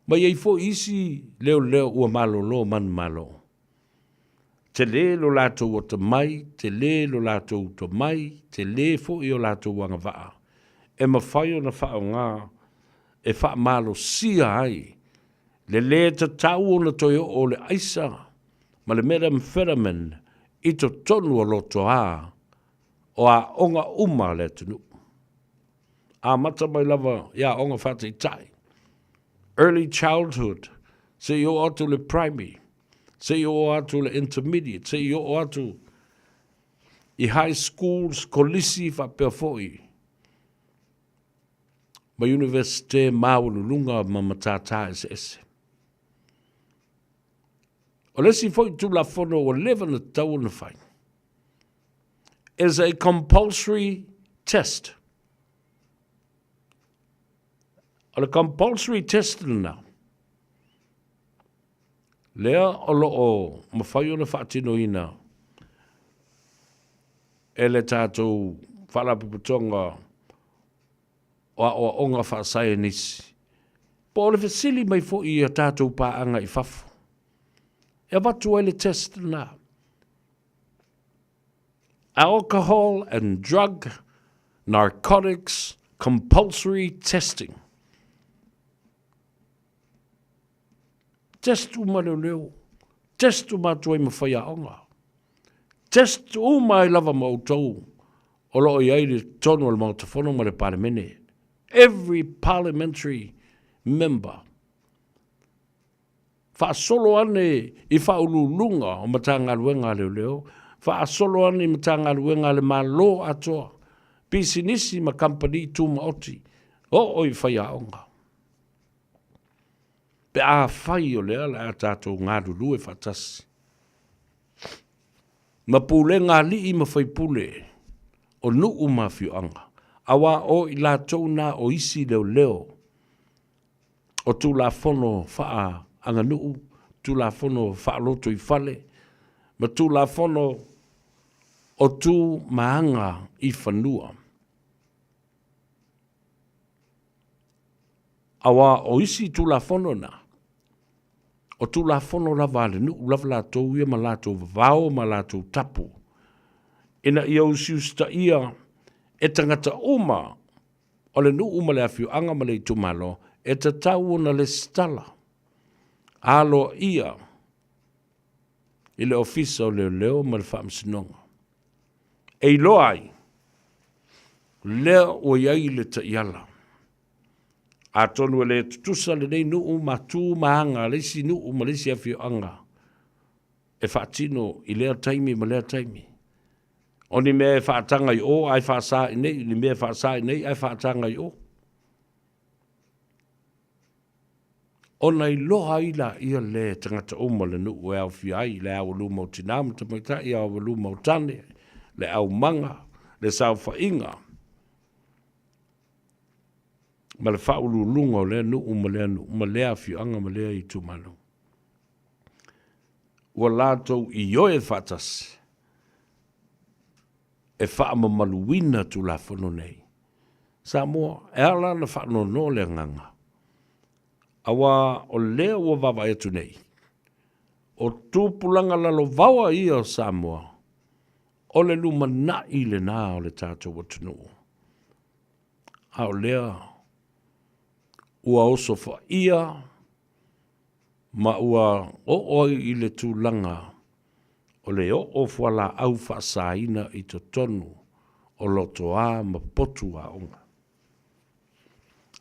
Ma i ai foi isi leoleo ua malolo manumalo. Tele lo latou atamai, tele lo latou tomai, tele foi o latou agavaa e mafai ona faaaoga e faamalosia ai le lē tatau ona toe oo o le aisa ma le methamphetamine i totonu o lotoa o aoga uma a le atunuu. Amata mai lava i aoga faataitai, early childhood, seia oo atu i le primary, seia oo atu i le intermediate, seia oo atu i high schools, kolisi faapea foi ma Iunivesite maualuluga ma matata eseese. O le isi foi Tulafono ua leva ona tatau ona fai, is a compulsory test. O le compulsory test lena, lea o lo o mafai ona faatinoina e le tatou Faalapotopotoga o Aoaoga Faasaienisi, po o le fesili mai foi i a tatou paaga i fafo, e avatu ai le test lena. Alcohol and Drug Narcotics Compulsory Testing. Test uma leoleo, test uma atu ai ma faiaoga, test uma ai lava ma outou o lo o i ai i le totonu o le Maota Fono ma le Palemene. Every parliamentary member. Faasolo ane i Faauluuluga o Matagaluega a Leoleo, faasolo ane i Matagaluega a le Malo atoa, pisinisi ma kamupani tumaoti, oo i faiaoga. Pe afai o lea o le a tatou galulue faatasi ma pulega alii ma faipule o nuu ma afioaga, aua o i latou na o isi leoleo o Tulafono faaaganuu, Tulafono faalotoifale ma Tulafono o tu ma aga i fanua. Aua o isi Tulafono na, o Tulafono lava a le nuu lava latou ia ma latou vavao ma latou tapu, ina ia usiusitaia e tagata uma o le nuu ma le afioaga ma le itumalo, e tatau ona lesitala aloaia i le Ofisa o Leoleo ma le Faamasinoga. E iloa ai, lea ua i ai le taiala. Atonu e le tutusa lenei nuu ma tu ma aga a le isi nuu ma le isi afioaga e faatino i lea taimi ma lea taimi. O ni mea e faataga i o ae faasa i nei, ni mea e faasa i nei ae faataga i o. Ona iloa ai laia lea e tagata uma o le nuu e aofia ai le aoaluma o tinā ma tamaitai, aoaluma o tane, le aumaga, le saofaiga, ma le faauluuluga o lea nuu ma lea nuu ma lea afioaga ma lea itumalo. Ua latou ioe faatasi e faamamaluina Tulafono nei. Samoa, e ala ona faanoanoa le agaga, aua o lea ua vaavaai atu nei, o tupulaga lalovaoa ia o Samoa, o le lumanai lena o le tatou atunuu. A o lea ua osofaia ma ua oo ai i le tulaga o le oo fualaau faasaina i totonu o lotoa ma potu aoga.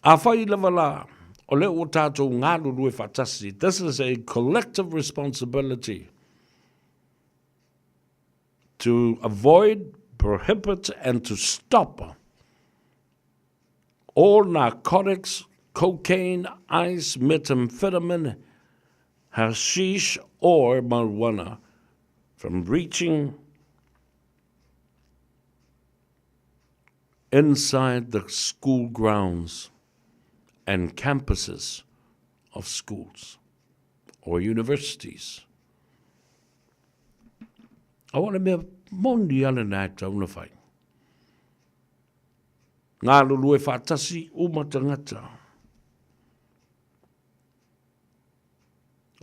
Afai lava la o lea ua tatou galulue faatasi, this is a collective responsibility to avoid, prohibit and to stop all narcotics, cocaine, ice, methamphetamine, hashish or marijuana from reaching inside the school grounds and campuses of schools or universities. Aua le mea moni a lena e tau na whai. Galulue faatasi uma tagata.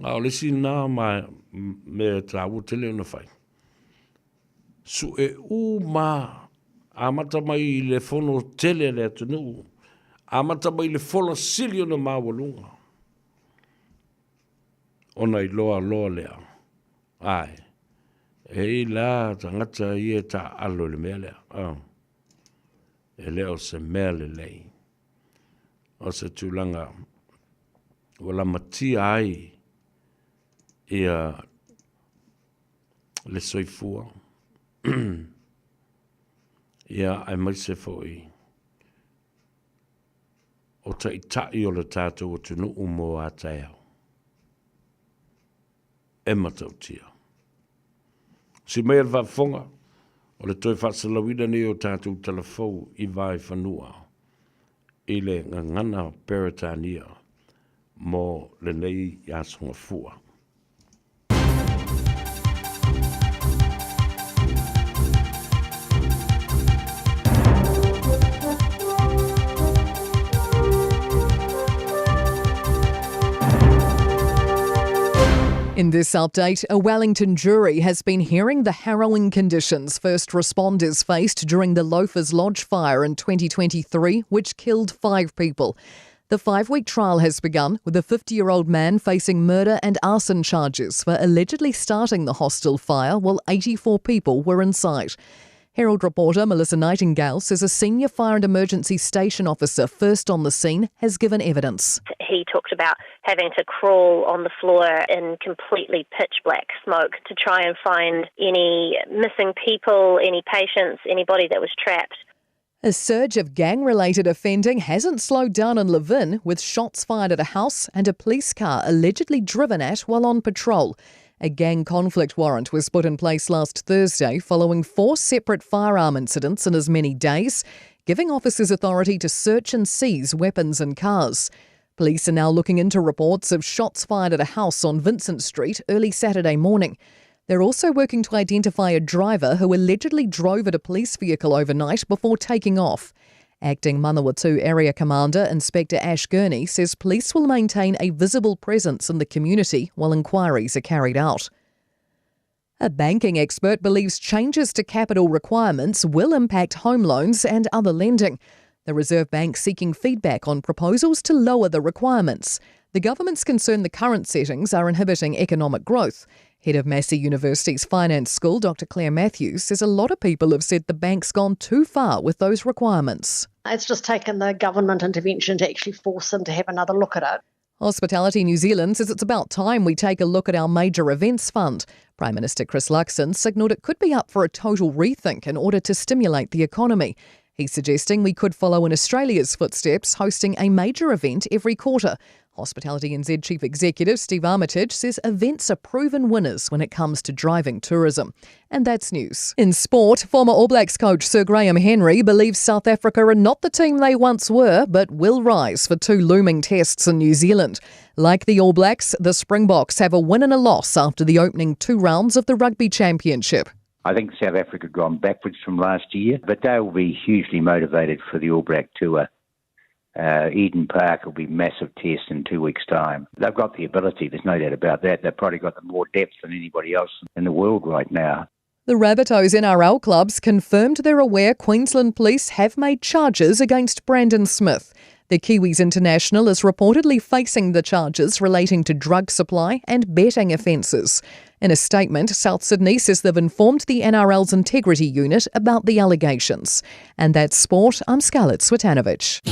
A o le isi lena ma mea taua tele ona fai. Sue uma amata mai i le fono tele a le atunuu, amata mai i le fola sili ona maualuga, ona iloa loa lea, ae, e i la tagata ia e taaalo i le mea lea. Oh. E le o se mea lelei. O se tulaga ua lamatia ai ia le soifua ia aemaise foi o taitai o le tatou atunuu mo a taeao. E matautia. Si mai a le faafofoga, o le toe faasalauina nei o tatou talafou i Vaefanua i le gagana Peretania mo lenei aso Gafua. In this update, a Wellington jury has been hearing the harrowing conditions first responders faced during the Loafers Lodge fire in 2023, which killed five people. The five week trial has begun with a 50 year old man facing murder and arson charges for allegedly starting the hostile fire while 84 people were inside. Herald reporter Melissa Nightingale says a senior fire and emergency station officer first on the scene has given evidence. He talked about having to crawl on the floor in completely pitch black smoke to try and find any missing people, any patients, anybody that was trapped. A surge of gang related offending hasn't slowed down in Levin, with shots fired at a house and a police car allegedly driven at while on patrol. A gang conflict warrant was put in place last Thursday following four separate firearm incidents in as many days, giving officers authority to search and seize weapons and cars. Police are now looking into reports of shots fired at a house on Vincent Street early Saturday morning. They're also working to identify a driver who allegedly drove at a police vehicle overnight before taking off. Acting Manawatu Area Commander Inspector Ash Gurney says police will maintain a visible presence in the community while inquiries are carried out. A banking expert believes changes to capital requirements will impact home loans and other lending. The Reserve Bank seeking feedback on proposals to lower the requirements. The government's concerned the current settings are inhibiting economic growth. Head of Massey University's Finance School, Dr Claire Matthews, says a lot of people have said the bank's gone too far with those requirements. It's just taken the government intervention to actually force them to have another look at it. Hospitality New Zealand says it's about time we take a look at our major events fund. Prime Minister Chris Luxon signalled it could be up for a total rethink in order to stimulate the economy. He's suggesting we could follow in Australia's footsteps, hosting a major event every quarter. Hospitality NZ Chief Executive Steve Armitage says events are proven winners when it comes to driving tourism. And that's news. In sport, former All Blacks coach Sir Graham Henry believes South Africa are not the team they once were, but will rise for two looming tests in New Zealand. Like the All Blacks, the Springboks have a win and a loss after the opening two rounds of the Rugby Championship. I think South Africa gone backwards from last year, but they will be hugely motivated for the All Black tour. Eden Park will be massive test in 2 weeks' time. They've got the ability, there's no doubt about that. They've probably got the more depth than anybody else in the world right now. The Rabbitohs NRL clubs confirmed they're aware Queensland Police have made charges against Brandon Smith. The Kiwis international is reportedly facing the charges relating to drug supply and betting offences. In a statement, South Sydney says they've informed the NRL's integrity unit about the allegations. And that's sport. I'm Scarlett Switanovich.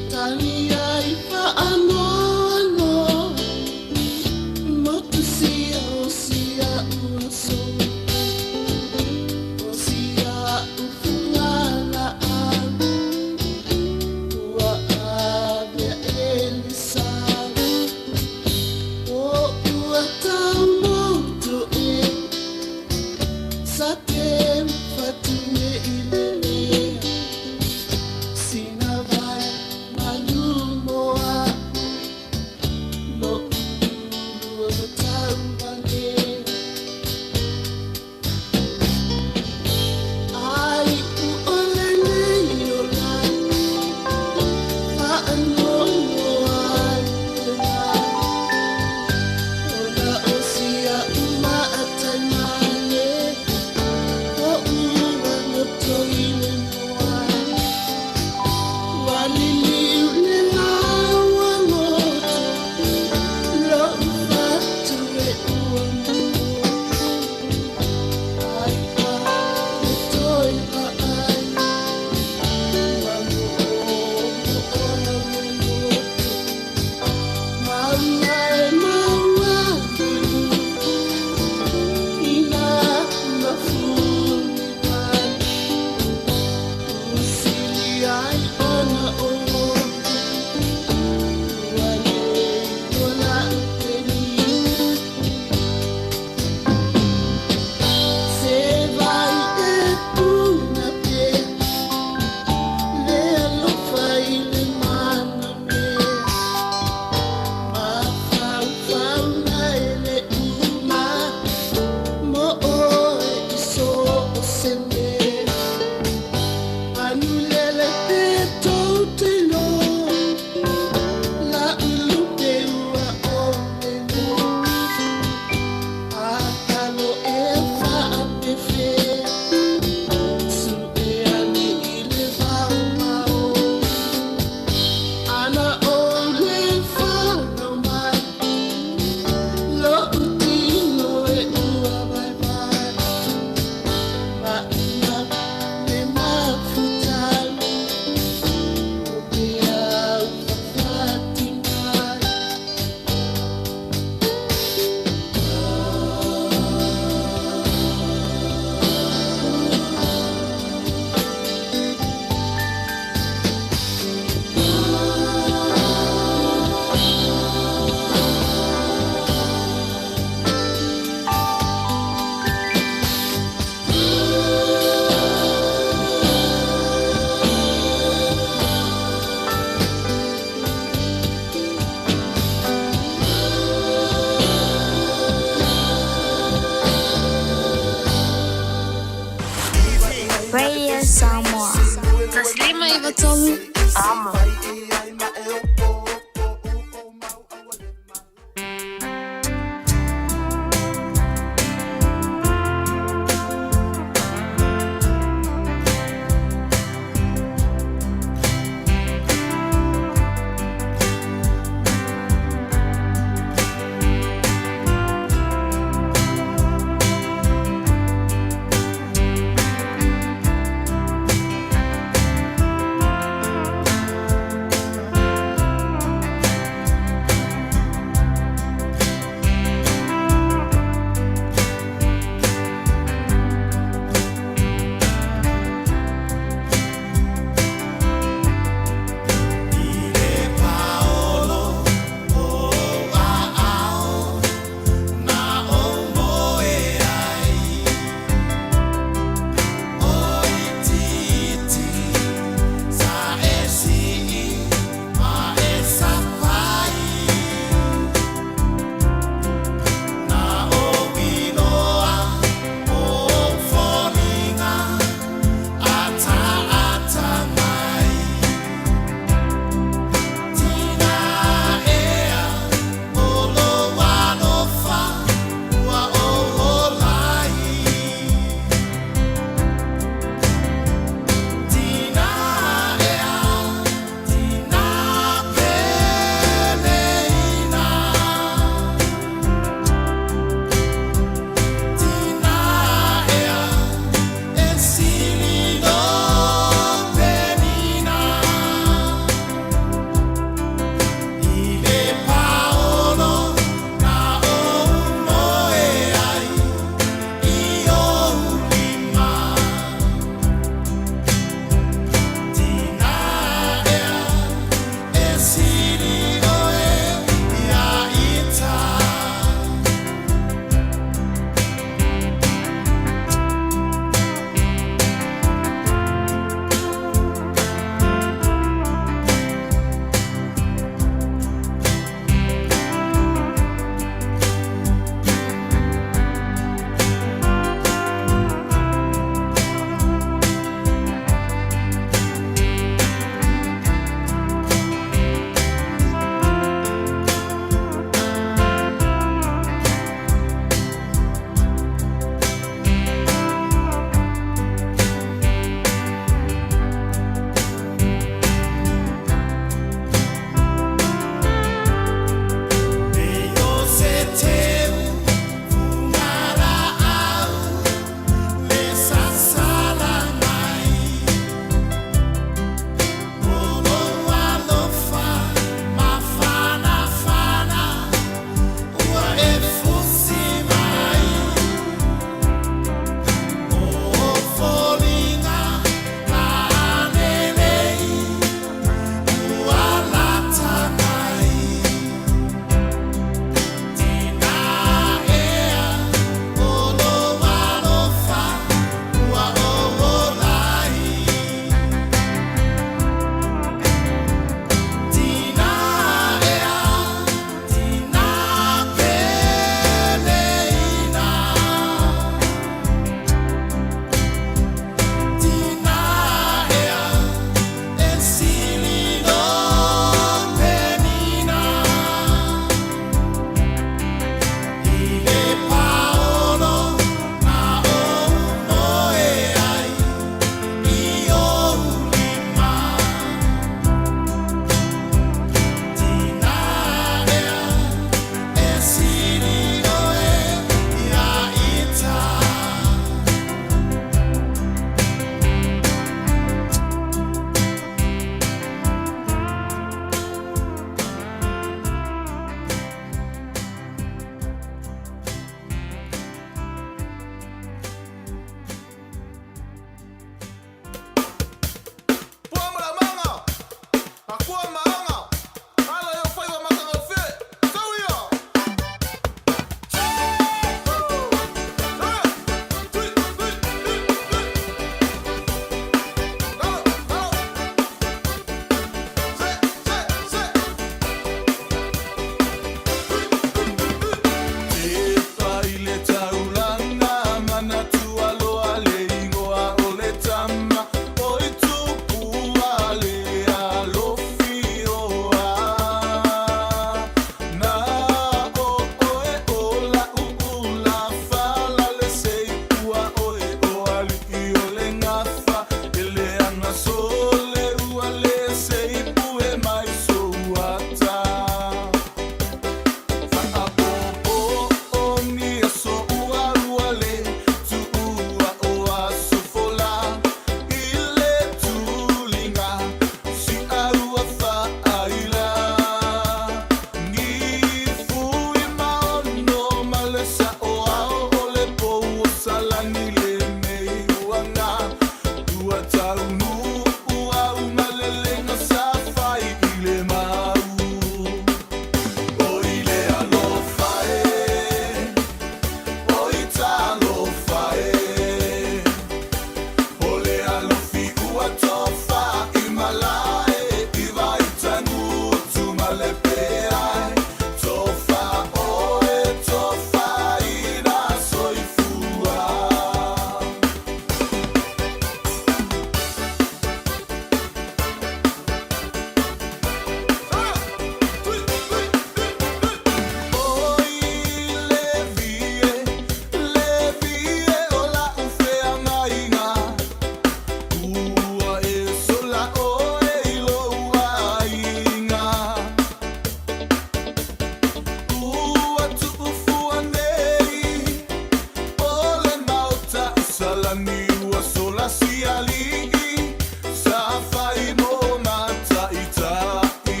lani ua sola si aliʻi sa fai mo mataʻitaʻi.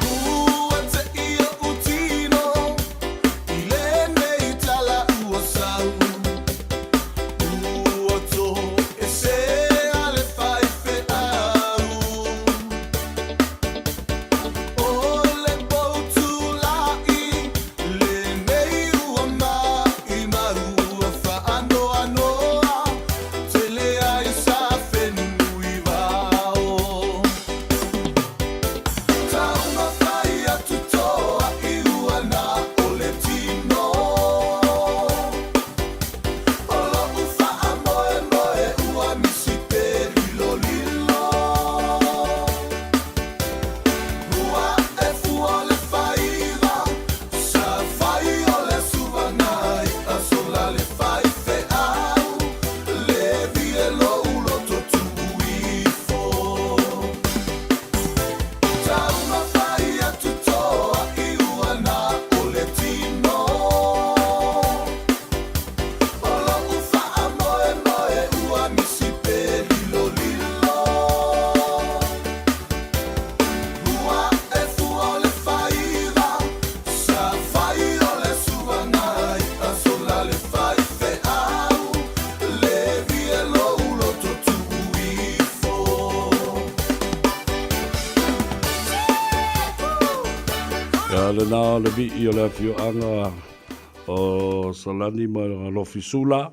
Ua teʻi oʻu tino i lenei tala ua sau. Ua toʻese a le faifeau. ʻO le poutulaʻi lenei ua maʻimau ua faanoanoa tele ai sa fenunuivao. Taumafai atu toa i ua na o le tino. O loʻu faamoemoe ua misi pe lilolilo. Ua e fua le faiva, sa fai o le suvaga iʻa sola le faifeau, le wie lou loto tuu ifo. Taumafai atu toa i ua na o le tino. O loʻu faamoemoe ua misi pe lilolilo. Ua e fua le faiva, sa fai o le suvaga iʻa sola le faifeau, le wie lou loto tuu ifo. Ia lena o le vii o le afioaga o Salani ma Lofisula,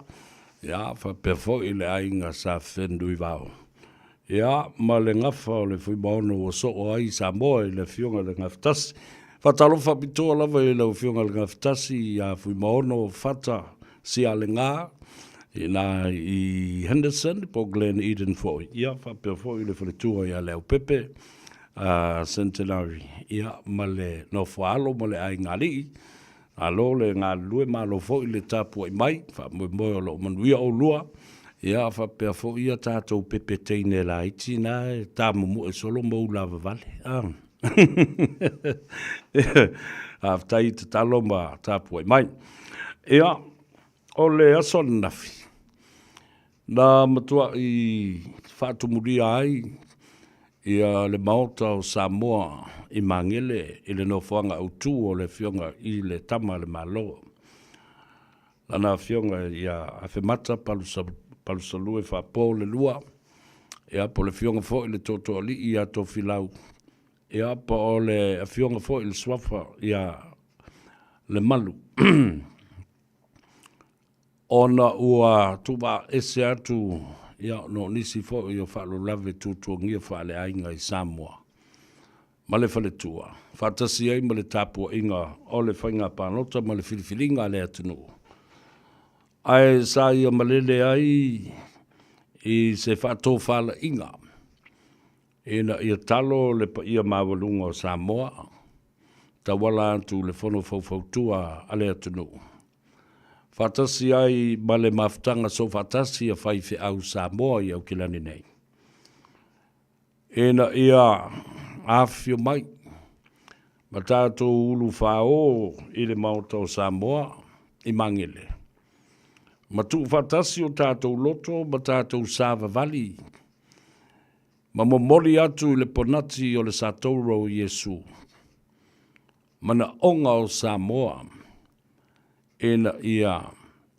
ia faapea foi le aiga sa Fenunuivao. Ia ma le gafa o le Fuimaono ua soo ai Samoa i le afioga i le Gafatasi. Faatalofa faapitoa lava i lau afioga i le Gafatasi ia Fuimaono Fata Sialega ina i Henderson po Glen Eden foi. Ia faapea foi le faletua ia Leaupepe a Centenary ia ma le nofoaalo ma le aiga alii. Malo le galulue, malo foi le tapuai mai, faamoemoe o lo o manuia oulua. Ia faapea foi ia tatou pepe teine laiti na e tamumu'e solo ma ulavavale. Ah. Faafetai i tatalo ma tapuai mai. Ia, o le aso ananafi, Na matuaʻi faatumulia ai ia le Maota o Samoa i Magele i le nofoaga autu o le Afioga i le Tama a le Malo, lana Afioga ia Afemata Palusalue Faapo le Lua, ia po o le Afioga foi i le Tootooalii ia Tofilau, ia po o le Afioga foi i le Suafa ia Lemalu. Ona ua tuuvaaese atu ia ona o nisi foi o faalavelave tuatuagia faaleaiga i Samoa ma le faletua, faatasi ai ma le tapuaiga o le faiga palota ma le filifiliga a le atunuu. Ae sa ia malele ai i se faatofalaiga ina ia talo le paia maualuga o Samoa tauala atu i le Fono Faufautua a le atunuu. Faatasi ai ma le mafutaga soofaatasi a faifeau Samoa i Aukilani nei, ina ia afifio mai ma tatou ulufāō i le Maota o Samoa i Magele, ma tuufaatasi o tatou loto ma tatou savavali ma momoli atu i le ponati o le satouro o Iesu. Manaoga o Samoa ina ia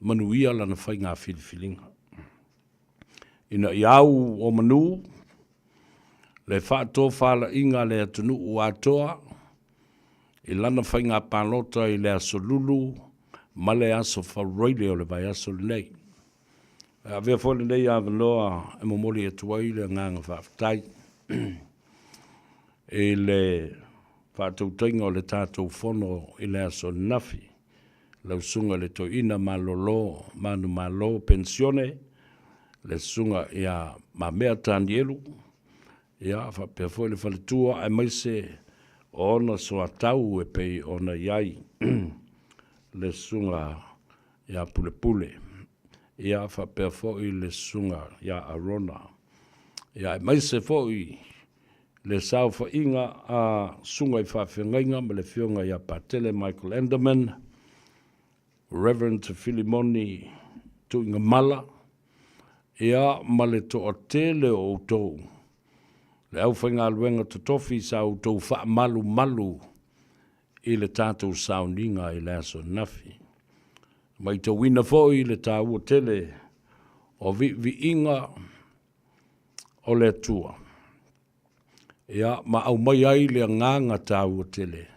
manuia lana faiga filifiliga. Ina ia au o manu le faatofalaiga a le atunuu atoa i lana faiga palota i le aso Lulu ma le aso Fauraile o le vaiaso lenei. E avea foi lenei avanoa e momoli atu ai le agaga faafetai i le faatautaiga o le tatou fono i le aso ananafi, lau susuga i le Toeaina Malolo Manumalo Penisione, le susuga ia Mamea Tanielu, ia faapea foi le faletua aemaise o ona soatau e pei ona i ai le susuga ia Pulepule, ia faapea foi le susuga ia Arona, ia aemaise foi le saofaiga a susuga i faafeagaiga ma le afioga ia Patele Michael Enderman. Reverend Filimoni Tuigamala, ia, ma le toatele o outou, le aufaigaluega totofi sa outou faamalumalu i le tatou sauniga i le aso ananafi. Maitauina foi le taua tele o viiviiga o le Atua, ia, ma aumai ai le agaga taua tele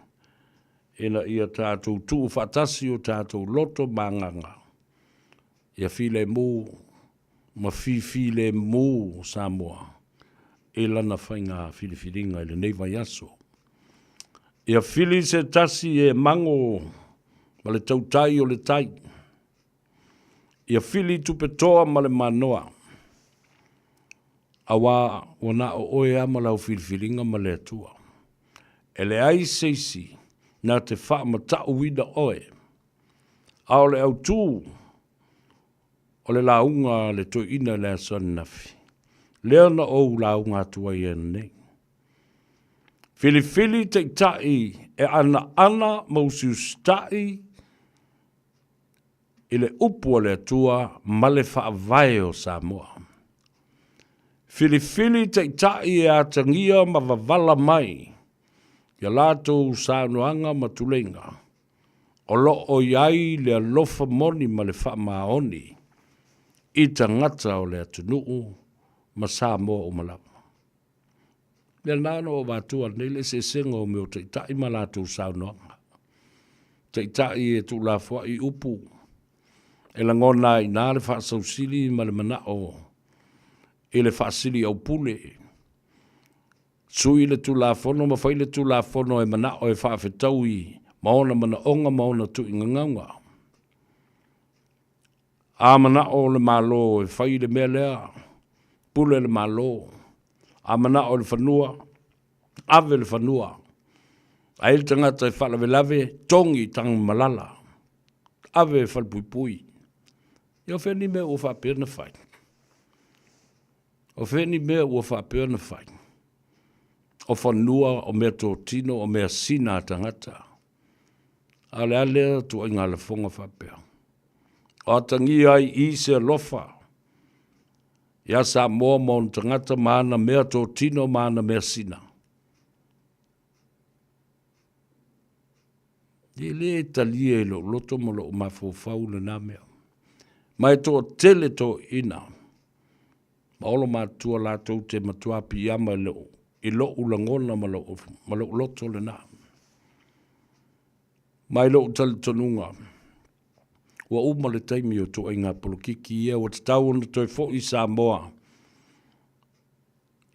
ina ia tatou tuu faatasi o tatou loto ma agaga ia filemu ma fifilemu Samoa i lana faiga filifiliga i lenei vaiaso. Ia fili se tasi e mago ma le tautai o le tai. Ia fili tupetoa ma le manoa, auā ua na o oe lava ma lau filifiliga ma le Atua. E leai se isi na te faamatauina oe, a o le autū o le lauga a le toeaina i le aso ananafi, lea na ou lauga atu ai ananei. Filifili taitai e anaana ma usiusitai i le upu a le Atua ma le Faavae o Samoa. Filifili taitai e atagia ma wavala mai ia latou saunoaga ma tuleiga o lo o i ai le alofa moni ma le faamaoni i tagata o le atunuu ma Samoa uma lava. Mea lena na ou avatua nei le eseesega o mea o taitai ma latou saunoaga. Taitai e tuulafoai upu, e lagona ai i ina le faasausili ma le manao i le faasiliaupule. Sui le Tulafono ma fai le Tulafono e manao e faafetaui ma ona manaoga ma ona tuuigagauga. A manao le Malo e fai le mea lea, pule le Malo. A manao i le fanua, ave le fanua. A i ai le tagata e faalavelave, togi i Tanumalala, ave e falepuipui. Ia o fea ni mea ua faapea ona fai? O fea ni mea ua faapea ona fai? O fanua, o meatotino, o measina a tagata. A o le a lea tuaiga lafoga faapea? O atagia ai i se alofa iā Samoa ma ona tagata ma ana meatotino ma ana measina. E le talia i lou loto ma lou mafaufau lena mea. Ma e toatele toeaiina ma olo matutua latou te matua piiama i lou, i lou lagona ma lou, ma lou loto lena. Ma i lou talitonuga, ua uma le taimi o ituaiga polokiki ia ua tatau ona toe foi Samoa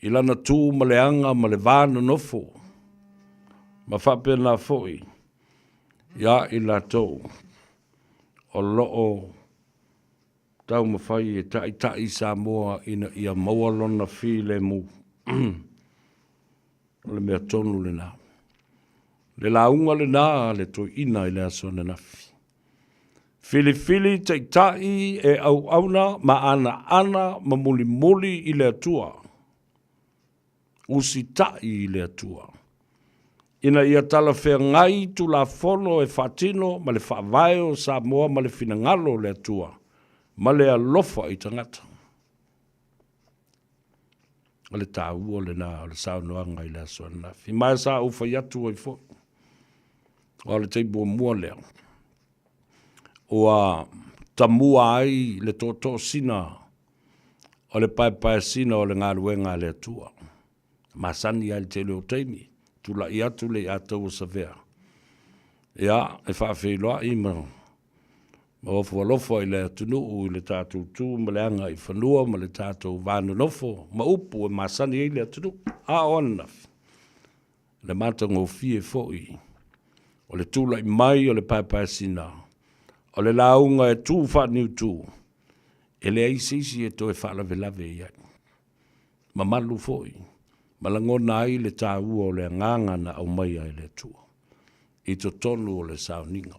i lana tu ma le aga ma le va nonofo ma faapena foi iā i latou o lo o taumafai e taitai Samoa ina ia maua lona filemu. O le mea tonu lena. Le lauga lena a le toeaina i le aso ananafi. Filifili taitai e auauna ma anaana ma mulimuli i le Atua. Usitai i le Atua. Ina ia talafeagai Tulafono e faatino ma le Faavae o Samoa ma le finagalo o le Atua ma le alofa i tagata. O le taua lena o le saunoaga i le aso ananafi. Ma e sa ou fai atu ai foi, o le taimi muamua lea, ua tamua ai le tootoo-sina o le paepaesina o le galuega a le Atua. Masani lava i le tele o taimi, tulai atu le Iataua Savea, ia, e faafeiloai ma ma ofo alofa i le atunuu i le tatou tu ma le aga i fanua ma le tatou va nonofo ma upu e masani ai le atunuu. A o ananafi, le matagofie foi o le tulai mai o le paepaesina o le lauga e tu faaniutu, e leai se isi e toe faalavelave i ai. Mamalu foi ma lagona ai le taua o le agaga na aumaia e le Atua i totonu o le sauniga.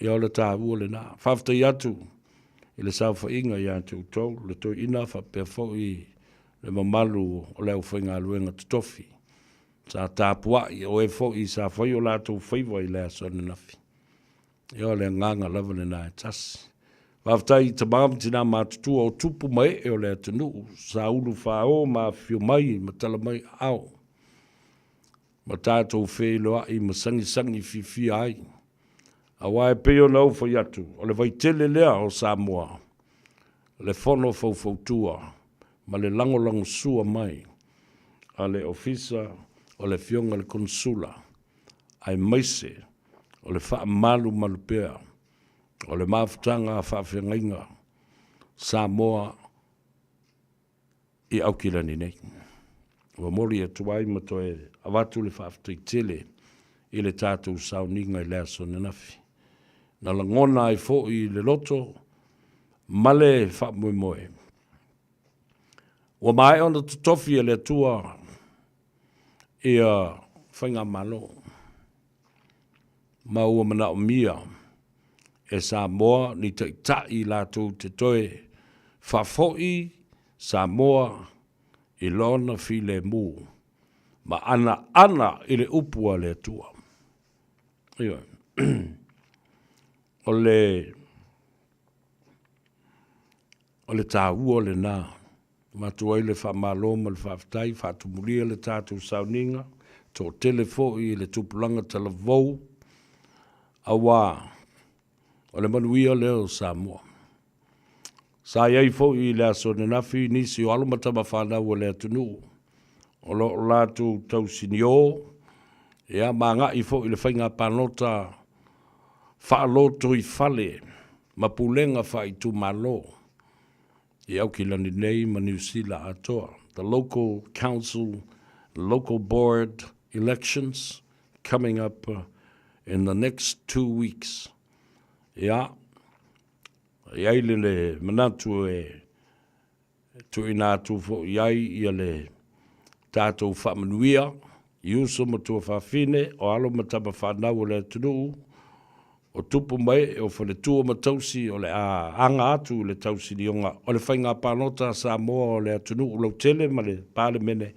Ia o le taua lena. Faafetai atu i le saofaiga ia te outou, le toeaina faapea foi le mamalu o le aufaigaluega totofi sa tapuai, o e foi sa fai o latou faiva i le aso ananafi. Ia o le agaga lava lena e tasi. Faafetai i tama ma tina matutua o tupu ma ee o le atunuu sa ulu faaoo ma afifio mai ma tala mai aao ma tatou feiloai ma sagisagi fiafia ai. Aua e pei ona ou fai atu, o le vaitele lea o Samoa, le fono faufautua ma le lagolagosua mai a le Ofisa o le Afioga i le Konesula, aemaise o le faamalumalu pea o le mafutaga a faafeagaiga Samoa i Aukilani nei. Ua momoli atu ai ma toe avatu le faafetai tele i le tatou sauniga i le aso ananafi. Na lagona ai foi le loto ma le faamoemoe. Ua maea ona totofi e le Atua ia Faigamalo ma ua manaomia e Samoa ni taitai latou te toe faafoi Samoa i lona filemu ma anaana i le upu a le Atua. Ioe. O le O le taua lena. Avatu ai le faamalo ma le faafetai, faatumulia le tatou sauniga, toatele foi i le tupulaga talavou, aua o le manuia lea o Samoa. Sa i ai foi i le aso ananafi nisi o alo ma tama fanau a le atunuu o lo o latou tausinio, ia, ma agai foi i le faiga palota faalotoifale ma pulega faaitumalo i Aukilani nei ma Niu Sila atoa, the local council, local board elections coming up in the next 2 weeks. Ia, e i ai le manatu e tuuina atu foi i ai ia le tatou faamanuia i uso ma tuafafine, o alo ma tama fanau o le atunuu, o tupu ma ee, o faletua ma tausi o le a aga atu i le tausinioga o le faiga palota a Samoa o le atunuu lautele ma le Palemene,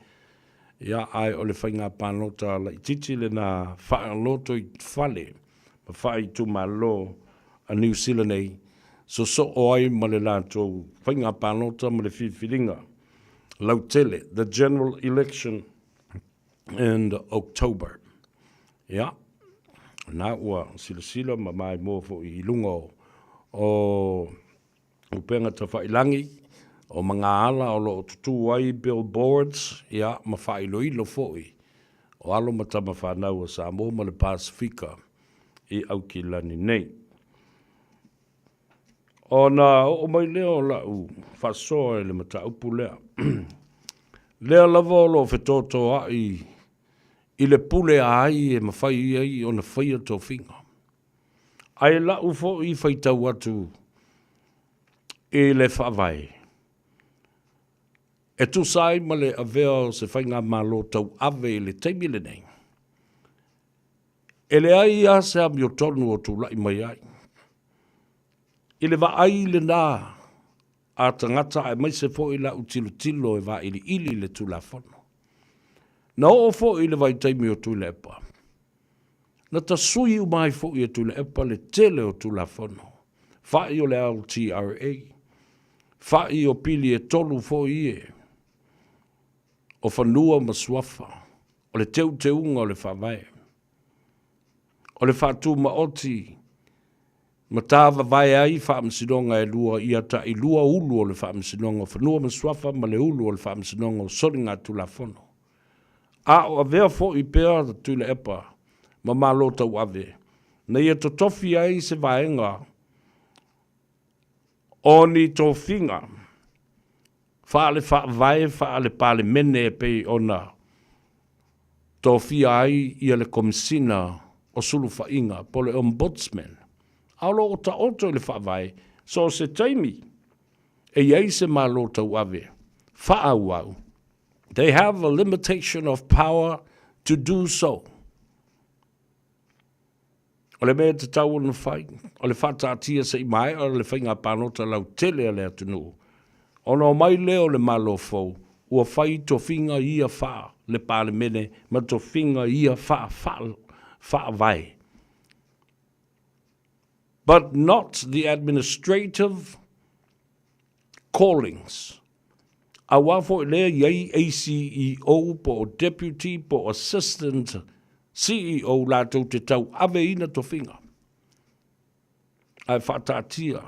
ia, ae o le faiga palota laitiiti lena faalotoifale ma faaitumalo a Niu Sila nei, sosoo ai ma le latou faiga palota ma le filifiliga lautele, the general election in October. Ia, na ua silasila ma maimoa foi i luga o upega tafailangi, o magaala o lo o tutū ai billboards, ia, ma faailoilo foi o alo ma tama fanau a Samoa ma le Pasefika i Aukilani nei. Ona oo mai lea o lau faasoa i le mataupu lea, lea lava o lo o fetotoai i le pule a ai e mafai ai ona faia tofiga. Ae lau foi faitau atu i le Faavae, e tusa ai ma le avea o se faigamalo tauave i le taimi lenei, E leai lava se amiotonu o tulai mai ai. I le vaai lena a tagata aemaise foi lau tilotilo e vailiili i le Tulafono. Na oo foi i le vaitaimi o Tuilaepa, na tasui uma ai foi e Tuilaepa le tele o Tulafono, fai o le LTRA, fai o pili e tolu foi ie o fanua ma suafa, o le teuteuga o le Faavae, o le faatumaoti ma tāvavae ai faamasinoga e lua ia tailua ulu o le Faamasinoga o Fanua ma Suafa ma le ulu o le Faamasinoga o Soligatulafono. A o avea foi pea Tuilaepa ma Malo Tauave na ia totofi ai se vaega o ni tofiga faale-faavae faale-Palemene e pei ona tofia ai ia le Komesina o Sulufaiga po o le Ombudsman, a o lo o taoto i le Faavae so o se taimi e i ai se Malo tauave faaauau, they have a limitation of power to do so. O le mea e tatau ona fai, o le faataatia se i maea le faiga palota lautele a le atunuu, ona omai lea o le Malo fou, ua fai tofiga ia faa le Palemene ma tofiga ia faa faavae. But not the administrative callings. Auā foi lea i ai ACEO po o Deputy po o Assistant CEO latou te tauaveina tofiga. Ae faataatia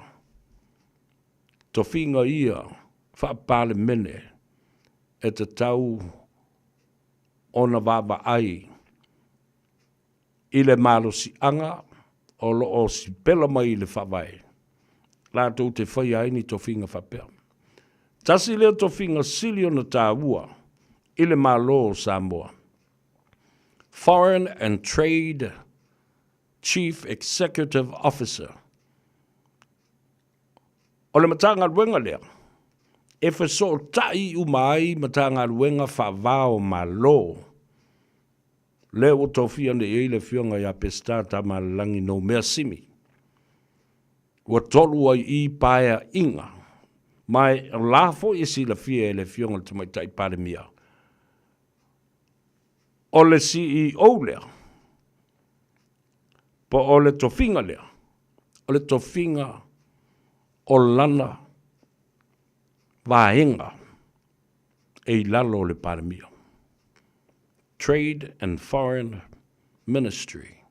tofiga ia faa-Palemene e tatau ona vaavaai i le malosiaga o lo o sipela mai i le Faavae latou te faia ai ni tofiga faapea. Tasi lea tofiga sili ona taua i le Malo o Samoa, Foreign and Trade Chief Executive Officer. O le Matagaluega lea e fesootai uma ai Matagaluega faava o Malo lea ua tofia nei ai le Afioga ia Peseta Tamalelagi Noumea Simi. Ua tolu ai i paeaiga, ma e la foi e silafia e le Afioga i le Tamaitai Palemia, o le CEO lea, po o le tofiga lea, o le tofiga o lana vaega e i lalo o le Palemia. Trade and Foreign Ministry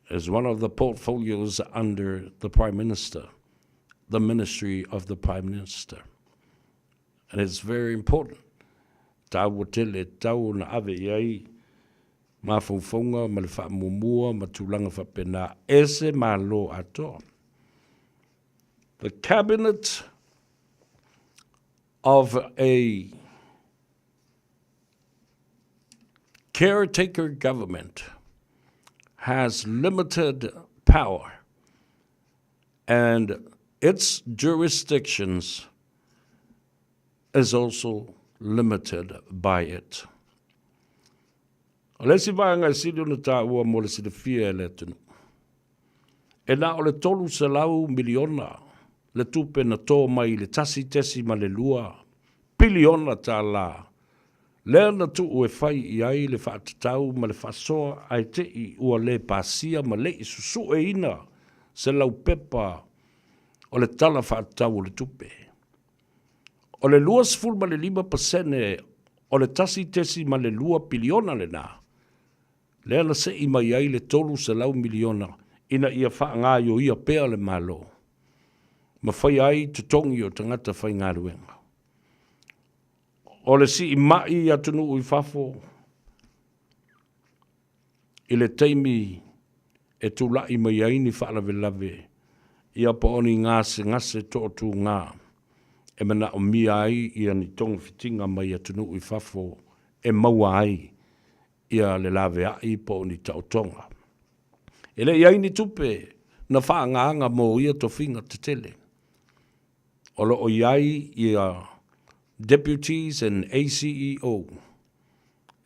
is one of the portfolios under the Prime Minister, the Ministry of the Prime Minister. And it's very important. Tāua tele, tau ona ave i ai mafaufauga ma le faamuamua ma tulaga faapena e se Malo atoa. The Cabinet of a caretaker government has limited power and its jurisdictions is also limited by it. O le isi vaega e sili ona taua mo le silafia e le atunuu, e na o le 300 miliona le tupe na tō mai i le 1.2 piliona tālā lea na tuu e fai i ai le faatatau ma le faasoa ae te i ua le pasia ma le i susueina se laupepa o le Tala Faatatau o le Tupe. O le 25 pasene o le 1.2 piliona lena, lea na sei mai ai le 300 miliona ina ia faagaoioia pea le Malo ma faia ai totogi o tagata faigaluega. O le siimai i atunuu i fafo i le taimi e tulai mai ai ni faalavelave ia po o ni gasegase toatuga e manaomia ai ia ni togafitiga mai atunuu i fafo e maua ai ia le laveai po o ni taotoga. E le i ai ni tupe na faaagaaga mo ia tofiga tetele. O lo o i ai ia Deputies and ACEO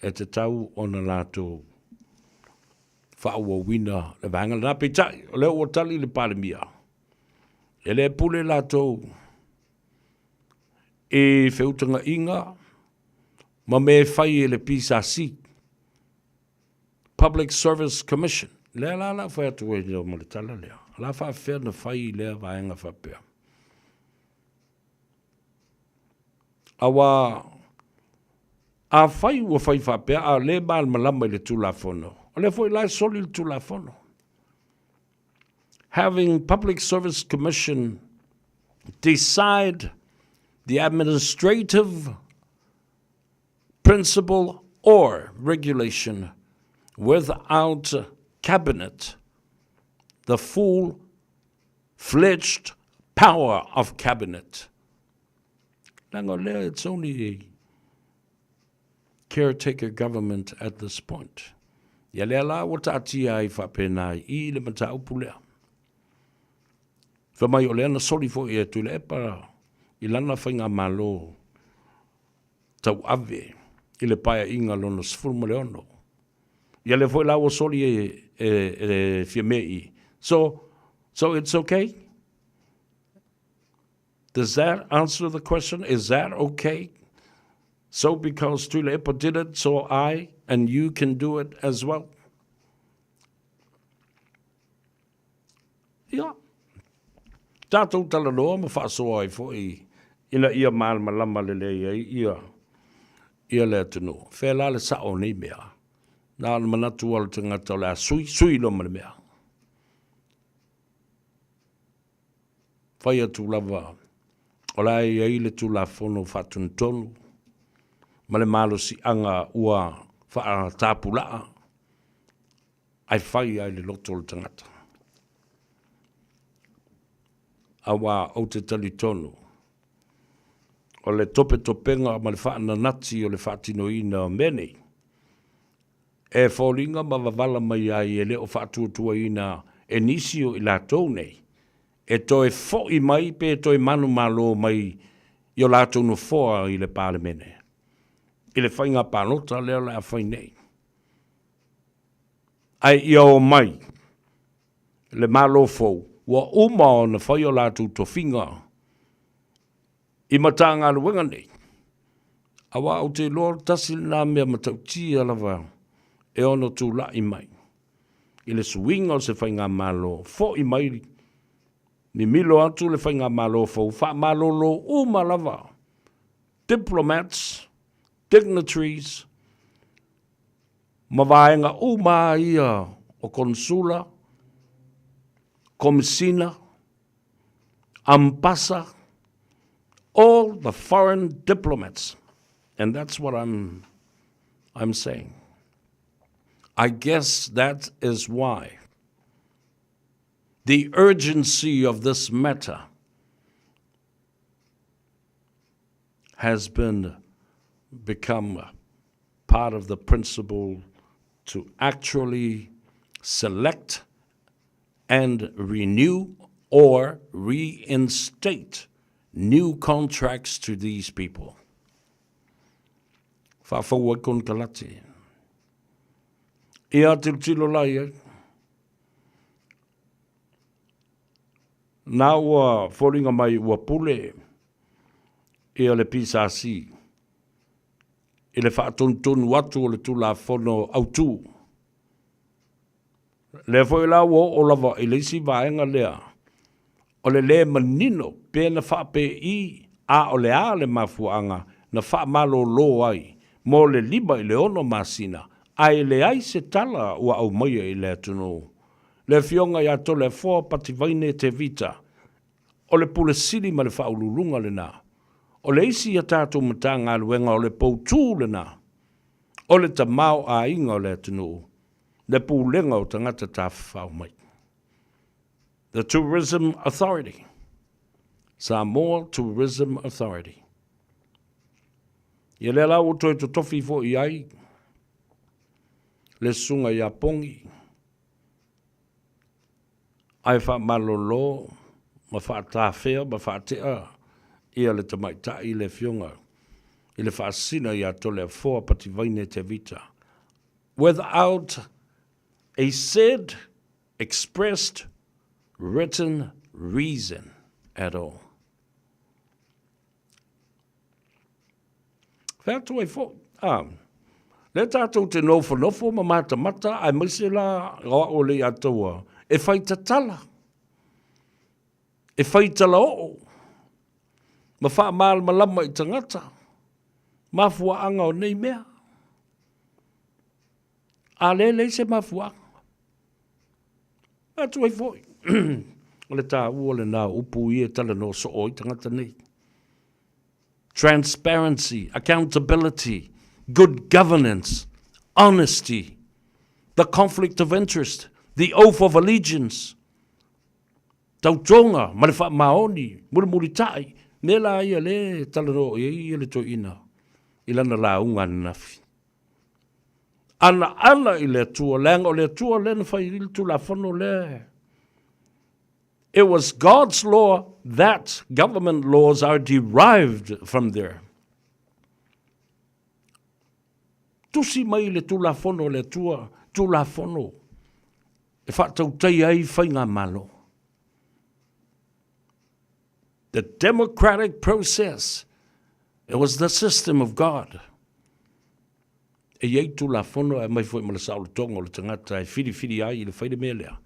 e tatau ona latou faaauauina le vaega lena. Peitai, o lea ua tali le Palemia, e le pule latou i feutagaiga ma mea e fai e le PSC, Public Service Commission. Lea la la fai atu ai ma le tala lea. La faafefea na fai lea vaega faapea. Aua afai ua fai faapea a le malamalama i le Tulafono, o lea foi la e soli le Tulafono. Having Public Service Commission decide the administrative principle or regulation without cabinet, the full fledged power of cabinet. Leaga o lea, it's only a caretaker government at this point. Ia lea la ua taatia ai faapena i le mataupu lea. Fai mai o lea na soli foi e Tuilaepa i lana faigamalo tauave i le paeaiga lona 16. Ia lea foi la ua soli e, e, e Fiame i. So, so it's okay? Does that answer the question? Is that okay? So because Tuilaepa did it, so I and you can do it as well? Ia, tatou talanoa ma faasoa ai foi ina ia malamalama lelei ai ia ia le atunuu. Fea la le sao o nei mea? Na ona manatu lava o le tagata o le a sui, sui loa ma le mea. Fai atu lava o la e i ai le Tulafono Faatonutonu ma le malosiaga ua faatapulaa ae fai lava i le loto o le tagata. Aua ou te talitonu, o le topetopega ma le faananati o le faatinoina o mea nei, e foliga ma wavala mai ai e le o faatuatuaina e nisi o i latou nei e toe fo'i mai pe toe manumalo mai i o latou nofoa i le Palemene i le faiga palota lea o le a fai nei. Ae ia omai le Malo fou ua uma ona fai o latou tofiga i Matagaluega nei, aua ou te iloa tasi lena mea matautia lava e ono tulai mai i le suiga o se faigamalo, fo'i mai mimilo atu le faigamalo fou, faamalolo uma lava diplomats, dignitaries, ma vaega uma ia o konsula, komisina, ambassa, all the foreign diplomats. And that's what I'm, I'm saying. I guess that is why the urgency of this matter has been become part of the principle to actually select and renew or reinstate new contracts to these people. Faafou ai konekarate. Ia tilotilo la i ai. Na ua foliga mai ua pule ia le PSC i le faatonutonu atu o le Tulafono Autu. Lea foi la ua oo lava i le isi vaega lea, o le le manino pe na faapei a o le a le mafuaaga na faamalolo ai mo le 5 i le 6 masina ae leai se tala ua aumaia i le atunuu. Le Afioga ia Toleafoa Pativaine Tevita, o le Pule Sili ma le Faauluuluga lena. O le isi a tatou Matagaluega o le poutū lena o le tamaoaiga o le atunuu, le pulega o tagata tafafao mai. The Tourism Authority, Samoa Tourism Authority. Ia lea la ua toe totofi foi i ai le susuga ia Pongi ae faamalolo ma faatafea ma faatea ia le tamaitai le afioga i le faasina ia Toleafoa Pativaine Tevita without a said expressed written reason at all. Whea atu ai fo, a, lea tātou te nofonofo ma matamata, aemaise la o au o le ia taua, e whai tatala, e whai tala oo, ma whaamalamalama i tangata, mafuaanga o nei mea. A lea leai se mafuaaga. Atu ai foi, o le taua lena o upu ia e talanoa soo ai tagata nei. Transparency, accountability, good governance, honesty, the conflict of interest, the oath of allegiance, tautoga ma le faamaoni, mulimulitai, mea la ia lea e talanoa i ai ia le toeaina i lana lauga ananafi. Alaala i le Atua, leaga o le Atua lea na fai ai le Tulafono lea. It was God's law that government laws are derived from there. Tusi mai le Tulafono a le Atua, Tulafono e faatautaia ai faigamalo. The democratic process, it was the system of God. E i ai Tulafono e aumai foi ma le saolotoga o le tagata e filifili ai i le fai le mea lea.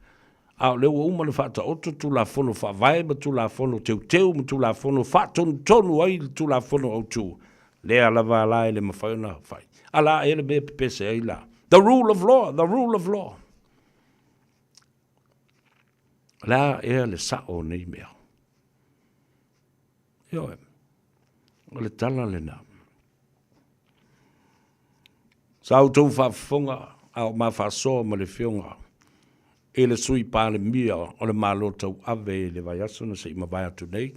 A o lea ua uma ona faataoto Tulafono Faavae ma Tulafono Teuteu ma Tulafono faatonutonu ai le Tulafono Autu, lea lava la e le mafai ona fai. A la ea le mea e pepese ai la? The rule of law, the rule of law. O le a ea le sao o nei mea? Ioe, o le tala lena. Sa outou faafofoga a o ma faasoa ma le Afioga i le Sui Palemia o le Malo Tauave i le vaiaso na se i mavae atu nei.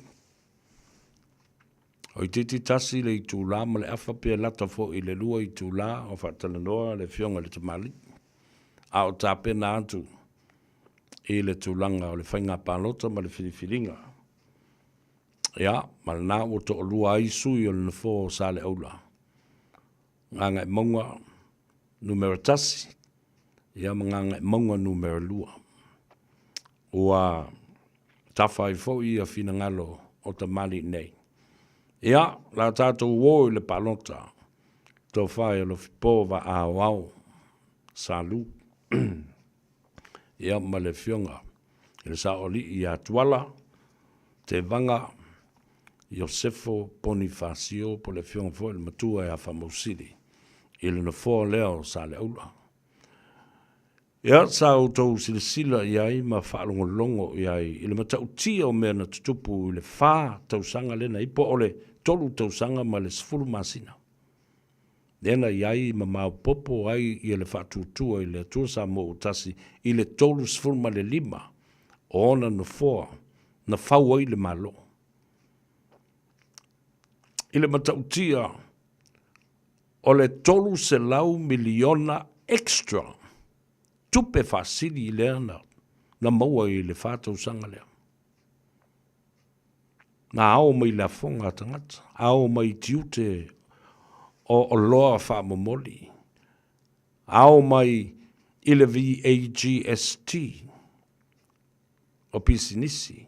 O itiiti tasi le itula ma le afa pe lata foi i le 2 itula o faatalanoa le Afioga i le Tamalii a o tapena atu i le tulaga o le faiga palota ma le filifiliga. Ia, ma lena ua toalua ai sui o le nofoa o Saleaula, Gagaemauga numera 1, ia ma Gagaemauga numera 2. Ua tafa ai foi ia finagalo o tamalii nei. Ia, la tatou o i le palota, tofa e Alofipo Vaaoao Salu. Ia ma le afioga i le Saoalii ia Tuala Tevaga Iosefo Ponifasio po o le afioga foi i le matua ia Faamausili i le nofoa lea o Saleaula. Ia, sa outou silasila i ai ma faalogologo i ai i le matautia o mea na tutupu i le fa tausaga lea na i ai, po o le 3 tausaga ma le 10 masina. Lea na i ai ma maopoopo ai ia le faatuatua i le Atua Samoa ua tasi i le 35 o ona nofoa na fau ai le Malo. I le matautia o le 300 miliona extra tupe faasili lea na maua i le fa tausaga lea. Na ao mai lafoga a tagata, ao mai tiute o oloa faamomoli, ao mai i le VAGST o pisinisi.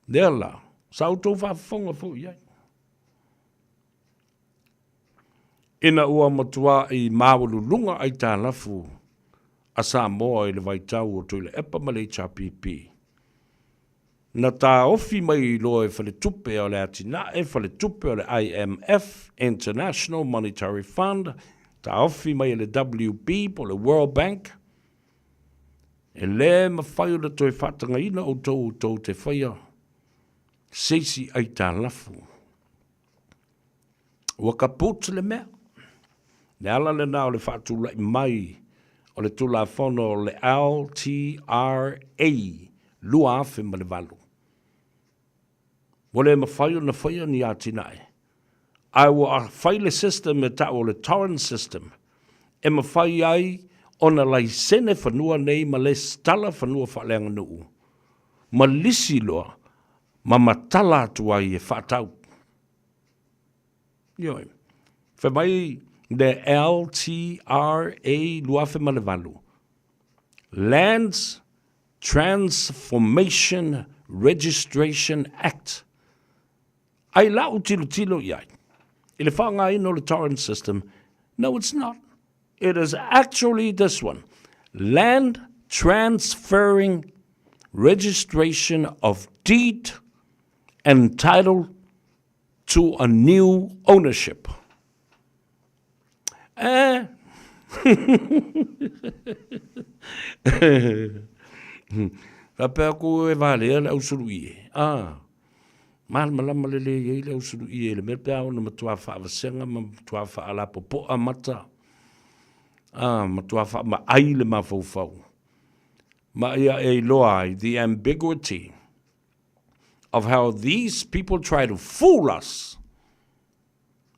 Lea la, sa outou faafofoga foi i ai. Ina ua matua'i maualuluga aitalafu a Samoa i le vaitau o Tuilaepa ma le HRPP, na taofi mai loa e Faletupe o le Atinae, Faletupe o le IMF, International Monetary Fund, taofi mai e le WB po o le World Bank, e le mafai ona toe faatagaina outou tou te faia se isi aitalafu. Ua kaput le mea. Le ala lena o le faatulai mai o le Tulafono o le LTRA 2008. Ua le mafai ona faia ni atinae, ae ua fai le system e tau o le Torrens system e mafai ai ona laisene fanua nei ma lesitala fanua faaleaganuu ma lisi loa ma matala atu ai e faatau. Ioe. Fai mai le LTRA 2008, Lands Transformation Registration Act. Ai lau tilotilo i ai, i le faaaogaina o le Torrens system, no it's not. It is actually this one, Land Transferring Registration of Deed and Title to a New Ownership. Eh. Faapea ku e valea le ausulu ie. Ah. Malamalama lelei ai le ausulu ie i le mea pe a ona matua faavasega ma matua faalapopoa mata, a, matua faamaai le mafaufau. Ma ia e iloa ai the ambiguity of how these people try to fool us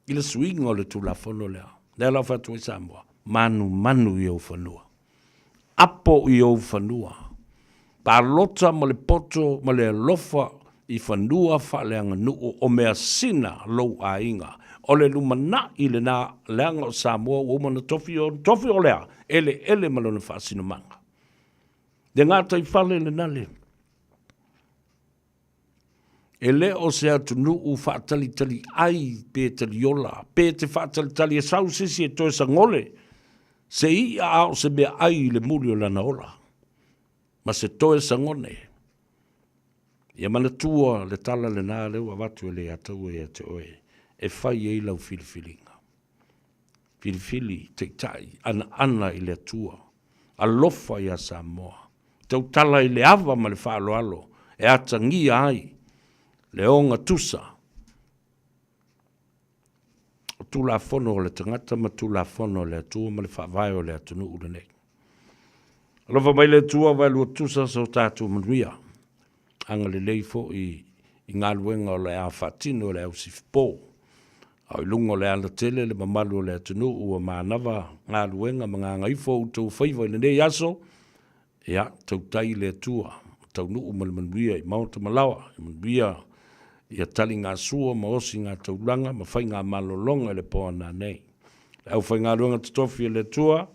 i le suiga o le Tulafono lea. Lea la o fai atu ai Samoa, manumanu i ou fanua. Apo i ou fanua. Palota ma le poto ma le alofa i fanua faaleaganuu o measina lou aiga. O le lumanai lena leaga o Samoa ua uma ona tofi o tofi o lea eleele ma lona faasinomaga. Le gataifale lena le. E le o se atunuu faatalitali ai pe taliola, pe te faatalitali e sau se isi e toe sagole se i'a a o se meaai i le muli o lana ola. ma se toe sagone. Ia manatua le tala lena lea ua avatu e Leiataua ia te oe e fai ai lau filifiliga. Filifili, taitai, anaana i le Atua, alofa ia Samoa, tautala i le ava ma le faaaloalo e atagia ai le ogatusa o Tulafono o le tagata ma Tulafono o le Atua ma le Faavae o le atunuu lenei. Alofa mai le Atua vaelua tusa so tatou manuia. Agalelei foi i galuega o le a faatino e le ausifipo. A o i luga o le alatele le mamalu o le atunuu ua manava galuega ma gagaifo o outou faiva i lenei aso, Ia, tautai i le Atua, ma taunuu ma le manuia i maota ma laoa, ia manuia ia taligasua ma osiga taulaga ma faigamalologa i le po a nanei. Le aufaigaluega totofi a le Atua,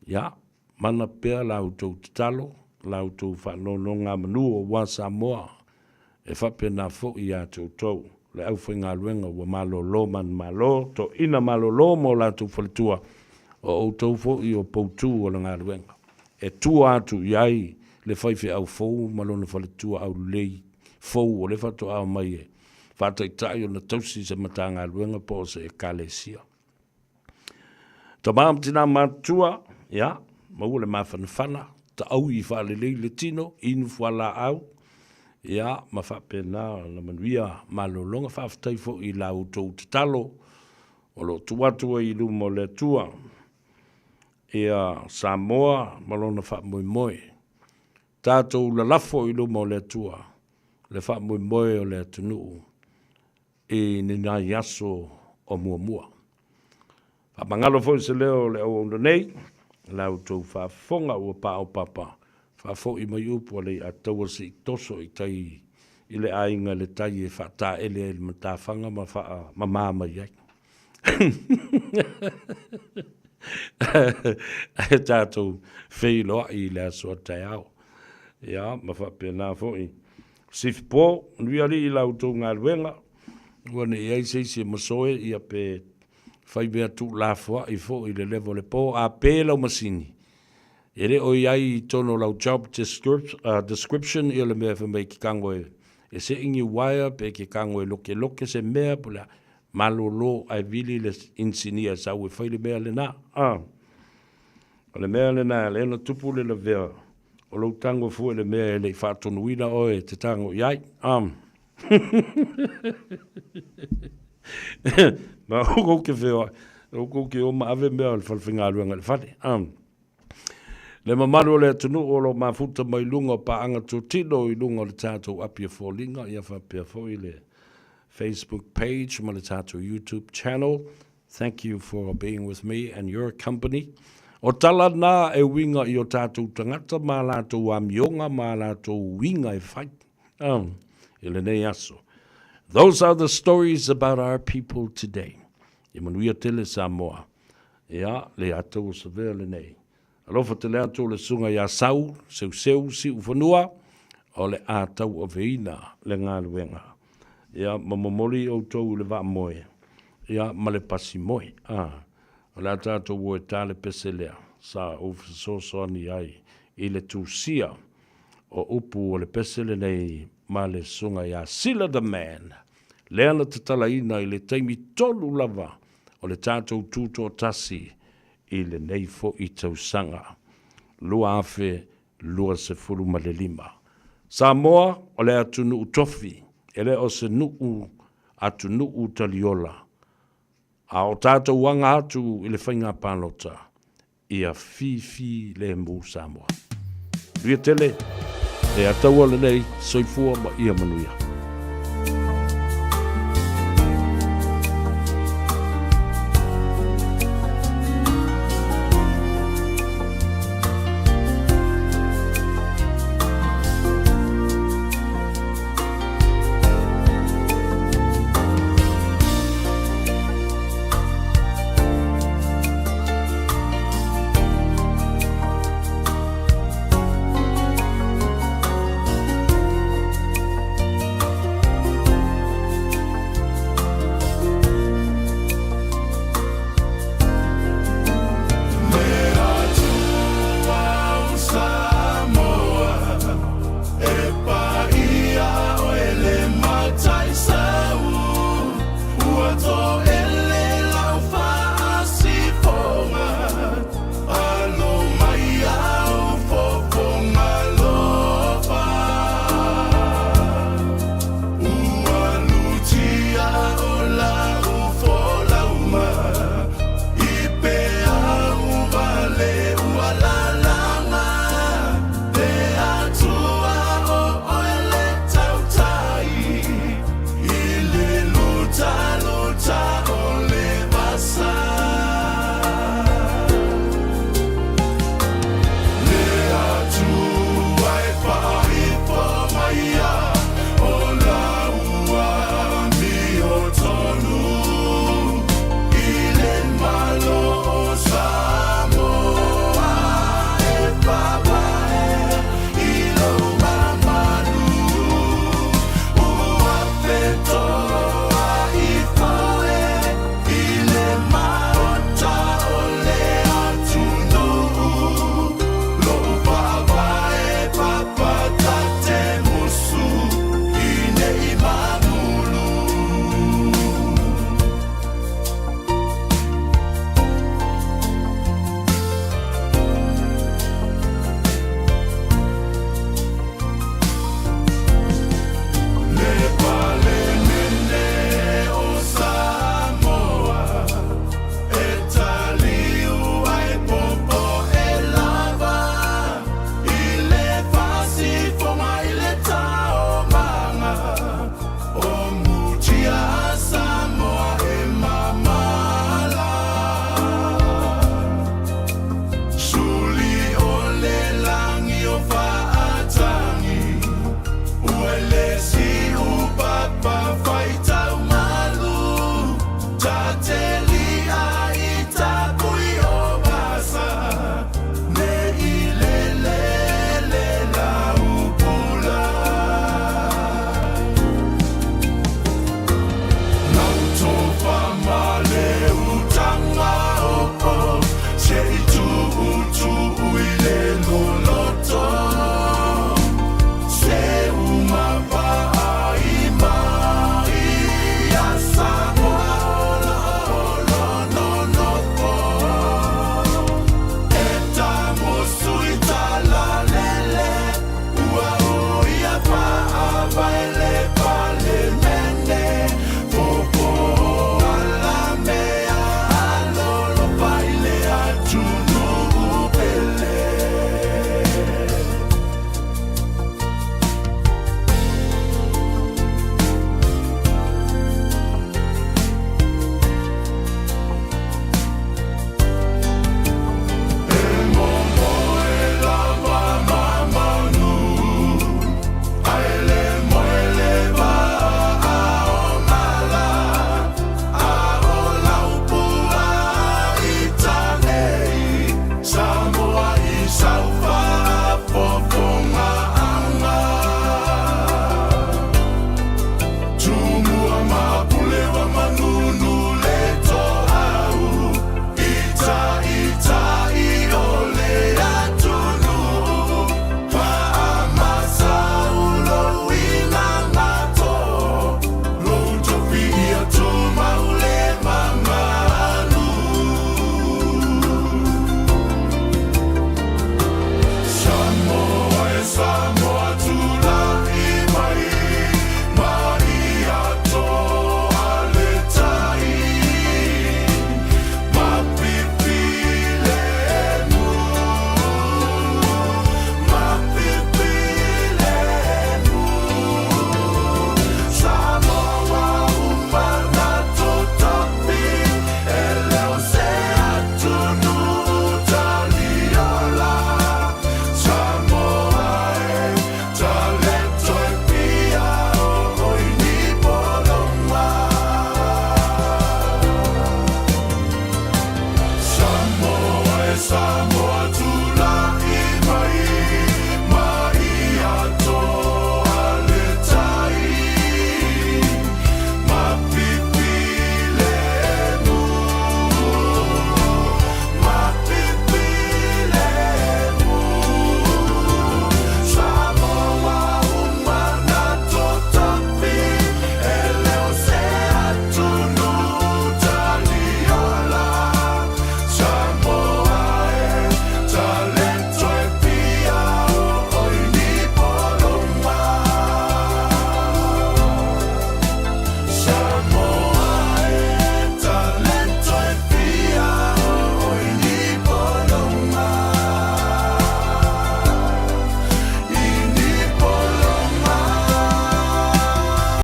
ia, mana pea la outou tatalo, la outou faanonogamanu aua Samoa, E faapena foi ia te outou, le aufaigaluega ua malolo manumalo, toeaina malolo ma o latou faletua, o outou foi o poutu o le galuega, e tua atu i ai le faifeau fou ma lona faletua aulelei fou o lea faatoa omai e faataitai ona tausi se Matagaluega po o se Ekalesia. Tama ma tina matutua, ia, maua le mafanafana, taui faalelei le tino, inu fualaau, ia, ma faapena ona manuia malologa. Faafetai foi i la outou tatalo o lo o tuu atu ai i luma o le Atua ia Samoa ma lona faamoemoe. Tatou lalafo i luma o le Atua le faamoemoe o le atunuu i ni nai aso o muamua. Faamagalo foi se leo o le auauna nei, la outou faafofoga ua paopapa, faafoi mai upu a Leiataua se i toso i tai i le aiga i le tai e faataele ai le matafaga ma faamama mai ai. Ae tatou feiloai i le aso a taeao. Ia, ma faapena foi. Sifipo, manuia alii i la outou galuega, ua ne i ai se isi e masoe ia pe fai mea tuulafoai foi i le level o le po, a pe lau masini, e le o i ai i totonu o lau job description ia le mea e fai mai e te tago e sei ni wire pe e te tago e lokeloke se mea po o le a, malolo ae vili le inisinia e sau e fai le mea lena. O le mea lena e ala ai ona tupu le lavea o lou tago fua i le mea e le i faatonuina oe e te tago i ai. Am. Ma oukou ke feoai, oukou ke o ma ave mea o le falefaigaluega i le fale. Am. Le mamalu o le atunuu o lo o mafuta mai luga o paaga totino i luga o le tatou api o foliga, ia faapea foi le Facebook page ma le tatou YouTube channel. Thank you for being with me and your company. O tala na e uiga i o tātou tagata ma a latou amioga ma a latou uiga e fai i lenei aso. Those are the stories about our people today. Ia manuia tele Samoa. Ia, le atou o Savea lenei. Alofa tele atu o le susuga ia Sau, Seuseu, Siufanua, o le a tauaveina le galuega. Ia, ma momoli outou i le vaamoe, ia, ma le pasimoe. A, o le a tatou o e ta le pese lea, sa ou fesoasoani ai i le tusia o upu o le pese lenei ma le susuga ia Sila the Man, lea na tatalaina i le taimi tonu lava o le tatou tutoatasi i lenei foi tausaga 2025. Samoa o le atunuu tofi, e le o se nuu atunuu taliola, a o tatou aga atu i le faiga palota, ia fifilemu Samoa. Manuia tele, e ataua lenei, soifua ma ia manuia.